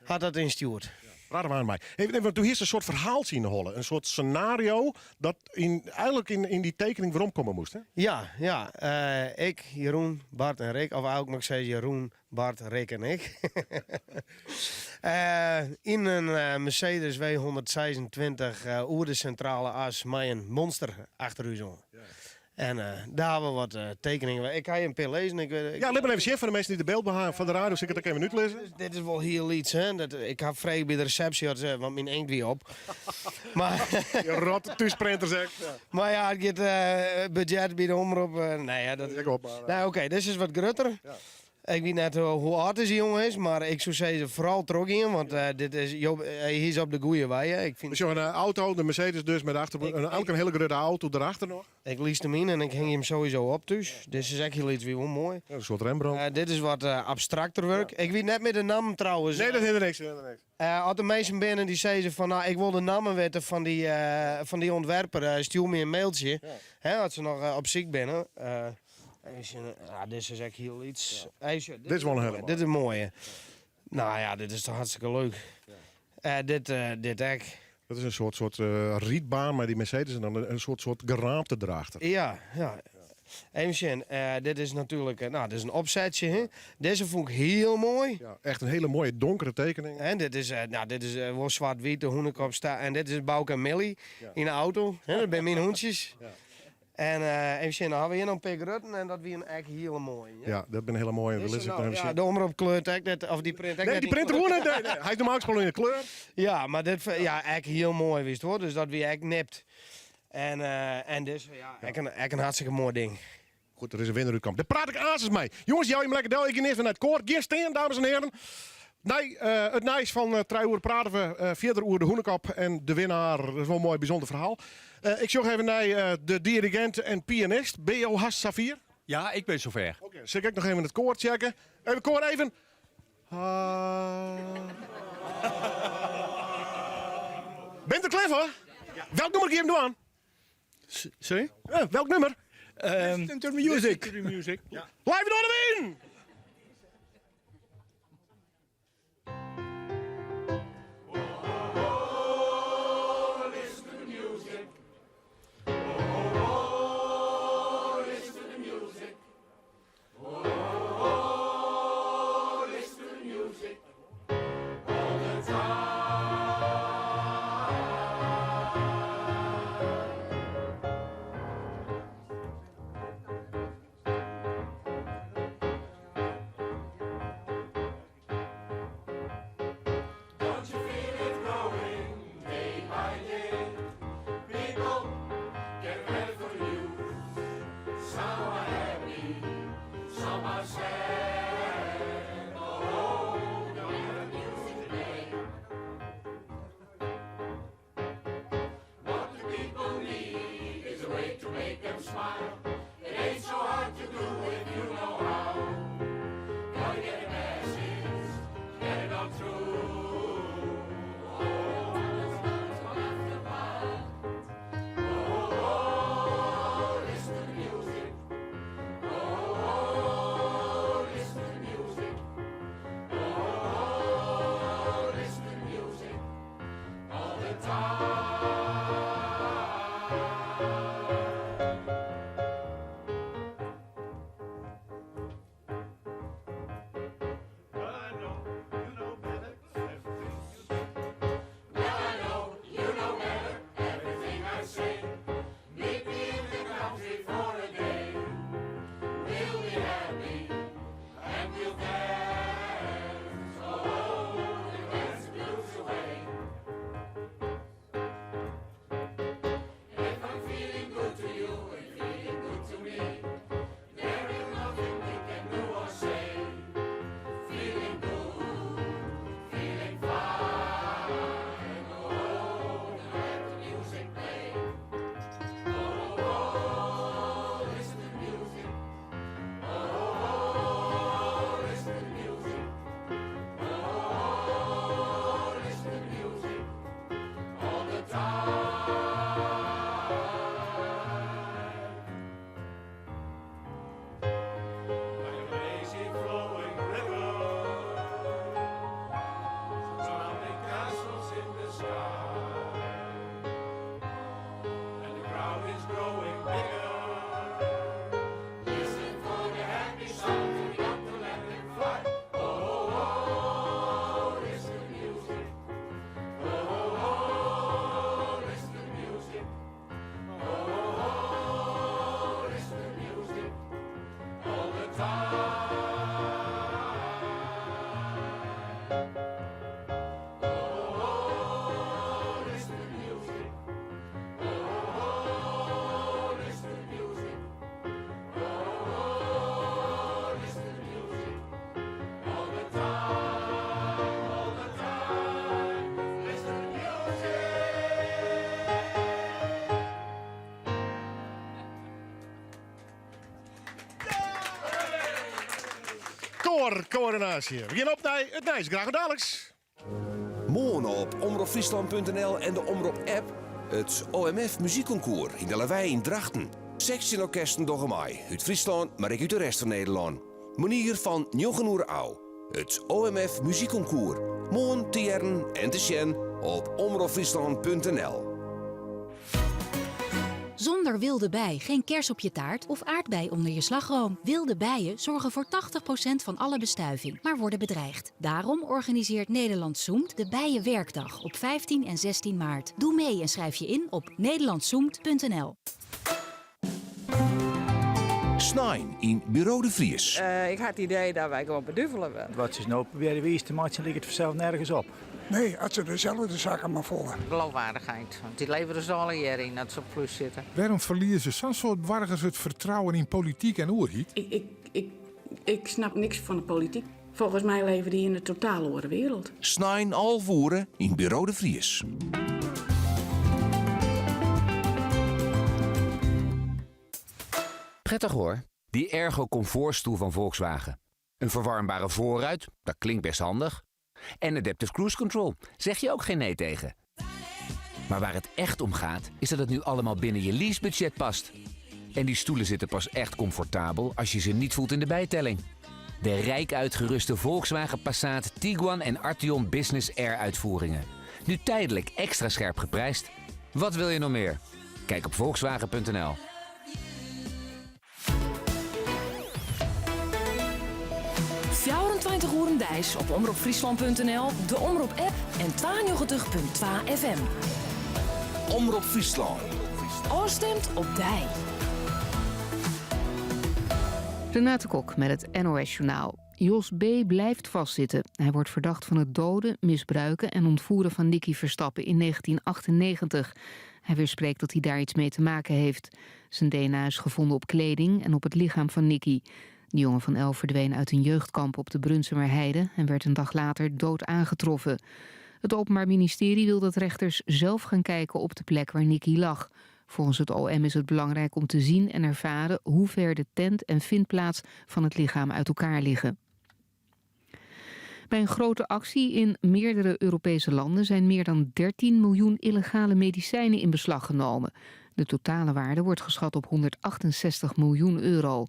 hat dat ynstjoerd. Praat der mei. Even, want doe hiest in soart ferhaaltsje yn de holle, in soart senario dat yn, eigenlik yn dy tekening weromkomme moast, hè? Ja, ja. Ik, Jeroen, Bart en Rick, of eigenlik moat ik sizze Jeroen, Bart, Rick en ik. Yn in Mercedes W126 oer de sintrale as mei in monster achter ús oan. En dêr hawwe we wat tekeningen. Ik ha hjir in pear lêzen. Ik, Ja, lit mar even sjen foar de minsken dy't de byld ha fan de radio, sil ik it ek even útlizze. Dit is wol hiel lyts, hè. Dat, ik ha frege by de resepsje, want myn inkt wie op. Mar Je rot thúsprinters ek. Mar ja, it giet budget by de omrop. Nee, ja, dat is ek op. Maar, Nee, oké, dit is wat grutter. Ik wit net hoe âld dizze jonge is, mar ik soe sizze foaral trochgean, want dit is, jo, hy is op de goede wei. Hè. Ik fyn... We sjogge in auto, de Mercedes dus, met achter, een, een hiele grutte auto derachter noch. Ik lys him yn en ik hingje him sowieso op thús. Dit is ek hiel lyts, wie wol moai. Ja, in soart Rembrandt. Dit is wat abstrakter wurk. Ik wit net mear de nammen trouwens. Nee, dat hindert niks. Dat hindert niks. As der minsken binne dy't sizze fan no, ik wol de nammen witte fan dy ûntwerper, stjoer my in mailtsje. Hè, as se noch op syk binne. Even sjen, ja, dizze is ek hiel lyts. Even sjen, Dit is wol in hiele Dit is in moaie. No ja, dit is toch hartstikke leuk. Dit ek. Dat is in soart rydbaan mei dy Mercedes en dan in soart geraamte derachter. Ja, ja. Even sjen, dit is natuerlik, no, dit is in opsetsje. Hè? Dizze fûn ik hiel moai. Ja, echt in hiele moaie donkere tekening. En dit is, no, dit is wol swart-wyt, de hûnekop sta. En dit is Bouke en Millie yn de auto. Hè, dat binne myn hûntsjes. En even sjen, dan hawwe we hjir noch in pear grutten en dat wienen ek hiele moaie. Ja, dat binne hiele moaie. Dizze no, ja, de omrop kleurt ek net, of dy print ek Nee, net dy yn print kleur. gewoan net. Nee, nee. Hy is normaal gesproken yn de kleur. Ja, mar dit, ja, ek hiel moai, witst wol. Dus dat wie ek nipt. En dizze, ja, ek in hartstikke moai ding. Goed, der is in winner útkaam. Dêr praat ik aansens mei. Jonges, jou jim lekker del. Ik gean earst wer nei it koar. Gean stean, dames en hearen. Nei it nijs fan trije oere prate we fierder oer de Hûnekop en de winnaar. Dat is wol in moai bysûnder ferhaal. Ik sjoch even nei de dirigint en pianist. Binne jo hast safier? Ja, ik bin safier. Oké, sil ik ek noch even it koar checke. Even koar even. Ha. Bent der klear foar? Welk nûmer gean jim dwaan? Sorry? Welk nûmer? Listen to the music. Listen to the music. Live yn Noardewyn! We'll be happy and we'll dance. Oh, oh, we'll dance the blues away. If I'm feeling good to you and feeling good to me, there is nothing we can do or say. Feeling good, feeling fine. Oh, oh, now let the music play. Oh, oh, oh, listen to the music. Oh, oh, oh, listen to the music. Oh, oh, oh, listen to the music. All the time. Like a lazy flowing river, surrounding castles in the sky, and the crowd is growing bigger. Listen for the happy sound, we got to let them fly. Oh, oh, oh, listen to the music. Oh, oh, oh, listen to the music. Oh, oh, oh, listen to the music. All the time. Oh, oh, oh, listen to the music. Oh, oh, oh, listen to the music. Oh, oh, oh, listen to the music. All the time, all the time. Listen to the music. Koar Coördinatie. We gean op nei it nijs. Graach oant daliks. Moarn op omropfryslan.nl en de Omrop-app it OMF Muzykkonkoers yn De Lawei yn Drachten. 16 orkesten dogge mei, út Fryslân, mar ek út de rest fan Nederlân. Moarnier fan njoggen oere ôf. It OMF Muzykkonkoers. Moarn te hearren en te sjen op omropfryslan.nl. Zonder wilde bij geen kers op je taart of aardbei onder je slagroom. Wilde bijen zorgen voor 80% van alle bestuiving, maar worden bedreigd. Daarom organiseert Nederland Zoemt de Bijenwerkdag op 15 en 16 maart. Doe mee en schrijf je in op nederlandzoemt.nl. Snein yn Buro de Vries. Ik ha it idee dat wy gewoan beduvele wurde. Wat se no probearje wiis te meitsjen liket fansels nergens op. Nee, as se deselde sakken mar folle. Geloofwaardigheid, want dy levere se allegear yn as se op plus sitte. Wêrom ferlieze sa'n soad boargers it fertrouwen yn polityk en oerheid? Ik, ik, ik, ik snap niks fan de polityk. Folgens my leve dy yn in totaal oare wereld. Snein 11 oere yn Buro de Vries. Prettig hoor, die Ergo comfortstoel van Volkswagen. Een verwarmbare voorruit, dat klinkt best handig. En adaptive cruise control, zeg je ook geen nee tegen. Maar waar het echt om gaat, is dat het nu allemaal binnen je leasebudget past. En die stoelen zitten pas echt comfortabel als je ze niet voelt in de bijtelling. De rijk uitgeruste Volkswagen Passat, Tiguan en Arteon Business R uitvoeringen. Nu tijdelijk extra scherp geprijsd. Wat wil je nog meer? Kijk op volkswagen.nl. 24 oeren deis op omropfryslan.nl, de Omrop-app en 92.2 FM. Omrop Fryslân. Ofstimd op dy. Renate Kok met het NOS Journaal. Jos B. blijft vastzitten. Hij wordt verdacht van het doden, misbruiken en ontvoeren van Nicky Verstappen in 1998. Hij weerspreekt dat hij daar iets mee te maken heeft. Zijn DNA is gevonden op kleding en op het lichaam van Nicky. De jongen van 11 verdween uit een jeugdkamp op de Brunssummerheide en werd een dag later dood aangetroffen. Het Openbaar Ministerie wil dat rechters zelf gaan kijken op de plek waar Nicky lag. Volgens het OM is het belangrijk om te zien en ervaren hoe ver de tent en vindplaats van het lichaam uit elkaar liggen. Bij een grote actie in meerdere Europese landen zijn meer dan 13 miljoen illegale medicijnen in beslag genomen. De totale waarde wordt geschat op 168 miljoen euro.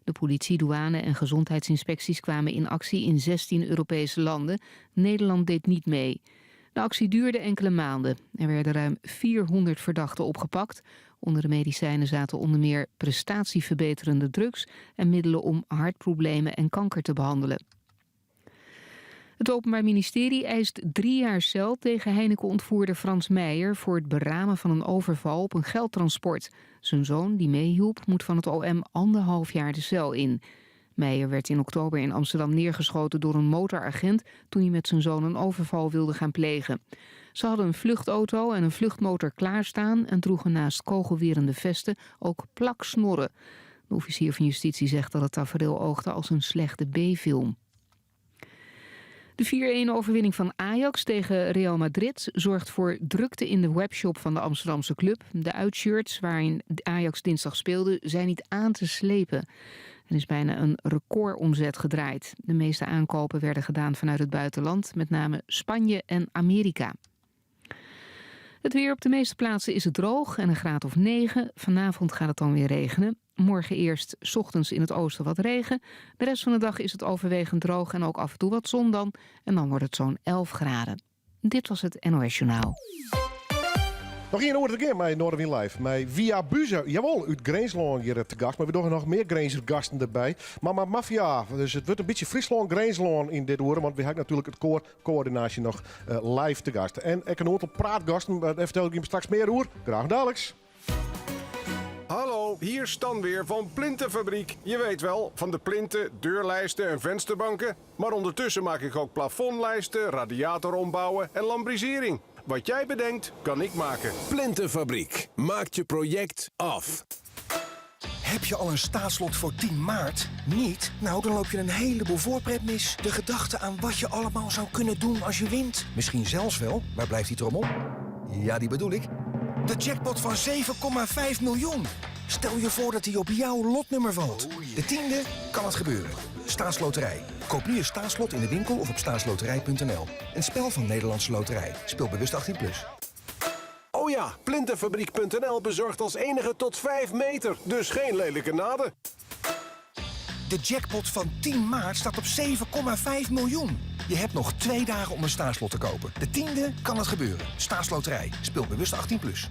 De politie, douane en gezondheidsinspecties kwamen in actie in 16 Europese landen. Nederland deed niet mee. De actie duurde enkele maanden. Er werden ruim 400 verdachten opgepakt. Onder de medicijnen zaten onder meer prestatieverbeterende drugs en middelen om hartproblemen en kanker te behandelen. Het Openbaar Ministerie eist drie jaar cel tegen Heineken-ontvoerder Frans Meijer... voor het beramen van een overval op een geldtransport. Zijn zoon, die meehielp, moet van het OM anderhalf jaar de cel in. Meijer werd in oktober in Amsterdam neergeschoten door een motoragent... toen hij met zijn zoon een overval wilde gaan plegen. Ze hadden een vluchtauto en een vluchtmotor klaarstaan... en droegen naast kogelwerende vesten ook plaksnorren. De officier van justitie zegt dat het tafereel oogde als een slechte B-film. De 4-1 overwinning van Ajax tegen Real Madrid zorgt voor drukte in de webshop van de Amsterdamse club. De uitshirts waarin Ajax dinsdag speelde zijn niet aan te slepen. Er is bijna een recordomzet gedraaid. De meeste aankopen werden gedaan vanuit het buitenland, met name Spanje en Amerika. Het weer op de meeste plaatsen is het droog en een graad of 9. Vanavond gaat het dan weer regenen. Morgen eerst 's ochtends in het oosten wat regen. De rest van de dag is het overwegend droog en ook af en toe wat zon dan. En dan wordt het zo'n 11 graden. Dit was het NOS Journaal. Noch ien oere te gean mei Noardewyn Live. Mei Via Buze, jawol, út Grinslân hjir te gast. Mar we dogge noch mear Grinzer gasten derby. Mama Mafia, dus it wurdt in bytsje Fryslân-Grinslân yn dit oere. Want we ha natuerlik it koar Koördinaasje noch live te gast. En ek in oantal praatgasten, mar dêr fertel ik jim straks mear oer. Graach daliks. Hallo, hier Stan weer van Plintenfabriek. Je weet wel, van de plinten, deurlijsten en vensterbanken. Maar ondertussen maak ik ook plafondlijsten, radiator ombouwen en lambrisering. Wat jij bedenkt, kan ik maken. Plintenfabriek. Maakt je project af. Heb je al een staatslot voor 10 maart? Niet? Nou, dan loop je een heleboel voorpret mis. De gedachte aan wat je allemaal zou kunnen doen als je wint. Misschien zelfs wel, waar blijft die trommel? Ja, die bedoel ik. De jackpot van 7,5 miljoen. Stel je voor dat die op jouw lotnummer valt. De tiende kan het gebeuren. Staatsloterij. Koop nu je staatslot in de winkel of op staatsloterij.nl. Een spel van Nederlandse Loterij. Speel bewust 18+. Plus. Oh ja, plintenfabriek.nl bezorgt als enige tot 5 meter. Dus geen lelijke naden. De jackpot van 10 maart staat op 7,5 miljoen. Je hebt nog twee dagen om een staatslot te kopen. De tiende kan het gebeuren. Staatsloterij. Speel bewust 18+. Plus.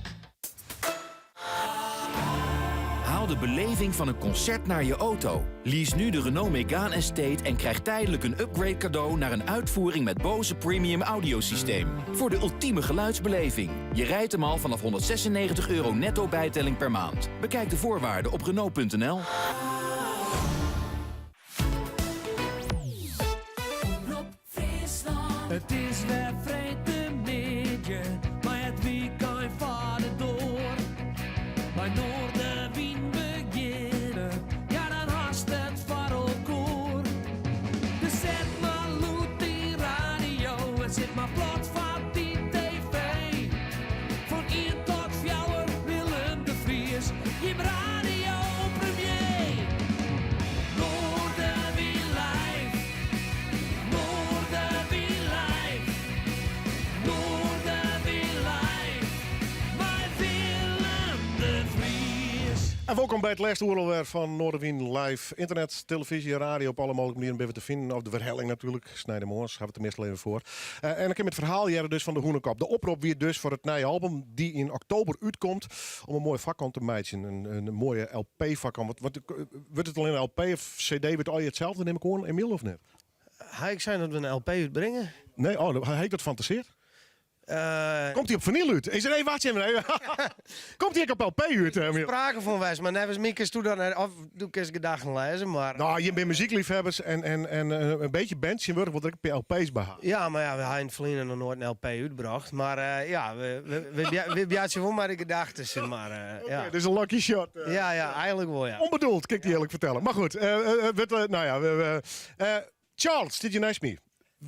Haal de beleving van een concert naar je auto. Lease nu de Renault Megane Estate en krijg tijdelijk een upgrade cadeau naar een uitvoering met Bose Premium Audiosysteem. Voor de ultieme geluidsbeleving. Je rijdt hem al vanaf 196 euro netto bijtelling per maand. Bekijk de voorwaarden op Renault.nl. It is wer freedtemiddei, mei it wykein foar de doar. Mei Noardewyn begjinne, ja dan hast it foar elkoar. Dus set mar lûd dyn radio en sit mar plat foar dyn TV. Fan ien tot fjouwer Willem de Vries, jim radiopremier. Noardewyn live, Noardewyn live, Noardewyn live, mei Willem de Vries. En wolkom by it lêste oere alwer fan Noardewyn Live. Ynternet, televyzje, radio op alle mooglike manieren binne we te finen. Of de werhelling natuerlik. Sneintemoarns ha we it der meastal even foar. Eh, en ik kin it ferhaal hearre dus fan de Hûnekop. De oprop wie dus foar it nije album dy't yn oktober útkomt om in moaie foarkant te meitsjen. In moaie LP-foarkant. Wat, wat, wurdt it allinnich LP of CD? Wurdt allegear itselde, nim ik oan, Emiel, of net? Ha ik sein dat we in LP útbringe? Nee, oh, ha ik dat fantasearre? Eh, Komt hy op finyl út? Is der even wacht even. Nee. Komt hy ek op LP út? Emiel? Sprake fan west, mar neffens my kinsto dan net, of do kinst gedachten lêze, mar... No, jim binne muzykleafhawwers en, en, en eh, in bytsje band tsjintwurdich wol der ek in pear LP's by ha. Ja, mar ja, we ha yn it ferline noch noait in LP útbrocht. Mar eh, ja, we, we, we, we bjatsje wol mei de gedachten, sis mar. eh, ja. Dit is in lucky shot. Ja, ja, eigenlik wol, ja. Ûnbedoeld, kin ik dy earlik fertelle. Mar goed, eh, eh, wurdt, eh, no ja, we, we, eh, Charles, sit hjir neist my.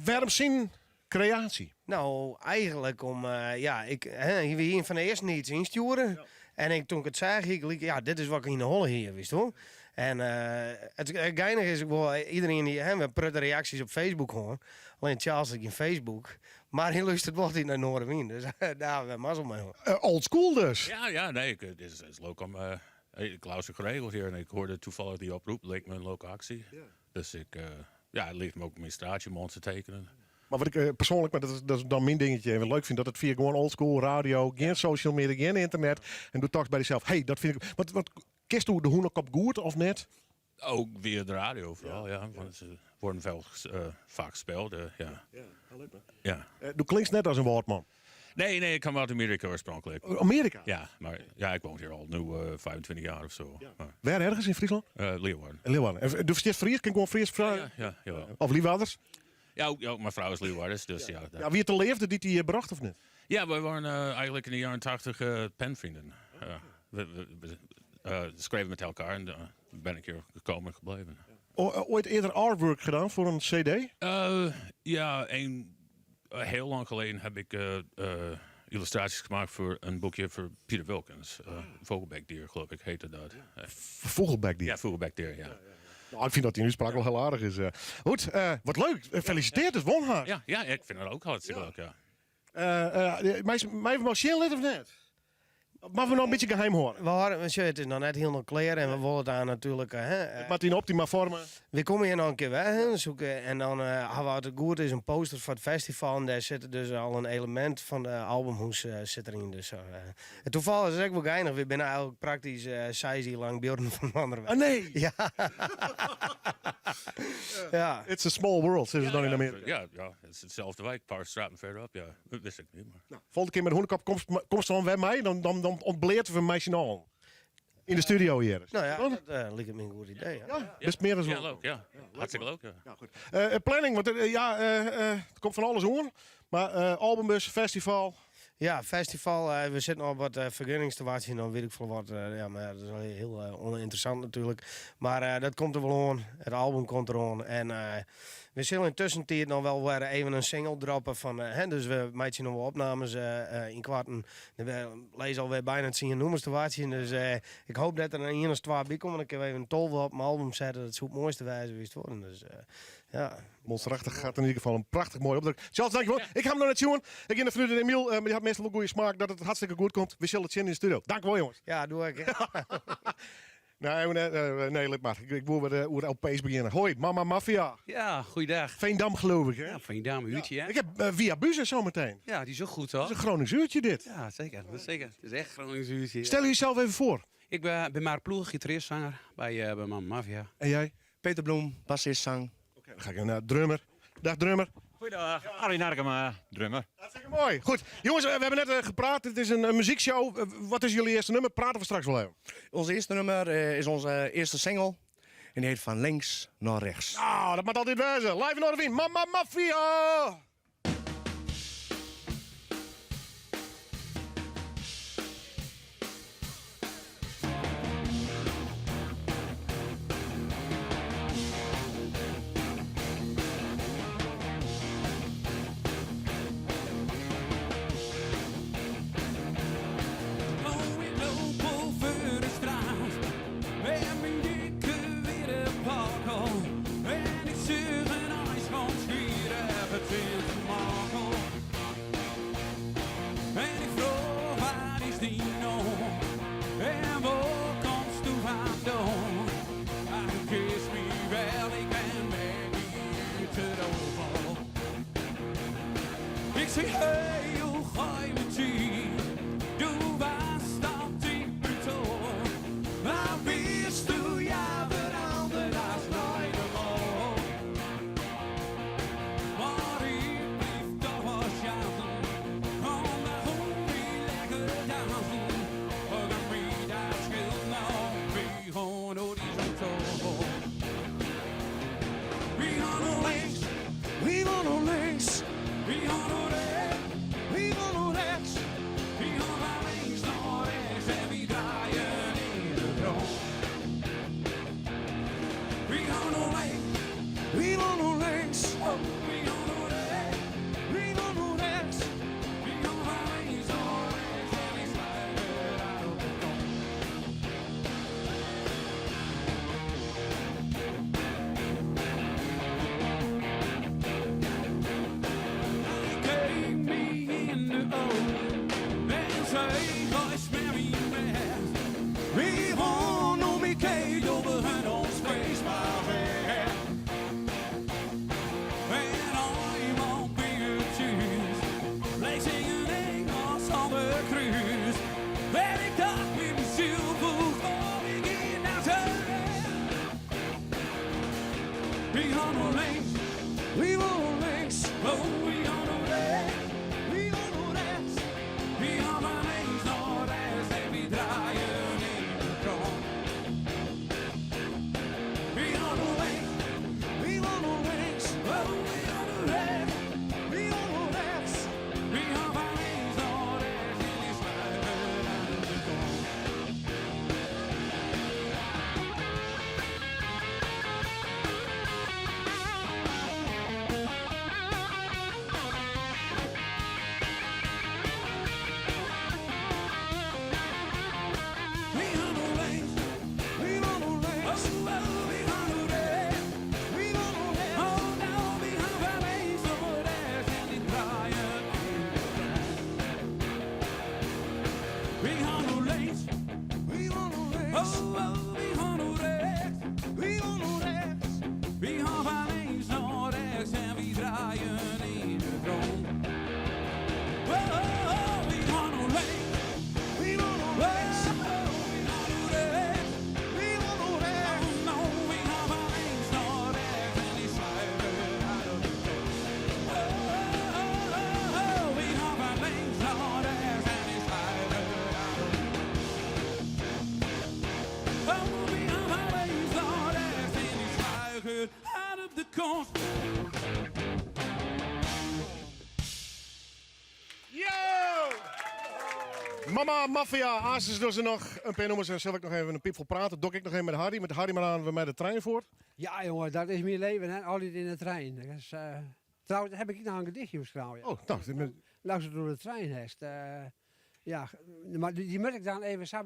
Wêrom syn kreaasje? No, eigenlik om, eh, ja, ik, hè, hy wie ien fan de earsten dy't iets ynstjoerde. En ik, doe't ik it seach, hie ik gelyk, ja, dit is wat ik yn de holle hie, witst wol. En eh, it, it geinige is ek wol, iderien dy't, hè, we protte reaksjes op Facebook hân. Allinnich Charles hat gjin Facebook. Mar hy lústeret wol altyd nei Noardewyn, dus dêr ha we mazzel mei hân. Eh, old school dus? Ja, ja, nee, ik, het is, het is leuk om. eh, ik luister geregeld hier en ik hoorde toevallig die oproep. Leek me een leuke actie. Dus ik, eh, ja, het ligt me ook om mijn straatje te tekenen. Mar wat ik eh, persoanlik, mar dat is, dat is dan myn dinkje, even leuk fyn, dat it fia gewoan old school radio, gjin social media, gjin ynternet. En do tochtst by dysels, hey, dat fyn ik. Wat, wat, kinsto de Hûnekop goed of net? Ook via de radio vooral, ja. Want ze worden veel vaak gespeeld, ja. Ja, leuk man. Ja. Do klinkst net as in Wâldman. Nee, nee, ik kom uit Amerika oorspronkelijk. Oh, Amerika? Ja, maar ja, ik woon hier al nu 25 jaar of zo. Maar, Wêr ergens yn Fryslân? Leeuwarden. In Leeuwarden. En do ferstiest Frysk? Kin ik gewoan Frysk freegje? Ja, jawel. Of Liwwadders? Ja, ook, ja, ook mijn vrouw is Leeuwarders, dus ja. Ja, wie it de leafde dy't dy brocht of net? Ja, wij waren eigenlijk in de jaren 80 penvrienden. We schreven met elkaar en ben ik hier gekomen en gebleven. Ooit eerder artwork gedaan foar in CD? Ja, heel lang geleden heb ik illustraties gemaakt voor een boekje voor Peter Wilkins. Vogelbekdier, geloof ik, heette dat. Vogelbekdier? Ja, Vogelbekdier, ja. Nou, ik fyn dat dyn útspraak wol hiel aardich is. Goed, wat leuk. Gefeliciteerd, dus wûn hast. Ja, ja, ik vind het ook hartstikke leuk, ja. Meie we him sjen litte of net? Of moatte we noch in bytsje geheim hâlde? We hâlde, sjoch, it is noch net hielendal klear en we wolle it dan natuerlik. Hè, It moat yn optima forma. We komme hjir noch in kear wer, hè, zoeken, en dan hawwe we as it goed is in poster foar it festival. En dêr sit dus al in elemint fan de albumhoes sit deryn. Dus, it toeval is ek wol geinich. We binne eigenlik praktysk 6 jier lang buorren fan inoar. Ah, nee! Ja. Ja. It's a small world, sizze se dan yn Amearika. Ja, ja, het is hetzelfde wijk, een paar straten verderop. Ja, dat wist ik niet. Maar. Nou, folgjende kear mei de Hûnekop komst, komst dan wer mei, dan ûntbleate we mei syn allen. Yn de studio hjir. Nou ja, dat liket my in goed idee. Ja. Ja, bist mear as Ja, leuk, ja. Hartstikke leuk, ja. Ja, goed. Planning, want ja, der komt fan alles oan. Mar albumbus, festival. Ja, festival. We sitte noch op wat fergunnings te wachtsjen, dan wit ik folle wat. Ja, mar ja, dat is wel hiel ûnynteressant natuerlik. Mar dat komt der wol oan. It album komt der oan. En we sille yn tussentiid noch wol wer even in single droppe fan, hè, dus we meitsje noch wol opnames ynkoarten. We lizze alwer byna 10 nûmers te wachtsjen. Dus ik hoop dat der ien of twa by komme. Dan kinne we even 12 op in album sette. Dat soe it moaiste wêze witst wol. Dus ja. Monsterachtig gaat in ieder geval een prachtig mooi opdracht. Charles, dankjewel. Ik ha him noch net sjoen. Ik gean derfan út, Emiel, mar dy hat meastal wol goede smaak dat it hartstikke goed komt. We sille it sjen yn de studio. Dankjewol, jonges. Ja, doe ik. Nee, nee, lit mar. Ik woe wer oer LP's begjinne. Hoi, Mama Mafia. Ja, goeiedag. Veendam, geloof ik, hè? Ja, Veendam, een uurtje, hè? Ik heb Via Buzen zometeen. Ja, die is ook goed, toch? Dat is een Gronings uurtje, dit. Ja, zeker. Dat is zeker. Het is echt Gronings uurtje. Stel jezelf even voor. Ik ben Mark Ploeg, gitarist, zanger bij Mama Mafia. En jij? Peter Bloem, bassist, zang. Oké, dan ga ik naar drummer. Dag drummer. Goeiedag, Arie Narkema, drummer. Hartstikke mooi. Goed, jongens, we hebben net gepraat. Het is een muziekshow. Wat is jullie eerste nummer? Praten we straks wel even. Ons eerste nummer is onze eerste single. En die heet Van Links naar Rechts. Nou, dat moet altijd wezen. Live in Noardewyn. Mama Mafia! Oh, ik loop over de straat met mijn dikke witte pak op. En ik zuig een ijsschierig het in te maken. En ik vroeg, waar is die nou? En waar komst du vandaan? Ach, kus me wel, ik ben met die te over. Ik zeg, hey, hoe ga je met die? Du warst altijd brutal. Maar wist du ja veranderd als nooit ervoor. Maar ik blijf toch wel schatten. Kom dan gewoon weer lekker dansen. Oh, dan wie dat scheelt nou. Wie gaan door die auto. Wie gaan naar links? Wie gaan naar links? Wie gaan naar rechts? Wy gaan no links, wy wolle links. Oh, wy gaan no rechts, wy wolle rechts. Wy gaan fan links nei rechts en wy draaien yn it rûn. Wy gaan no links, wy wolle links. Oh, wy gaan no rechts, wy wolle rechts. Wy gaan fan links nei rechts en wy spuie út de kont. Wy gaan no links, wy wolle no links. Wy gaan no rechts, wy wolle no rechts. Oh, nou, wy gaan fan links nei rechts en wy draaien yn it rûn. Wy gaan no links, wy wolle no links. Oh, oh, wy gaan no rechts, wy wolle no rechts. Wy gaan fan links nei rechts en wy draaien yn it rûn. Oh, oh, oh, wy gaan no links, wy wolle no rechts. Oh, wy gaan no rechts, wy wolle no rechts. Oh, no, wy gaan fan links nei rechts en wy spuie út de kont. Oh, oh, oh, oh, wy gaan fan links nei rechts en wy spuie út de Oh, wy gaan fan links nei rechts en wy spuie út de kont. Yo! Mama Mafia, Asis dus er noch in pear nûmers en sil ik noch even in piipfol prate. Doch ik noch even mei Harry. Mei Harry mar oan wer mei de trein fuort. Ja, jongen, dat is myn leven, hè. Altyd yn de trein. Dat is, trouwens, heb ik noch in gedichtje skreaun. Ja. Oh, nou, dit ben- Nou, se door de trein hast. Ja, mar dy moat ik dan even sa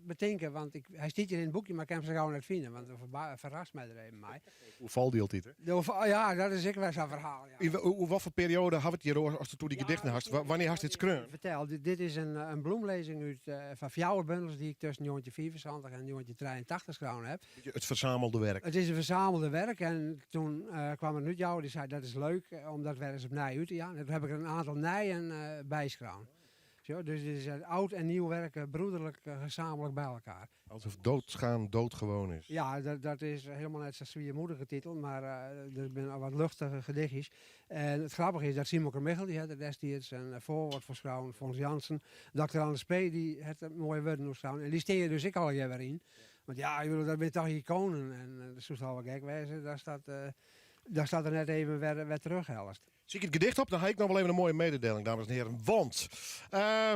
betinke, want ik, hy stiet hjir yn it boekje, mar ik kin him sa gau net fine, want dat ferrast my der even mei. Oerfal dy altyd, hè? De oerfal, ja, dat is ek wer sa'n ferhaal, ja. Yn oer wat foar perioade ha we it hjir oer ast it oer dy gedichten hast? Wannear hast dit skreaun? Fertel, dit is in bloemlezing út fan fjouwer bundels dy't ik tusken 1975 en 1983 skreaun heb. It fersamelde werk. It is in fersamelde werk en toen kwam er in útjouwer dy sei dat is leuk om dat wer ris opnij út te jaan. En toen heb ik er in oantal nijen by skreaun. Zo, dus dit is oud en nieuw werk broederlijk gezamenlijk bij elkaar. Alsof doodgaan doodgewoon is. Ja, dat is helemaal net zo'n zwiermoedige titel, maar er zijn al wat luchtige gedichtjes. En it grappige is dat Simon Carmiggelt, dy hat der destiids in foarwurd foar skreaun, Fons Jansen, Dr. Anders P. dy hat der moaie wurden oer skreaun. En dy steane dus ek allegear wer yn. Want ja, ik bedoel, dat binne toch ikonen en dat soe al wel gek wêze datst dat, datst dat der net even wer terughellest. Sykje it gedicht op, dan ha ik noch wol even in moaie mededeling, dames en hearen. Want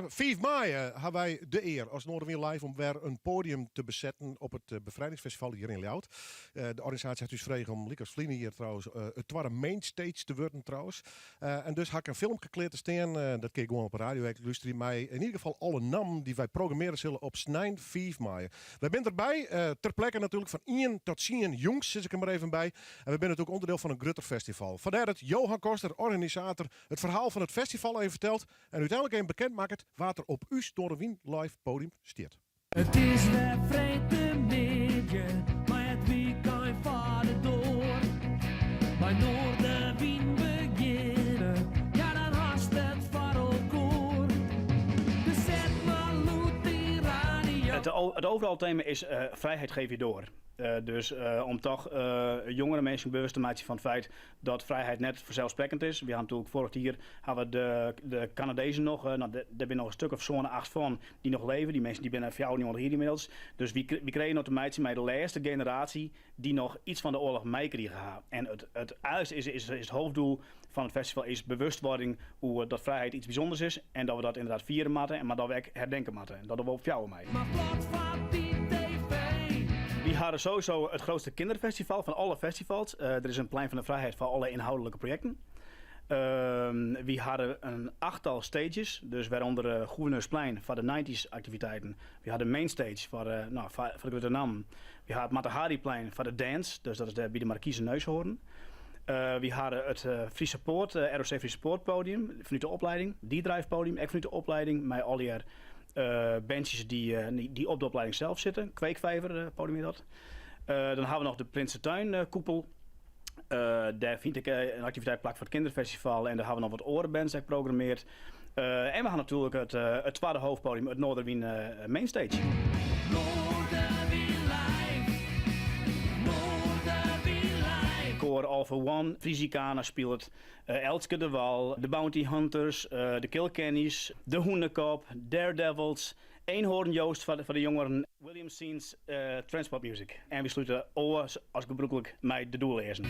5 maaie ha wy de ear as Noardewyn Live om wer in poadium te besetten op it Befrijdingsfestival hjir yn Ljouwert. De organisaasje hat ús frege om, lykas ferline jier trouwens, it twadde mainstage te wurden trouwens. En dus ha ik in filmke klear te stean, dat kin je gewoan op de radio ek lústerje, mei yn ieder gefal alle nammen dy't wy programmearje sille op snein 5 maaie. Wy binne derby, ter plekke natuerlik, fan ien tot tsien jûns, sis ik der mar even by. En we binne natuerlik ûnderdiel fan in grutter festival. Fandêr dat Johan Koster, organisator, it ferhaal fan it festival even fertelt en úteinlik even bekend makket wa't der op ús Noardewyn Live podium stiet. It is wer freedtemiddei, mei it wykein foar de doar. By Noardewyn begjinne, ja dan hast it foar elkoar. Dus set mar lûd dyn radio. Het overall thema is vrijheid geef je door. Dus om toch jongere minsken bewust te meitsjen fan it feit dat frijheid net fanselssprekkend is. Wy ha natuerlik foarich jier ha we de Kanadezen noch, no, dêr binne noch in stik of sân, acht fan dy't noch leve. Dy minsken dy binne 94 jier ynmiddels. Dus wy krije no te meitsjen mei de lêste generaasje dy't noch iets fan de oarloch meikrige ha. En it is, is it hoofddoel fan it festival is bewustwording oer dat frijheid iets bysûnders is en dat we dat ynderdaad fiere moatte, mar dat we ek herdenke moatte. En dat dogge we op 4 mei. Mar plat foar dy TV. Wy hawwe sowieso it grutste kinderfestival fan alle festivals. Der is in plein fan de frijheid foar alle ynhâldlike projekten. Wy hawwe in achttal stages, dus wêrûnder Gouverneursplein foar de nineties aktiviteiten. Wy hawwe de mainstage foar, no, foar de grutte nammen. Wy hawwe it Mata Hariplein foar de dance, dus dat is dêr by de Markiezen Neushoorn. Wy hawwe it Friese Poort, ROC Friese Poort podium fanút de opleiding, D-Drive podium ek fanút de opleiding mei allegear bandsjes dy't op de opleiding sels sitte. Kweekvijver podium hjit dat. Dan hawwe we noch de Prinsentuin koepel. Dêr fynt ek in aktiviteit plak foar it kinderfestival en dêr hawwe we noch wat oare bands ek programmeard. En we hawwe natuerlik it twadde hoofdpodium, it Noarderwyn Mainstage. Noarderwyn Live, Noarderwyn Live. koar All for One, Frisicana spilet, Elske DeWall, de Bounty Hunters, de Kilkennys, de Hûnekop, Daredevils, Eenhoorn Joost foar de jongeren, William Sines Transport Music. En wy slute ôf as gebrûklik mei de Doelleazen.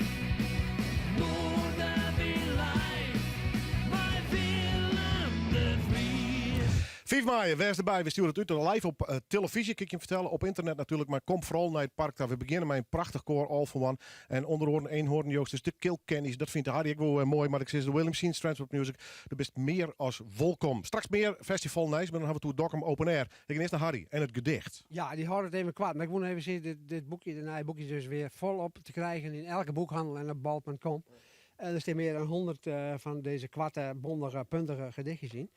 Fiif maaie, wês derby. We stjoere it út live op eh, televyzje, kin ik jim fertelle. Op ynternet natuerlik, mar kom foaral nei it park ta. We begjinne mei in prachtich koar, All for One. En ûnder oaren Eenhoorn Joost, dus de Kilkennys. Dat fynt Harry ek wol eh, moai, mar ik sis de William Sines Transport Music. Do bist mear as wolkom. Straks mear festivalnijs, mar dan hawwe we it oer Dokkum Open Air. Ik gean earst nei Harry en it gedicht. Ja, dy hâldt it even koart. Mar ik woe noch even sizze, dit, dit boekje, dit nije boekje is dus wer folop te krijen yn elke boekhannel en op bol.com. En der stean mear dan 100 fan dizze koarte, bondige, puntige gedichtjes yn.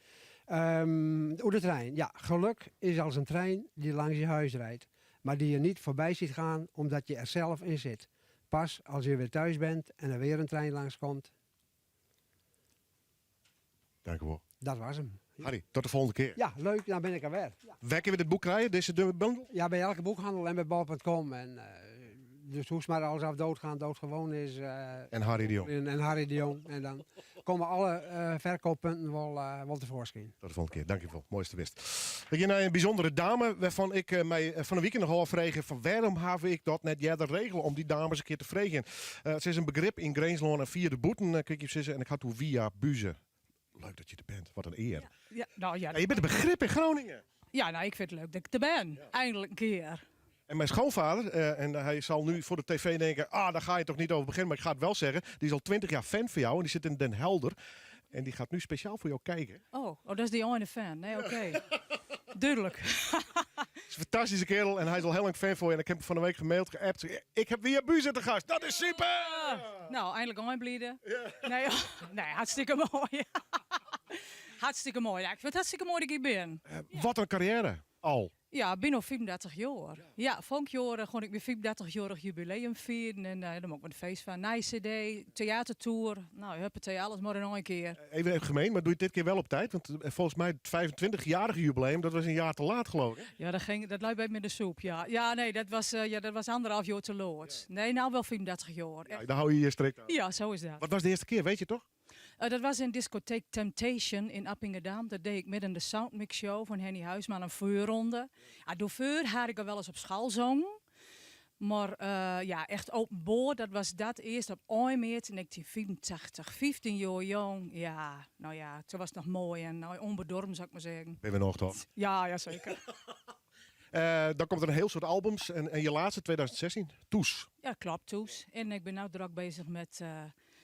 Um, oer de trein. Ja, geluk is als een trein die langs je huis rijdt, maar die je niet voorbij ziet gaan omdat je er zelf in zit. Pas als je weer thuis bent en er weer een trein langskomt. Dank u wel. Dat was hem. Harry, tot de volgende keer. Ja, leuk, dan ben ik er weer. Ja. Waar kunnen we dit boek krijgen, deze bundel? Ja, bij elke boekhandel en bij bol.com. En, uh, dus hoest maar alles af doodgaan, doodgewoon is. Uh, en Harry de Jong. En, en Harry de Jong. En dan komen alle uh, verkooppunten wel, uh, wel tevoorschijn. Tot de volgende keer, dank je wel. Mooiste wist. We gaan naar een bijzondere dame waarvan ik uh, mij van de weekend nog al vregen van waarom heb ik dat net jij regelen om die dames een keer te vregen. Het is een begrip in Grinslân en via de boeten, uh, ik je en ik had toen Wia Buze. Leuk dat je er bent, wat een eer. Ja, ja, nou, ja, ja, je bent een begrip in Groningen. Ja, nou, ik vind het leuk dat ik er ben. Ja. Eindelijk een keer. En mijn schoonvader, uh, en hij zal nu voor de tv denken... ah, daar ga je toch niet over beginnen, maar ik ga het wel zeggen. Die is al 20 jaar fan van jou en die zit in Den Helder. En die gaat nu speciaal voor jou kijken. Oh, oh dat is die ene fan. Nee, oké. Okay. Duidelijk. Het is een fantastische kerel en hij is al heel lang fan voor je. En ik heb hem van de week gemaild, geappt. Ik heb Wia Buze te gast. Dat is super! Uh, nou, eindelijk aanblieden. Ja. Nee, nee, hartstikke mooi. hartstikke mooi. Ja, ik vind het hartstikke mooi dat ik hier ben. Uh, wat een carrière al. Ja, binnen 35 jaar. Ja, ja vorig jaar gewoon ik mijn 35-jarig jubileum vieren. En uh, daar maak ik een feest van. Nieuwe cd, theatertour. Nou, huppatee, alles maar in één keer. Even, even gemeen, maar doe je het dit keer wel op tijd? Want volgens mij het 25-jarige jubileum, dat was een jaar te laat geloof ik. Ja, dat, ging, dat lijkt bij me de soep, ja. Ja, nee, dat was, uh, ja, dat was anderhalf jaar te laat. Ja. Nee, nou wel 35 jaar. Ja, daar hou je je strikt aan. Ja, zo is dat. Wat was de eerste keer, weet je toch? Uh, dat was in discotheek Temptation in Appingedam. Dat deed ik met in de Soundmix Show van Henny Huisman, een vuurronde. Ja, door vuur had ik al wel eens op school zongen. Maar uh, ja, echt open boord, dat was dat eerst op Oimeert in 1984. 15 jaar jong, ja, nou ja, toen was het nog mooi en nou, onbedorven zou ik maar zeggen. Ben we nog toch? Ja, ja zeker. Uh, dan komt er een heel soort albums en, en je laatste, 2016, Toes. Ja, klopt, Toes. En ik ben nu druk bezig met... Uh,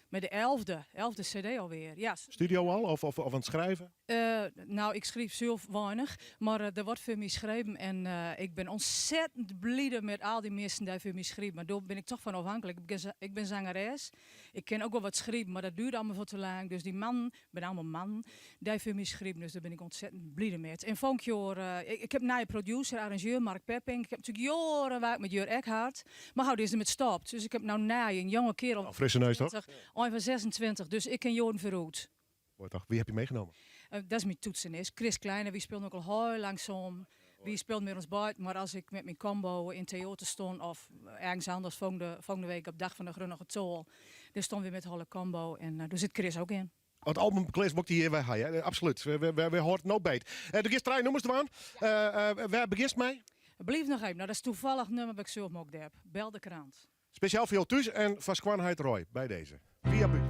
met de elfde, elfde cd alweer, ja. Studio al of, of, of aan het schrijven? Uh, nou, ik schrijf zelf weinig, maar uh, er wordt voor mij geschreven en uh, ik ben ontzettend blij met al die mensen die voor mij schrijven. Maar daar ben ik toch van afhankelijk. Ik ben, ik ben zangeres, ik kan ook wel wat schrijven, maar dat duurt allemaal veel te lang. Dus die man, ik ben allemaal man, die voor mij schrijven, dus daar ben ik ontzettend blij mee. En vorig jaar, ik, ik heb een nieuwe producer, arrangeur, Mark Pepping. Ik heb natuurlijk jaren werk met Jur Eckhart, maar hou is er met stopt. Dus ik heb nou na een jonge kerel. Oh, frisse neus toch? Een van 26, dus ik ken Joren Verhoed. Mooi toch. Wie heb je meegenomen? Uh, dat is mijn toetsenist. Chris Kleine, wie speelt ook al heel langzaam. Wie speelt met ons buiten. Maar als ik met mijn combo in theater stond of ergens anders volgende, volgende week op dag van de Grunnige Tol, dan stond we met holle combo en uh, daar zit Chris ook in. Het album Klees die hier wij hè? Absoluut. We, we, we, hoort no beet. Uh, de gisteren nummers eraan. Uh, waar begint mij? Blijf nog even. Nou, dat is toevallig nummer dat ik zelf ook heb. Bel de krant. Speciaal voor jou thuis en van Squanheid Roy bij deze. Via Buurt.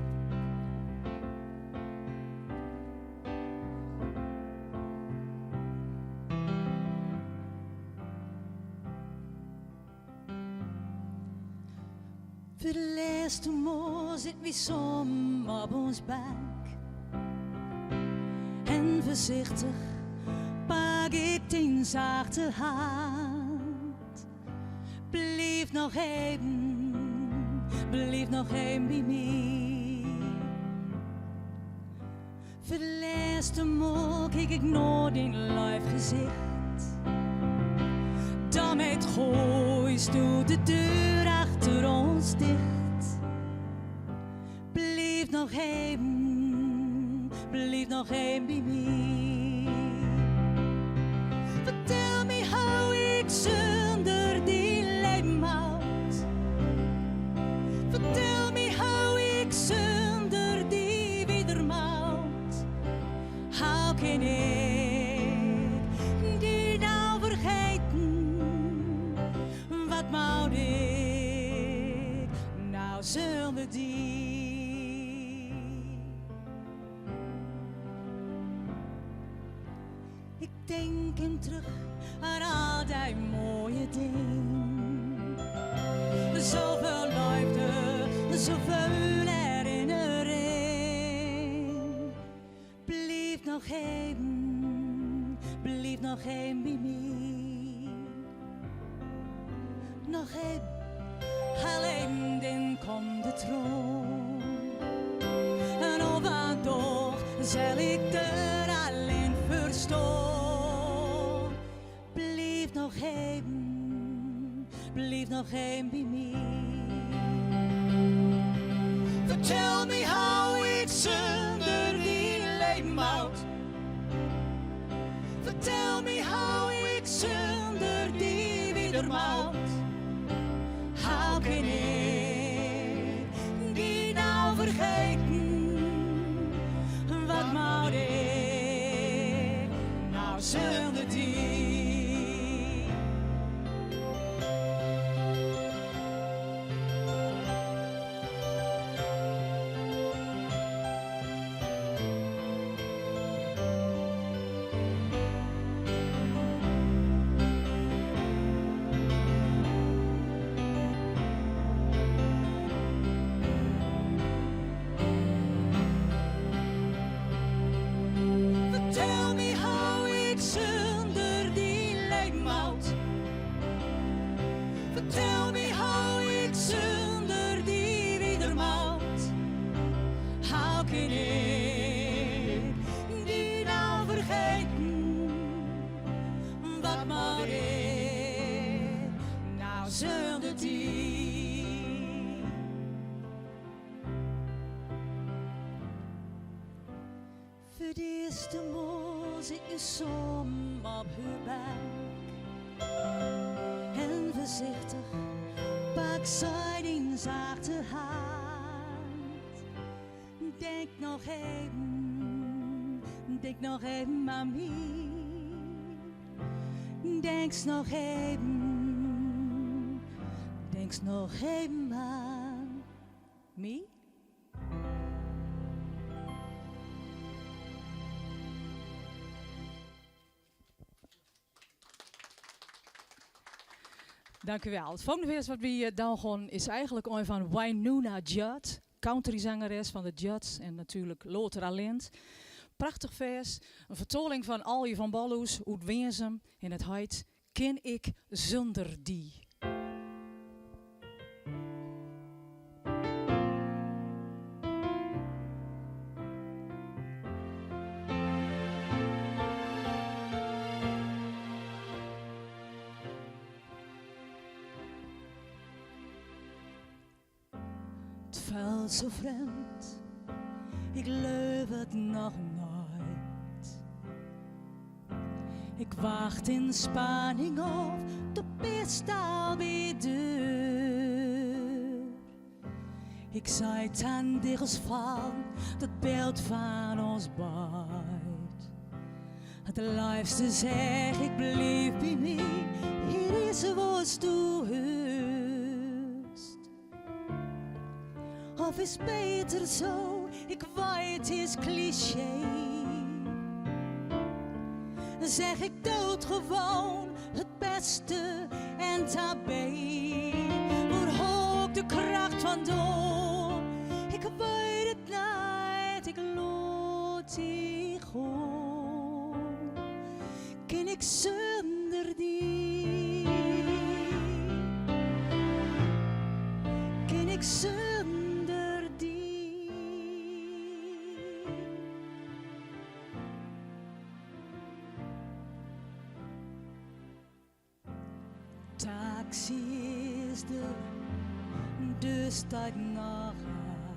Voor de laatste maal zit we som op ons bank. En voorzichtig pak ik den zachte hand. Blijf nog even, blijf nog even bij mij. Voor de laatste maal kijk ik naar din live gezicht. Daarmee gooist du de deur achter ons dicht. Blijf nog even, blijf nog even bij mij. Vertel me hoe ik zonder die leven houd. Vertel me kin ik dy nou fergeten? Wat moat ik nou sûnder dy? Ik tink even terug oan al dy moaie dingen. Safolle leafde, safolle herinnering. Bliuw noch even, bliuw noch even by my. Noch even, hiel even, dan komt de troan. En of wat doch, sil ik der allinne foar stean. Bliuw noch even, bliuw noch even by my. Fertel my hoe't ik sûnder dy leve moat. Fertel my hoe't ik sûnder dy fierder moat. Hoe kin ik dy nou fergeten? Wat moat ik nou sûnder dy? Fertel my hoe't ik sûnder dy leve moat. Fertel my hoe't ik sûnder dy fierder moat. Hoe kin ik dy nou fergeten? Wat moat ik nou sûnder dy? Foar de earste maal sit ik samen op har bank. En foarsichtich pakt sy dyn sachte hân. Tink noch even, tink noch even oan my. Tinkst noch even, tinkst noch even oan my? Dank u wel. Het volgende vers wat we dan gaan is eigenlijk een van Wynonna Judd, countryzangeres van de Judds en natuurlijk Lothar Alent. Prachtich vers, in fertaling fan Alje van Ballhús, út Winsum en it hjit Kin ik sûnder dy? It fielt sa frjemd, ik leau it noch net. Ik wacht yn spanning ôf, do bist al by de deur. Ik sei dan diggels fallen, dat byld fan ús beide. It leafste sis ik, bliuw by my, hjir is wêr'tst hearst. Of is better sa, ik weet it is cliché. Zeg ik doodgewoon het beste en tabé. Wêr haal ik de kracht fandaan? Ik weet it net, ik lit dy gean. Kin ik sûnder dy? Kin ik sûnder dy? Taksy is der, dus stiet noch oan.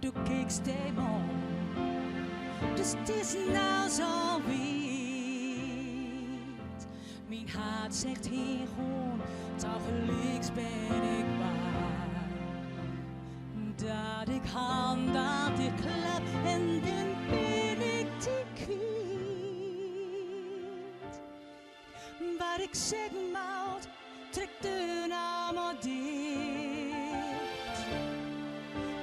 Do kykst even om, dus it is no sa wiet. Myn hert sizze hingean, tagelyk bin ik bang. Dat ik hân dat ik klap en dan bin zeggen mout, trek deur nou mar dicht.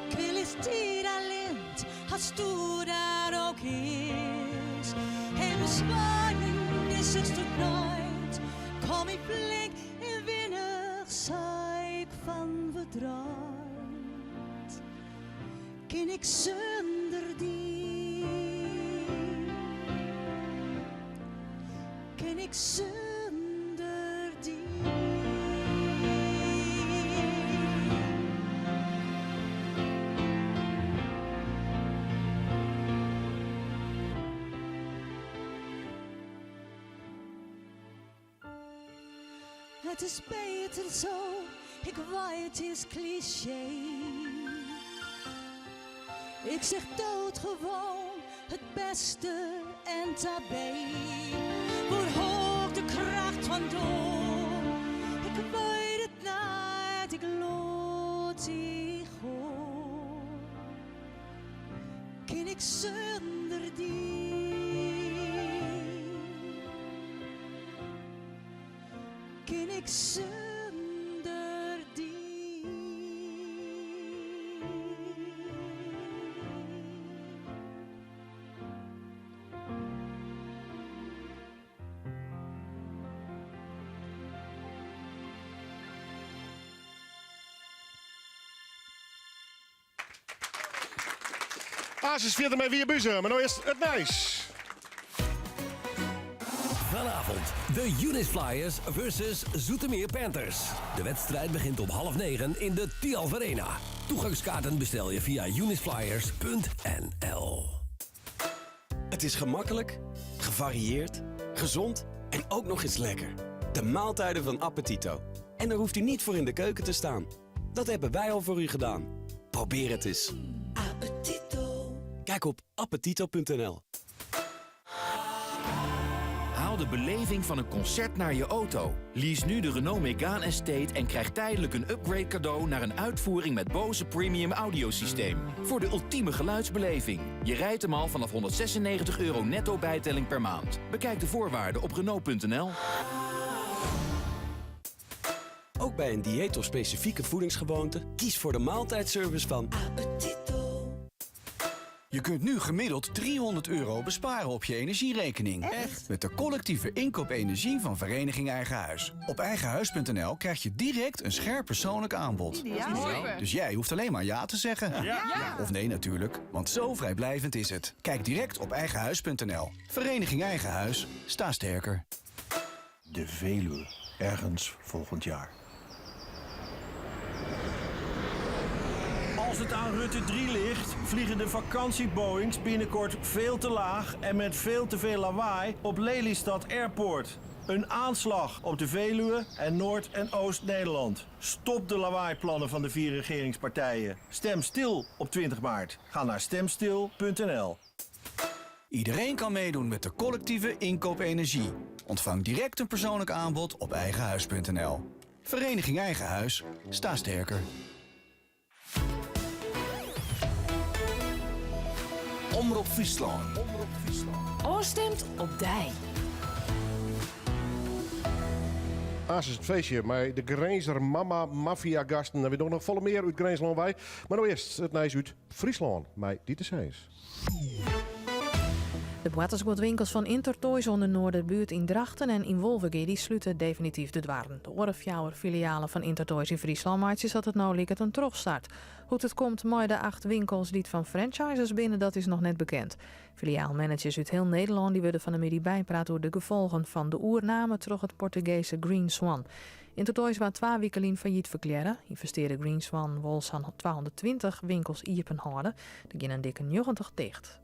'k Wil is tiid allinn't, ha stoer dat ook is. En bespannen is suchst ook nooit. Kom ik flink en winnig, sei ik fan verdriet. Kin ik sûnder dy? Kin ik sûnder dy? Het is beter zo, ik weet het is cliché. Ik zeg doodgewoon het beste en tabé. Waar hoort de kracht van door? Ik weet het net, ik laat die goor. Kin ik sûnder dy? Kin ik sûnder dy? Aansens fierder mei Wier Buze, mar no earst it nijs. Vanavond de Unis Flyers versus Zoetermeer Panthers. De wedstrijd begint om 8:30 in de Thialf Arena. Toegangskaarten bestel je via unisflyers.nl. Het is gemakkelijk, gevarieerd, gezond en ook nog eens lekker. De maaltijden van Appetito. En daar hoeft u niet voor in de keuken te staan. Dat hebben wij al voor u gedaan. Probeer het eens. Appetito. Kijk op appetito.nl. Haal de beleving van een concert naar je auto. Lease nu de Renault Megane Estate en krijg tijdelijk een upgrade cadeau naar een uitvoering met Bose Premium Audiosysteem. Voor de ultieme geluidsbeleving. Je rijdt hem al vanaf 196 euro netto bijtelling per maand. Bekijk de voorwaarden op Renault.nl. Ook bij een dieet of specifieke voedingsgewoonte, kies voor de maaltijdservice van Appetito. Je kunt nu gemiddeld 300 euro besparen op je energierekening. Echt? Met de collectieve inkoop energie van Vereniging Eigen Huis. Op eigenhuis.nl krijg je direct een scherp persoonlijk aanbod. Ideaal. Dus jij hoeft alleen maar ja te zeggen. Ja. Of nee natuurlijk, want zo vrijblijvend is het. Kijk direct op eigenhuis.nl. Vereniging Eigen Huis. Sta sterker. De Veluwe, ergens volgend jaar. Als het aan Rutte 3 ligt, vliegen de vakantieboeings binnenkort veel te laag en met veel te veel lawaai op Lelystad Airport. Een aanslag op de Veluwe en Noord- en Oost-Nederland. Stop de lawaaiplannen van de vier regeringspartijen. Stem stil op 20 maart. Ga naar stemstil.nl. Iedereen kan meedoen met de collectieve inkoop energie. Ontvang direct een persoonlijk aanbod op eigenhuis.nl. Vereniging Eigen Huis. Sta sterker. Omrop Fryslân. Ofstemt op dy. Aansens it feestje mei de Grinzer Mama Mafia gasten. En wy dogge noch folle mear út Grinslân wei. Mar no earst it nijs út Fryslân mei Diete Seins. De boartersguodwinkels fan Intertoys oan de Noarderbuert yn Drachten en yn Wolvegea dy slute definityf de doarren. De oare fjouwer filialen fan Intertoys yn Fryslân meitsje sa't it no liket in trochstart. Hoe't it komt mei de acht winkels dy't fan franchisers binne, dat is noch net bekend. Filiaalmanagers út hiel Nederlân dy wurde fan 'e middei bypraat oer de gefolgen fan de oername troch it Portugese Green Swan. Intertoys waard twa wike lyn fallyt ferklearre. Ynvestearder Green Swan wol sa'n 220 winkels iepen hâlde. Der geane in dikke 90 ticht.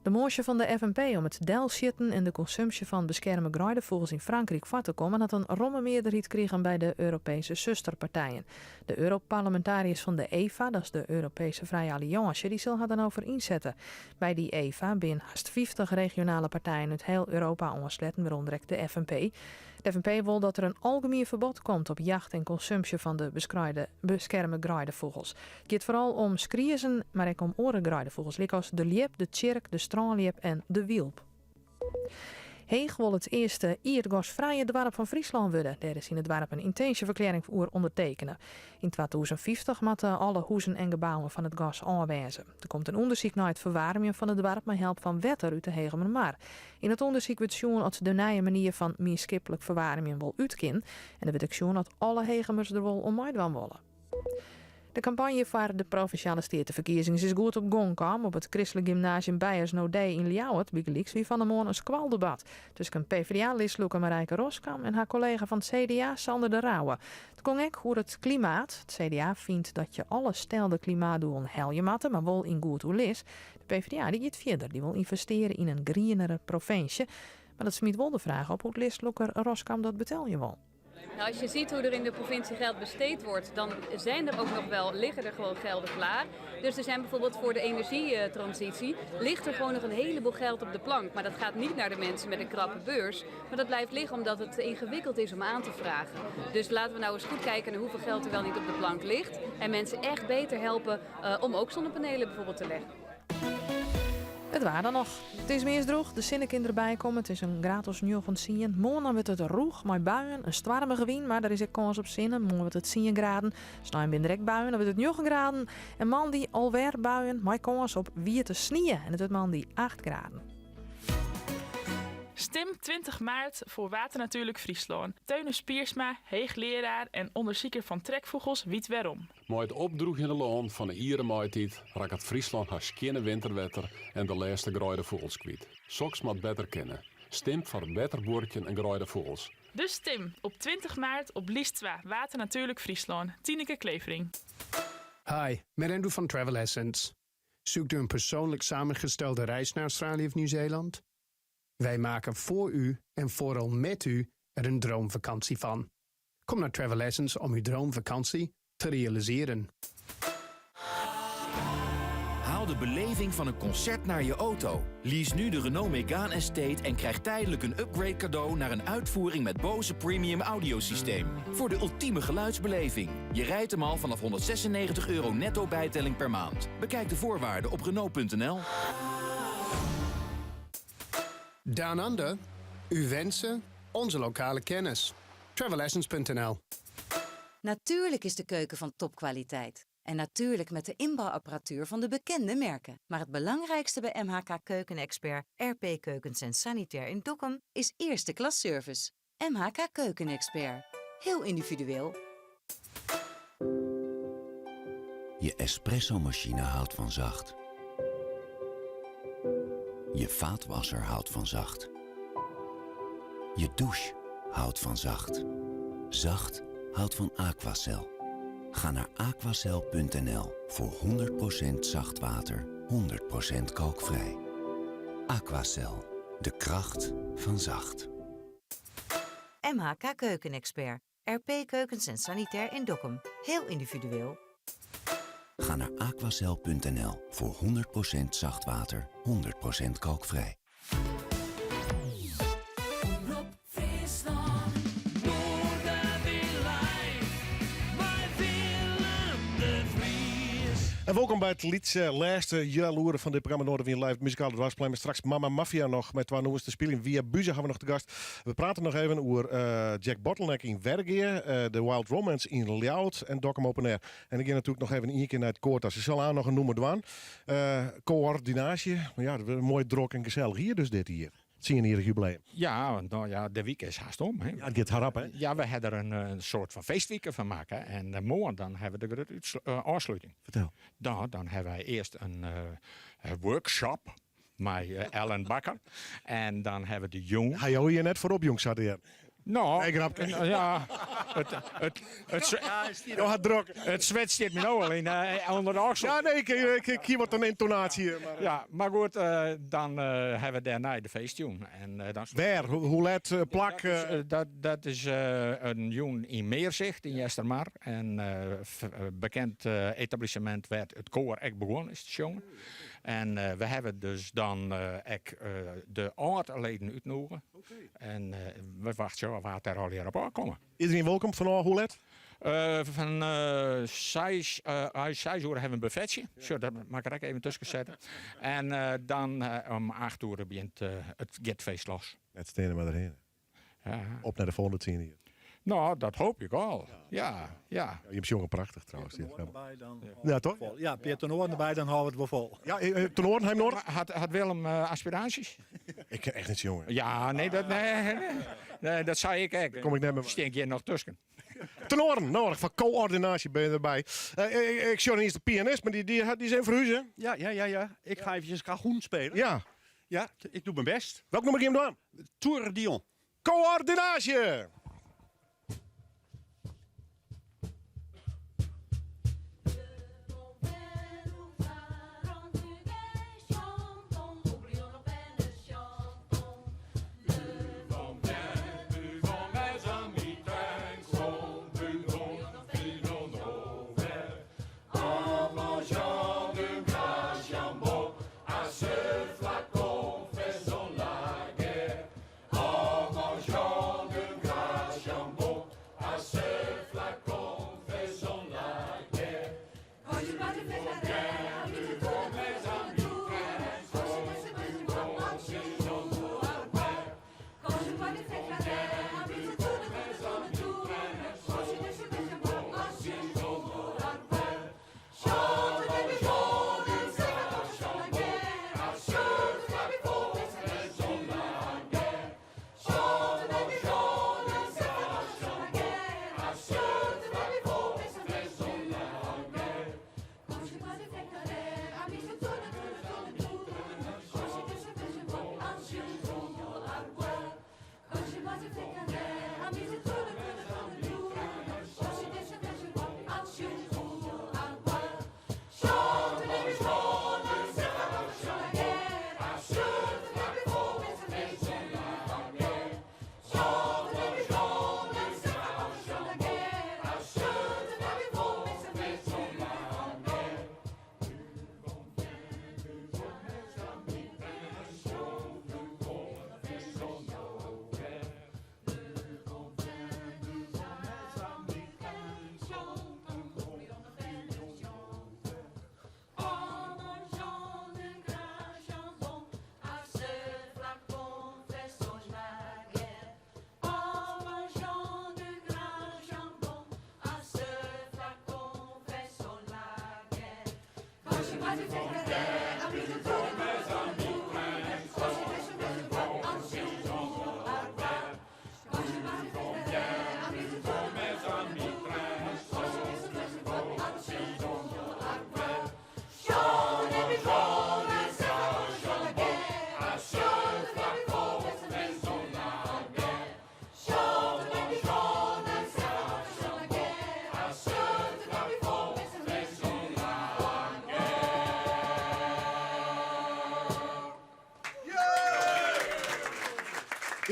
De moasje fan de FNP om it delsjitten en de konsumpsje fan beskerme greidefûgels yn Frankryk foar te kommen hat in romme mearderheid krigen by de Europese susterpartijen. De Europarlemintariërs fan de EFA, dat is de Europese Vrije Alliânsje, dy sil har der no foar ynsette. By dy EFA binne hast 50 regionale partijen út hiel Europa oansletten, wêrûnder ek de FNP. De FNP wol dat der in algemien ferbod komt op jacht en konsumpsje fan de beskerme greidefûgels. It giet foaral om skriezen, mar ek om oare greidefûgels lykas de ljip, de tsjirk, de strânljip en de wylp. Heech wol it earste ierdgasfrije doarp fan Fryslân wurde. Dêr is yn it doarp in yntinsjeferklearring oer ûndertekene. Yn 2050 moatte alle huzen en gebouwen fan it gas ôf wêze. Der komt in ûndersyk nei it ferwaarmjen fan it doarp mei help fan wetter út de Hegemermar. Yn it ûndersyk wurdt sjoen oft de nije manier fan mienskiplik ferwaarmjen wol út kin. En der wurdt ek sjoen oft alle Hegemers der wol oan meidwaan wolle. De kampanje foar de provinsjale steateferkiezings is goed op gong kaam. Op it kristlik gymnasium Beyers Naudé yn Ljouwert bygelyks wie fan 'e moarn in skoaldebat tusken PvdA-listlûker Marijke Roskam en har kollega fan it CDA Sander de Rouwe. It gong ek oer it klimaat. It CDA fynt dat je alle stelde klimaatdoelen helje moatte, mar wol yn goed oerlis. De PvdA dy giet fierder, dy wol ynvestearje yn in grienere provinsje. Mar dat smyt wol de fraach op hoe't listlûker Roskam dat betelje wol. Nou, als je ziet hoe er in de provincie geld besteed wordt, dan zijn er ook nog wel, liggen er gewoon gelden klaar. Dus er zijn bijvoorbeeld voor de energietransitie, ligt er gewoon nog een heleboel geld op de plank. Maar dat gaat niet naar de mensen met een krappe beurs. Maar dat blijft liggen omdat het ingewikkeld is om aan te vragen. Dus laten we nou eens goed kijken naar hoeveel geld er wel niet op de plank ligt. En mensen echt beter helpen uh, om ook zonnepanelen bijvoorbeeld te leggen. It waar dan noch. It is meast drûch, de sinne kin derby komme. It is in graad as njoggen, tsien. Moarn dan wurdt it rûch mei buien, in stoarmige wyn, mar der is ek kâns op sinne. Moarn wurdt it tsien graden. Snein binne der ek buien, dan wurdt it njoggen graden. En moandei alwer buien mei kâns op wiete snie. En it wurdt moandei acht graden. Stim 20 maart voor Water Natuurlijk Fryslân. Theunis Piersma, heechlearaar en ûndersiker fan trekfûgels, wit wêrom. Mei it opdrûgjende lân fan 'e iere maitiid rakket Fryslân har skjinne winterwetter en de lêste greidefûgels kwyt. Soks moat better kinne. Stim foar better buorkjen en greidefûgels. Dus stim op 20 maart op list 2 Water Natuurlijk Fryslân, Tineke Clevering. Hi, met Andrew van Travel Essence. Zoekt u een persoonlijk samengestelde reis naar Australië of Nieuw-Zeeland? Wij maken voor u en vooral met u er een droomvakantie van. Kom naar Travel Essence om uw droomvakantie te realiseren. Haal de beleving van een concert naar je auto. Lease nu de Renault Megane Estate en krijg tijdelijk een upgrade cadeau naar een uitvoering met Bose Premium Audiosysteem. Voor de ultieme geluidsbeleving. Je rijdt hem al vanaf 196 euro netto bijtelling per maand. Bekijk de voorwaarden op Renault.nl. Down Under, uw wensen, onze lokale kennis. Travelessence.nl Natuurlijk is de keuken van topkwaliteit. En natuurlijk met de inbouwapparatuur van de bekende merken. Maar het belangrijkste bij MHK Keukenexpert, RP Keukens en Sanitair in Dokkum is eerste klas service. MHK Keukenexpert. Heel individueel. Je espressomachine houdt van zacht. Je vaatwasser houdt van zacht. Je douche houdt van zacht. Zacht houdt van Aquacel. Ga naar aquacel.nl voor 100% zacht water, 100% kalkvrij. Aquacel, de kracht van zacht. MHK Keukenexpert. RP Keukens en Sanitair in Dokkum. Heel individueel. Ga naar aquacel.nl voor 100% zacht water, 100% kalkvrij. Omrop Fryslân, Noardewyn Live, mei Willem de Vries. En welkom by it lytse lêste healoere fan dit programma Noardewyn Live, it muzikale doarpsplein. Met straks Mama Mafia noch mei twa nûmers te spyljen. Via Buze hawwe we noch te gast. We prate noch even oer eh, Jack Bottleneck yn Wergea, eh, de Wild Romance yn Ljouwert en Dokkum Open Air. En ik gean natuerlik noch even ien kear nei it koar ta. Se sil aanst noch in nûmer dwaan. Eh, koördinaasje, mar ja, it wurdt moai drok en gesellich jier dus dit jier. Tsienjierrich jubileum. Ja, no ja, de wike is hast om. Hè. Ja, it giet rap, hè? Ja, we hawwe der in soart fan feestwike fan makke. En moarn dan hawwe we de grutte ôfsluting. Fertel. Dan, dan hawwe wy earst in workshop mei Ellen Bakker. En dan hawwe we de jûn. Ha jo hjir net foar opjûn, sa te hearren? No, Nee, grapke. ja, it, it, it, Jo ha drok. It swet stiet my no al yn ûnder de oksel. Ja, nee, ik hie wat in yntonaasje. Mar... Ja, mar goed, dan hawwe we dêrnei de feestjûn. En dan Wêr? Hoe let? Plak? Dat is, dat, dat is in jûn yn Meerzicht yn Eastermar. In bekend etablissement wêr't it koar ek begûn is te sjongen. En we hawwe dus dan ek de âld-leden útnûge. En we wachtsje ôf wa't dêr allegear op ôfkomme. Iedereen wolkom fanôf hoe let? Fan seis, seis oere hawwe we in buffetsje. Sjoch, dat moat ik der ek even tusken sette. En dan om acht oere begjint it feest los. Net steane mar derhinne. Ja. Op nei de folgjende tsien jier. No, dat hoopje ik al. Ja, ja. Jim sjonge prachtich trouwens. Ja, toch? Ja, Pier tenoaren derby, dan hâlde we it wol fol. Ja, tenoaren, ha jim noar? Hat Willem aspiraasjes? Ik kin echt net sjonge. Ja, nee, dat, nee, nee, dat sei ik ek. Kom ik net mear. Stean ik hjir noch tusken. Tenoaren, noadich foar koördinaasje binne derby. Ik sjoch iens de pianist, mar dy, dy, dy is even ferhuze. Ja, ja, ja, ja. Ik ga eventjes cajon spelen. Ja. Ja, ik doe mijn best. Welk nûmer gean jim dwaan? Tourdion. Koördinaasje!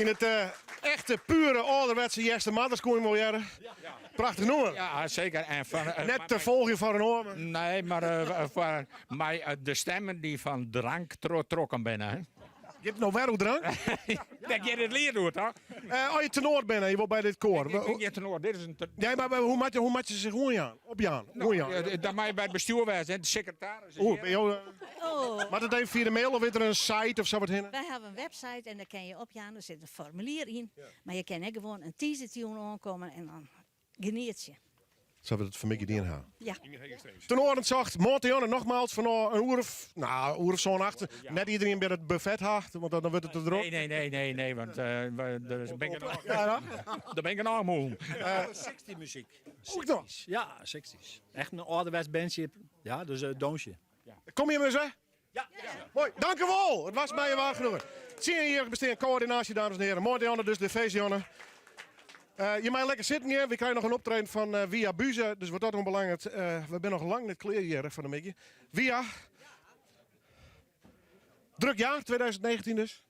Yn it echte, pure, âlderwetse Eastermardersk koe je wol hearre. Prachtich nûmer. Ja, seker. En fan, Net te folgjen foar in oar. Nee, mar foar mei de stemmen dy't fan drank trokken binne. Hè. Giet it no wer oer drank? Dêr giet it liet oer, toch? As je tenoar binne, je wol by dit koar. Ik bin gjin tenoar, dit is in Nee, mar hoe moat je, hoe moat je sich oanjaan? Opjaan? Oanjaan? Dan moat je by it bestjoer wêze, de sekretaris is Oeh, binne jo, Moat it even fia de mail of is der in site of sa wat hinne? Wy hawwe in website en dêr kinne je opjaan, der sit in formulier yn. Mar je kinne ek gewoan in tiisdeitejûn oankomme en dan genietsje. Sa we it fan 'e middei dien ha. Ja. Tenoaren socht, moarntejoen nogmaals fanôf in oere of, nou, oere of sân, acht. Net iderien by it buffet ha, want dan wurdt it te drok. Nee, nee, nee, nee, nee, want der bin genôch, Ja, ja. der bin genôch mûlen. 60 muzyk. Ook dan? Ja, 60s. Echt in âlderwets bandsje. Ja, dus dûnsje. Kom jim ris, hè? Ja. Moai, dankewol! It was my waar genoegen. Tsienjierrich bestean koördinaasje, dames en heren. Moarntejoen dus de feestjûn. Je meie lekker sitten hjir. Wy krije noch in optreden fan Wia Buze. Dus wat dat oanbelanget, we binne noch lang net klear hjir fan 'e middei. Wia, druk jaar 2019 dus.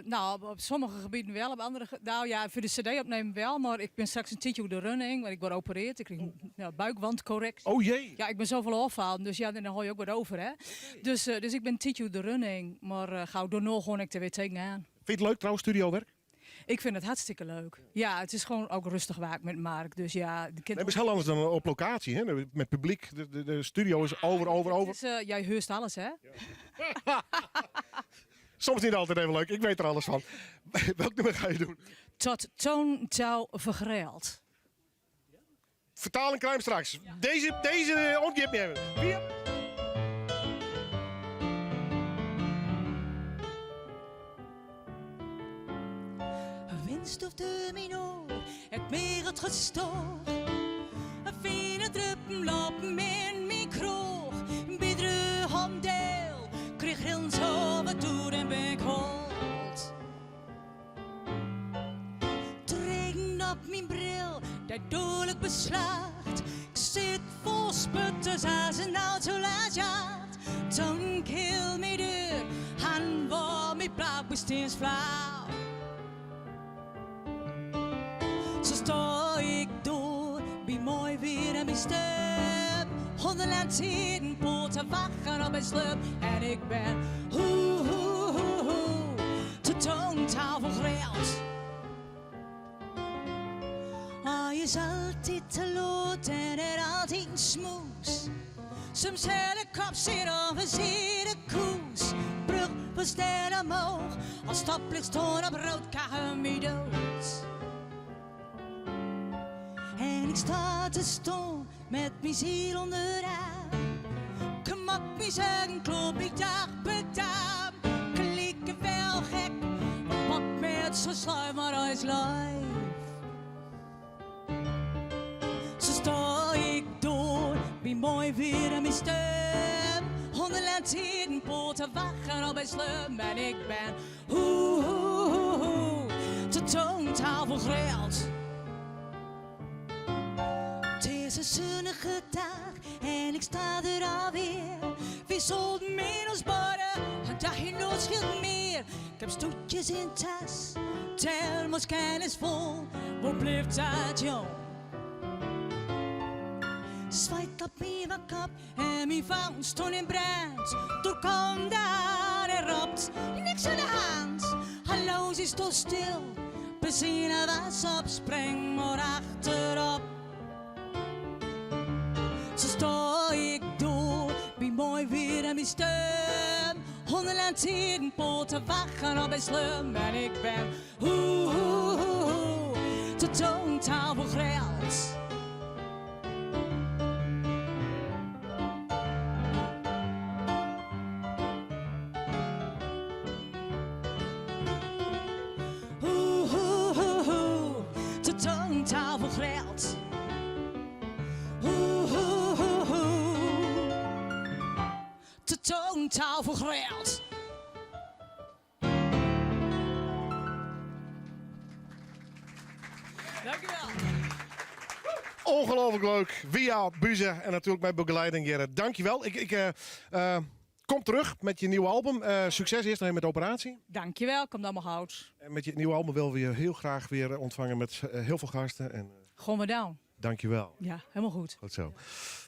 Nou, op sommige gebieden wel, op andere, nou ja, foar de cd opnemen wel, mar ik bin straks in tiidsje oer de running, want ik wurd operearre. Ik krige in ja, buikwandcorrectie. Oh jee! Ja, ik bin safolle ôffallen, dus ja, dan hâld je ek wat oer, hè. Dus ik bin in tiidsje oer de running, mar gau dêrnei gewoan ek der wer tegenaan. Fyn je it leuk trouwens, studiowerk? Ik vind het hartstikke leuk. Ja, het is gewoon ook rustig werk met Mark. Dus ja, de Nee, het is heel anders dan op locatie, hè? Met publiek. De studio is over, over, over. Het is, jij heurst alles, hè? Soms niet altijd even leuk, ik weet er alles van. Welk nummer ga je doen? Tot toontou vergreld. Fertaling krije we straks. Deze, deze ûntgiet my even. Wie? Winst of de minor, het meer het gestoor. Een fine druppen lopen in mijn kroeg. Biedere hondeel, kreeg heel zo wat doet en ben ik hold. Treden op mijn bril, dat dodelijk beslaagt. Ik zit vol sputters als een auto laat jaagt. Toen kill me deur, han war mijn plak besteeds flauw. Zo sta ik door, bij mooi weer en mijn stem. Hondenland poort te wachten op mijn slurp. En ik ben hoe, hoe, hoe, hoe, te toontafel greld. Hij is altijd te lood en het altijd een smoes. Soms hele kop zit of een zere koes. Brug van ster omhoog, als stoplicht stond op rood, krijg me dood. En ik sta te stom met mijn ziel onderaan. Kom op, mijn zeggen, klop ik dag per dag. Klikken wel gek, maar pak met zo'n sluim, maar hij is live. Zo sta ik door, wie mooi weer en mijn stem. Hondenland in poort te wachten op mijn slum. En ik ben hoe, hoe, hoe, hoe, te toontafel greld. Het is een zonnige dag en ik sta er alweer. Wie zult middels borden, een dagje nooit scheelt meer. Ik heb stoetjes in tas, thermoskan is vol. Waar blijft dat jong? Zwaait op mijn kop en mijn vangst stond in brand. Toen kwam daar en roept, niks aan de hand. Hallo, ze stond stil, benzine was op, spring maar achterop. Zo sta ik door, wie mooi weer en mijn stem. Hondenland in poort te wachten op mijn slum. En ik ben hoe, hoe, hoe, hoe, te toontafel greld. Hoe, hoe, hoe, hoe, te toontafel greld. Hoe, hoe, hoe, hoe, te toontafel greld. Dankjewel. Ongelooflijk leuk. Wia Buze en natuurlijk mijn begeleiding Gerrit. Dankjewel. Ik, ik eh, eh, kom terug met je nieuwe album. Eh, succes eerst nog even met de operatie. Dankjewel, kom dan maar hout. En met je nieuwe album willen we je heel graag weer ontvangen met eh, heel veel gasten. En eh, Gewoon maar down. dankjewel. Ja, helemaal goed. Goed zo.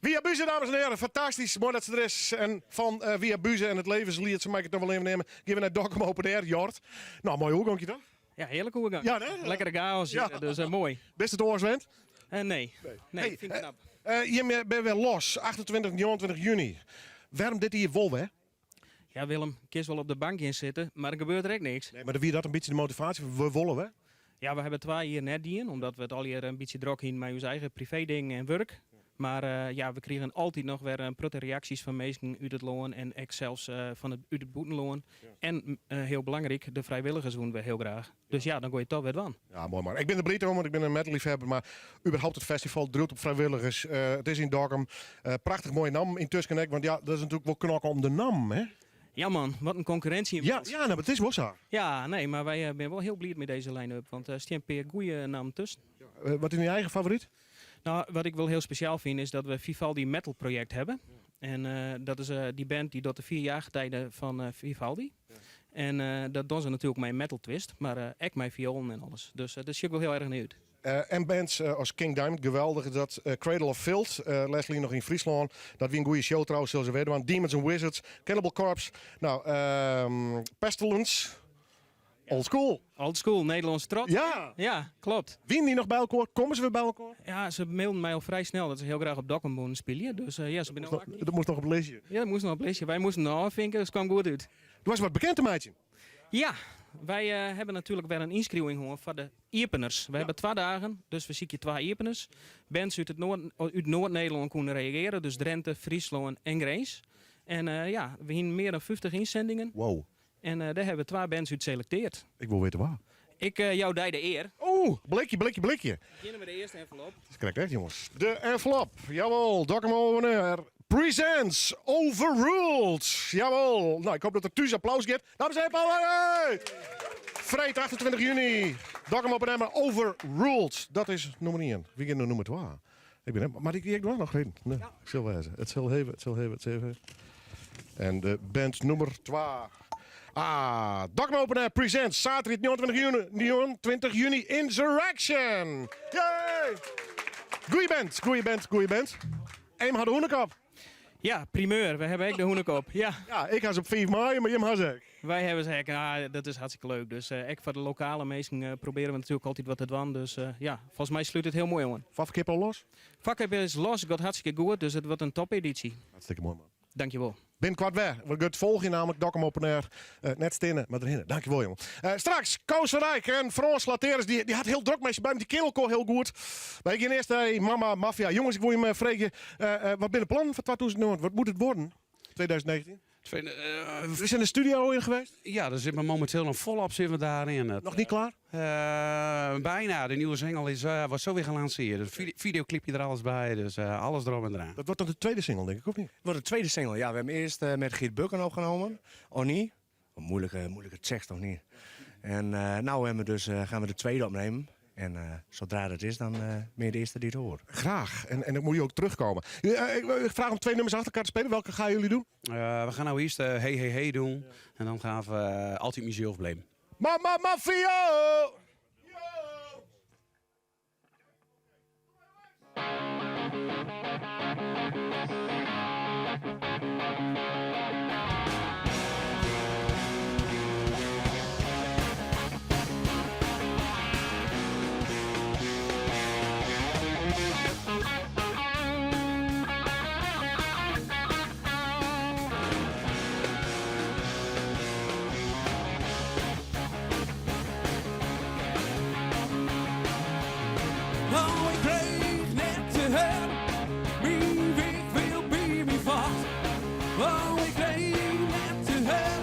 Wia Buze, dames en heren. Fantastisch. Mooi dat ze er is. En van eh Wia Buze en het levenslied, ze mag ik het nog wel even nemen. Geven we naar Dokkum Open Air, Jort. Nou, mooi oergangje toch? Ja, heerlijk oergang. Ja, hè? Lekkere chaos hier, Ja. dus eh, mooi. Best het oorswend? nee. Nee, Hey, vind ik knap. Eh, je bent weer los, 28, 29 juni. Waarom dit hier wol, hè? Ja, Willem, kies wel op de bank in zitten, maar er gebeurt er echt niks. Nee, maar dan wie dat een beetje de motivatie? We wollen, hè? Ja, we hebben twee hier net dien, omdat we het al hier een beetje druk in met ons eigen privé ding en werk. Maar eh, ja, we kregen altijd nog weer een prutte reacties van mensen uit het loon en ik zelfs eh, van het, uit het boetenloon. En eh, heel belangrijk, de vrijwilligers doen we heel graag. Dus ja, dan gooi je toch weer van. Ja, mooi man. Ik ben er blij om, want ik ben een metalliefhebber. Maar überhaupt het festival drukt op vrijwilligers. Eh, het is in Dokkum. Eh, prachtig mooie naam in Tuskenek. Want ja, dat is natuurlijk wel knokken om de naam, hè? Ja man, wat een concurrentie. Ja, ja nou, maar het is wel zo. Ja, nee, maar wij zijn wel heel blij met deze line-up. Want er staan een paar goede namen tussen. Eh, wat is je eigen favoriet? Nou, wat ik wel heel speciaal vind is dat we Vivaldi Metal Project hebben. En eh, dat is eh, die band die dat de vier jaargetijden van eh, Vivaldi. En eh, dat doen ze natuurlijk met metal twist, maar eh ook met violen en alles. Dus uh, dat zie ik wel heel erg naar uit. Eh, en bands eh, als King Diamond, geweldig. Dat eh, Cradle of Filth, eh, Leslie nog in Friesland. Dat wie een goede show trouwens, zullen ze weten. Want Demons and Wizards, Cannibal Corpse, nou, ehm, Pestilence. Old school. Old school, Nederlânsk trots. Ja. Ja, klopt. Wienen dy noch by elkoar? Komme se wer by elkoar? Ja, se mailden my al frij snel dat se hiel graach op Dokkum woenen spylje. Dus ja, se binne al aktyf. Dat moast noch op listje. Ja, dat moast noch op listje. Wy moasten noch ôffinke, dus it kwam goed út. Do hast wat bekend te meitsjen. Ja, wy hawwe natuerlik wer in ynskriuwing hân foar de iepeners. Wy hawwe twa dagen, dus we sykje twa iepeners. Bands út it Noard, út Noard-Nederlân koene reagearje, dus Drenthe, Fryslân en Grins. En ja, we hienen mear dan 50 ynzendingen. Wow. En dêr hawwe we twa bands út selekteard. Ik wol witte wa. Ik jou dy de ear. Oeh, blikje, blikje, blikje. We begjinne mei de earste envelop. Dat is krekt echt, jonges. De envelop. Jawel, Dokkum Open Air presents Overruled. Jawel. Nou, ik hoop dat der thús applaus giet. Dames en heren, hey! Freed 28 juny. Dokkum Open Air Overruled. Dat is nûmer 1. Wy gean nei nûmer 2. Ik bin, mar ik, ik doe noch reden. Nee, ja. It sil wêze. It sil heve, it sil heve, it sil heve. En de band nûmer 2. Ah, Dokkum Open Air presents saterdei 29 juny, 29 juny Insurrection. Yay! Goeie band, goeie band, goeie band. En jim ha de hûnekop. Ja, primeur. We hawwe ek de hûnekop. Ja. Ja, ik ha se op 5 maaie, mar jim ha se ek. Wy hawwe se ek. Ah, dat is hartstikke leuk. Dus ek foar de lokale minsken probearje we natuerlik altyd wat te dwaan. Dus ja, folgens my slút it hiel moai oan. Foarferkeap al los? Foarferkeap is los, giet hartstikke goed. Dus it wurdt in topedysje. Hartstikke moai, man. Dankjewol. Binnenkort wer. We gaan folgje namelijk Dokkum Open Air. Net stinne, mar derhinne. Dankjewol, jongen. Straks, Koos van Dijk en Frans Lateris. Dy, dy hat hiel drok mei by dy kin elkoar hiel goed. Wy gean earst nei Mama Mafia. Jonges, ik wol jim freegje. Wat binne de plannen foar 2009? Wat moat it wurde? 2019? We zijn de studio in geweest? Ja, daar zit me momenteel nog volop zitten we daarin. Nog niet klaar? Bijna. De nieuwe single is, wordt zo weer gelanceerd. Een videoclipje er alles bij, dus alles erop en eraan. Dat wordt dan de tweede single, denk ik, of niet? Het wordt de tweede single, ja. We hebben eerst met Geert Bukken opgenomen. Oni. Een moeilijke tekst, nog niet. En nou hebben we dus, gaan we de tweede opnemen. En zodra dat is, dan ben je de eerste die het hoort. Graag. En dan moet je ook terugkomen. Ik vraag om twee nummers achter elkaar te spelen. Welke gaan jullie doen? We gaan nou eerst Hey Hey Hey doen. En dan gaan we Altijd Mezelf blijven. Mama Mafia! Oh, ik kreeg net te horen, myn wicht wil by my fuort. Oh, ik kreeg net te horen,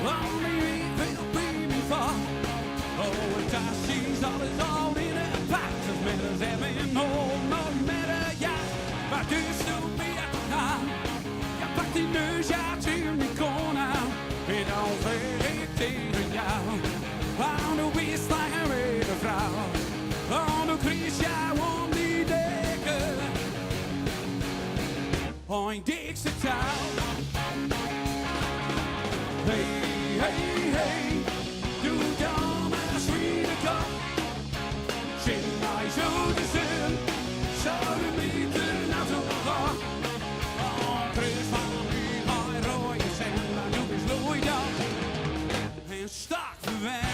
oh, myn wicht wil by my fuort. Oh, het tasjes, alles al yn it pak. Met een en met een ja. Mar dus toen weer te gaan. Ja, pak die neus, ja, tuur mijn kon aan. En dan zeg ik tegen jou. Oh, doe bist een weer vrouw. Oh, doe krijg jou om die dekken. Oh, in dikste touw. Hey, hey, hey, doe dan maar swienekop. Zit mij zo de zin, zou de meter nou zo gaan. Oh, terug van die rode cent, maar doe eens loei dan. En stak verwend.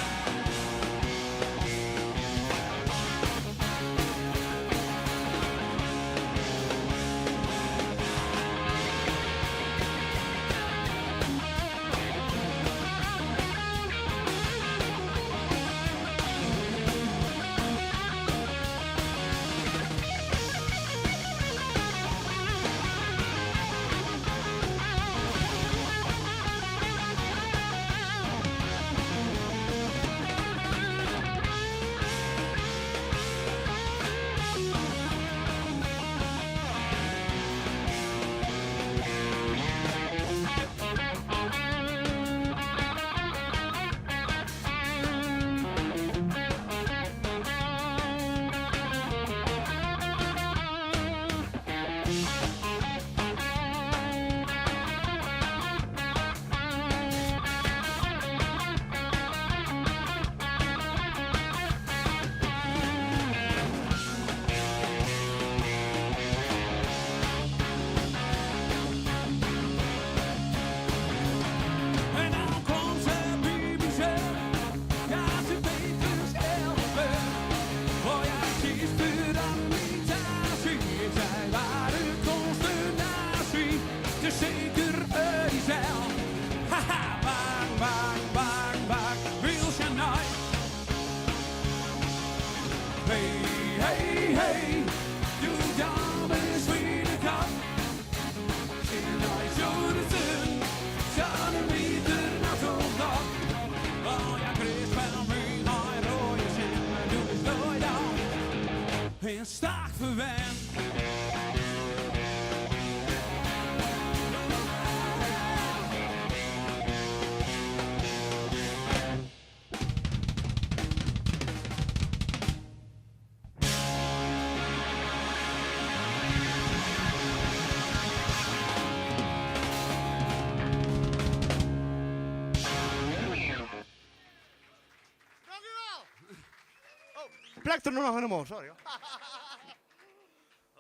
plekt er noch yn 'e mûle, sorry.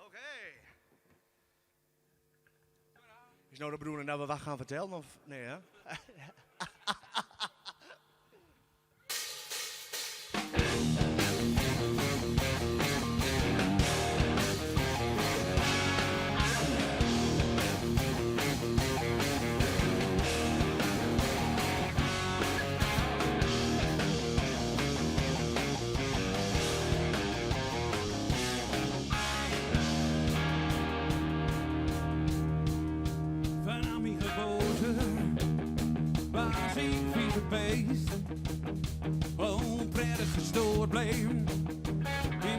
Oké. Is no de bedoeling dat we wat gaan fertellen of nee hè? Vanaf mijn geboorte was ik vieze beest. Onprettig gestoord bleef. In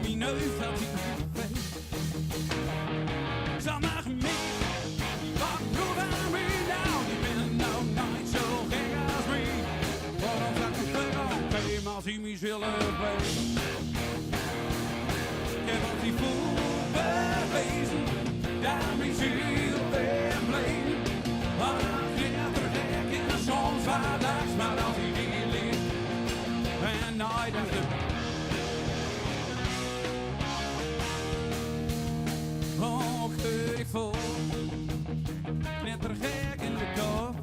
mijn neus had ik een feest. Zal maar gemist, wat proef aan mij nou? Die ben nou nooit zo gek als mij. Waarom zou ik de fuck op als hij mij zullen bleef? Ik heb al die voel bewezen, daar mijn ziel ben bleef. Maar ik er gek en soms wat laks, maar als hij niet ligt en nooit als de Och, ik voel net er gek in de kop.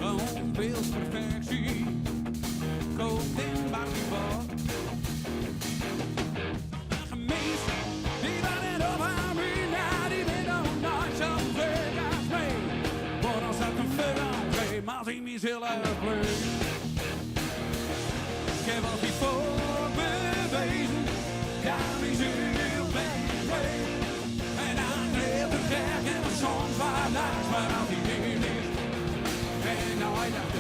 Onwils perfectie koopt in Barbie Gemist, die waren op haar muur, die ben nog nooit zo gek als mij. Maar als dat een verandering, maar als ik mezelf leuk. Ik heb al die voorbewezen, ja, mijn ziel ben mee. En aan de gek en soms waar naast, maar als hij niet is. En nooit dat de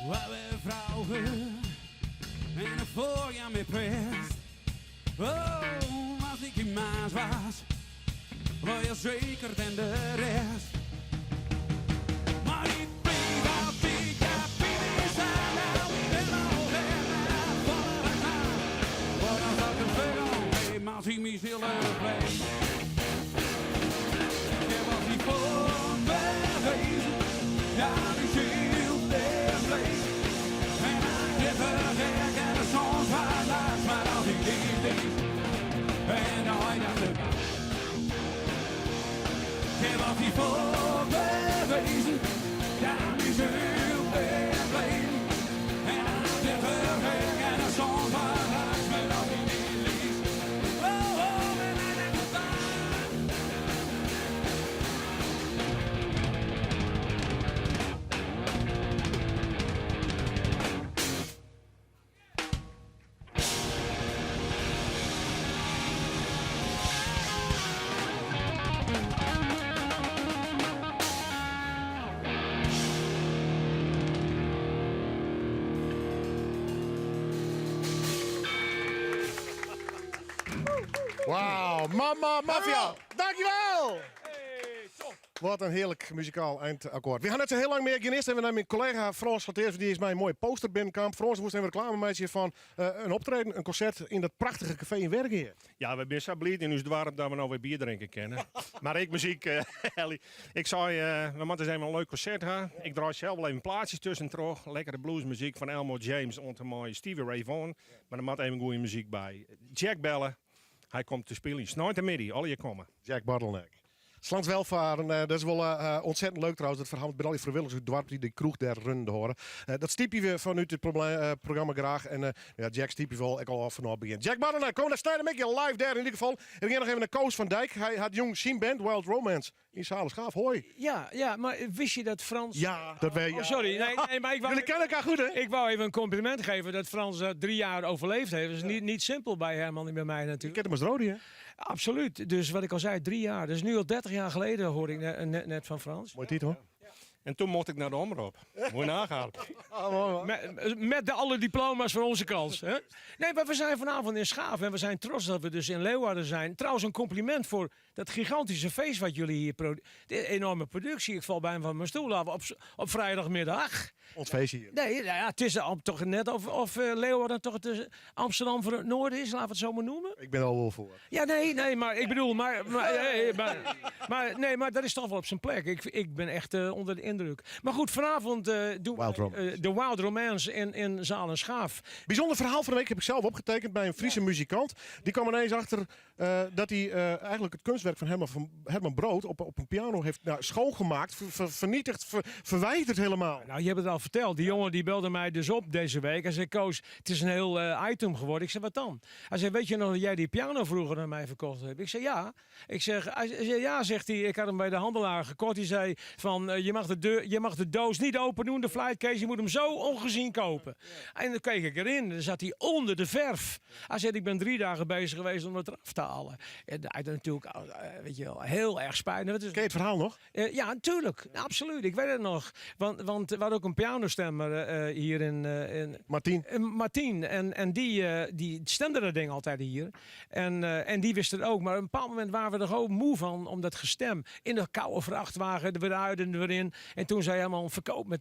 Waar we vrouwen en een voorjaar mee pest. Oh, als ik in Maas was, word je zeker dan de rest. Maar ik bleef altijd ja, piep is aan nou, en al vallen gaan. Maar als ik een vergang, maar als ik mezelf bleef. Ik heb al die voorbewezen, ja, die ziel en bleef. En ik heb er gek en de soms waar laat, maar als ik niet leef. En nooit dat de Ik heb al die voorbewezen, ja, die ziel en bleef. En ik heb er gek en de soms waar laat, maar als ik niet leef. Oh, oh, en en en Wauw, Mama Mafia. Dankjewel! Wat een heerlijk muzikaal eindakkoord. We gaan net zo heel lang meer. Ik ga eerst even naar mijn collega Frans van Teers. Die is mijn mooie poster binnenkamp. Frans, we moesten even reclame maken van een optreden, een concert in dat prachtige café in Wergea. Ja, we zijn zo blij in ons dorp dat we nou weer bier drinken kennen. maar ik muziek, Ellie. Ik zei, we moeten eens even een leuk concert hebben. Ik draai zelf wel even plaatjes tussendoor. Lekkere bluesmuziek van Elmore James ont mooie Stevie Ray Vaughan. Maar er moet even goede muziek bij. Jack bellen. Hij komt te spelen. Snoit de middag, al je komen. Jack Bottleneck. 's Lands Welvaren, dat is wol ontzettend leuk trouwens, dat ferhaal met al die frijwilligers út it doarp dy't de kroech dêr runnende hâlde. Dat stypje we fanút it programma graach. En ja, Jack stypje we al ek al fanôf it begjin. Jack Barrena, kom dan snein live dêr yn ieder gefal. En we gean noch even nei Koos van Dijk. Hy hat jûn syn band Wild Romance yn Zalen Schaaf. Hoi. Ja, maar wist je dat Frans... Ja, dat weet je. Oh, sorry. Nee, nee, maar ik wou, Jullie kennen elkaar goed, hè? Ik wou even een compliment geven dat Frans dat 3 jaar overleefd heeft. Dat is niet simpel bij Herman en bij mij natuurlijk. Je kent hem als roadie, hè? Absoluut. Dus wat ik al zei, 3 jaar. Dat is nu al 30 jaar geleden, hoorde ik net van Frans. Mooi titel, hoor. En toen mocht ik naar de omroep. Moet je nagaan. Met de alle diploma's van onze kant. Hè? Nee, maar we zijn vanavond in Schaaf en we zijn trots dat we dus in Leeuwarden zijn. Trouwens, een compliment voor dat gigantische feest wat jullie hier produceren. De enorme productie. Ik val bijna van mijn stoel af op vrijdagmiddag. Ons feestje hier. Nee, nou ja, het is al toch net of Leeuwarden toch het Amsterdam voor het Noorden is, laten we het zo maar noemen. Ik ben er al wel voor. Ja, nee, maar ik bedoel, maar, nee, maar, nee, maar dat is toch wel op zijn plek. Ik ben echt onder de indruk. Maar goed, vanavond doen Wild we Romance. de Wild Romance in Zaal en Schaaf. Bijzonder verhaal van de week heb ik zelf opgetekend bij een Friese muzikant. Die kwam ineens achter dat hij eigenlijk het kunstwerk van Herman Brood op een piano heeft, nou, schoongemaakt, vernietigd, verwijderd helemaal. Nou, je hebt het al verteld. Die jongen die belde mij dus op deze week. Hij zei, Koos, het is een heel item geworden. Ik zei, wat dan? Hij zei, weet je nog dat jij die piano vroeger aan mij verkocht hebt? Ik zei, ja. Ik zeg, hij zei, ja, zegt hij. Ik had hem bij de handelaar gekocht. Die zei van, je mag de doos niet open doen, de flight case. Je moet hem zo ongezien kopen. En dan keek ik erin. Dan zat hij onder de verf. Hij zei, ik ben 3 dagen bezig geweest om het eraf te halen. En hij had natuurlijk, weet je wel, heel erg spijt. Ken je het verhaal nog? Ja, natuurlijk. Absoluut. Ik weet het nog. Want we hadden ook een pianostemmer hier in Martien. Martien. En die stemde dat ding altijd hier. En die wist het ook. Maar op een bepaald moment waren we er gewoon moe van. Om dat gestem in de koude vrachtwagen er weer uit en er weer in. En toen zei hij helemaal,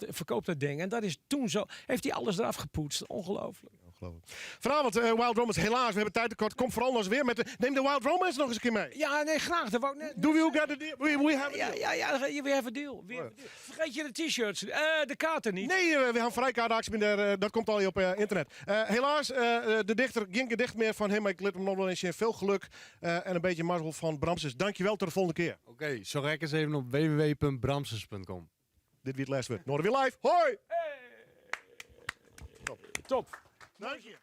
verkoop dat ding. En dat is toen zo. Heeft hij alles eraf gepoetst. Ongelooflijk. Ongelooflijk. Vanavond Wild Romance. Helaas, we hebben tijd tekort. Kom vooral nog eens weer met de... Neem de Wild Romance nog eens een keer mee. Ja, nee, graag. Dat wou ik net. Do we got a deal? We have a Ja, deal. ja, we have a deal. We have a deal. Vergeet je de t-shirts, de kaarten niet. Nee, we gaan vrijkaartactie, meneer. Dat komt al op internet. Helaas, de dichter, geen gedicht meer van hem. Maar ik liet hem nog wel eens in. Veel geluk en een beetje mazzel van Bramses. Dankjewel, tot de volgende keer. Oké, zo rek eens even op www.bramses.com. Dit wie het last wordt. Noardewyn live. Hoi! Top. Dank je.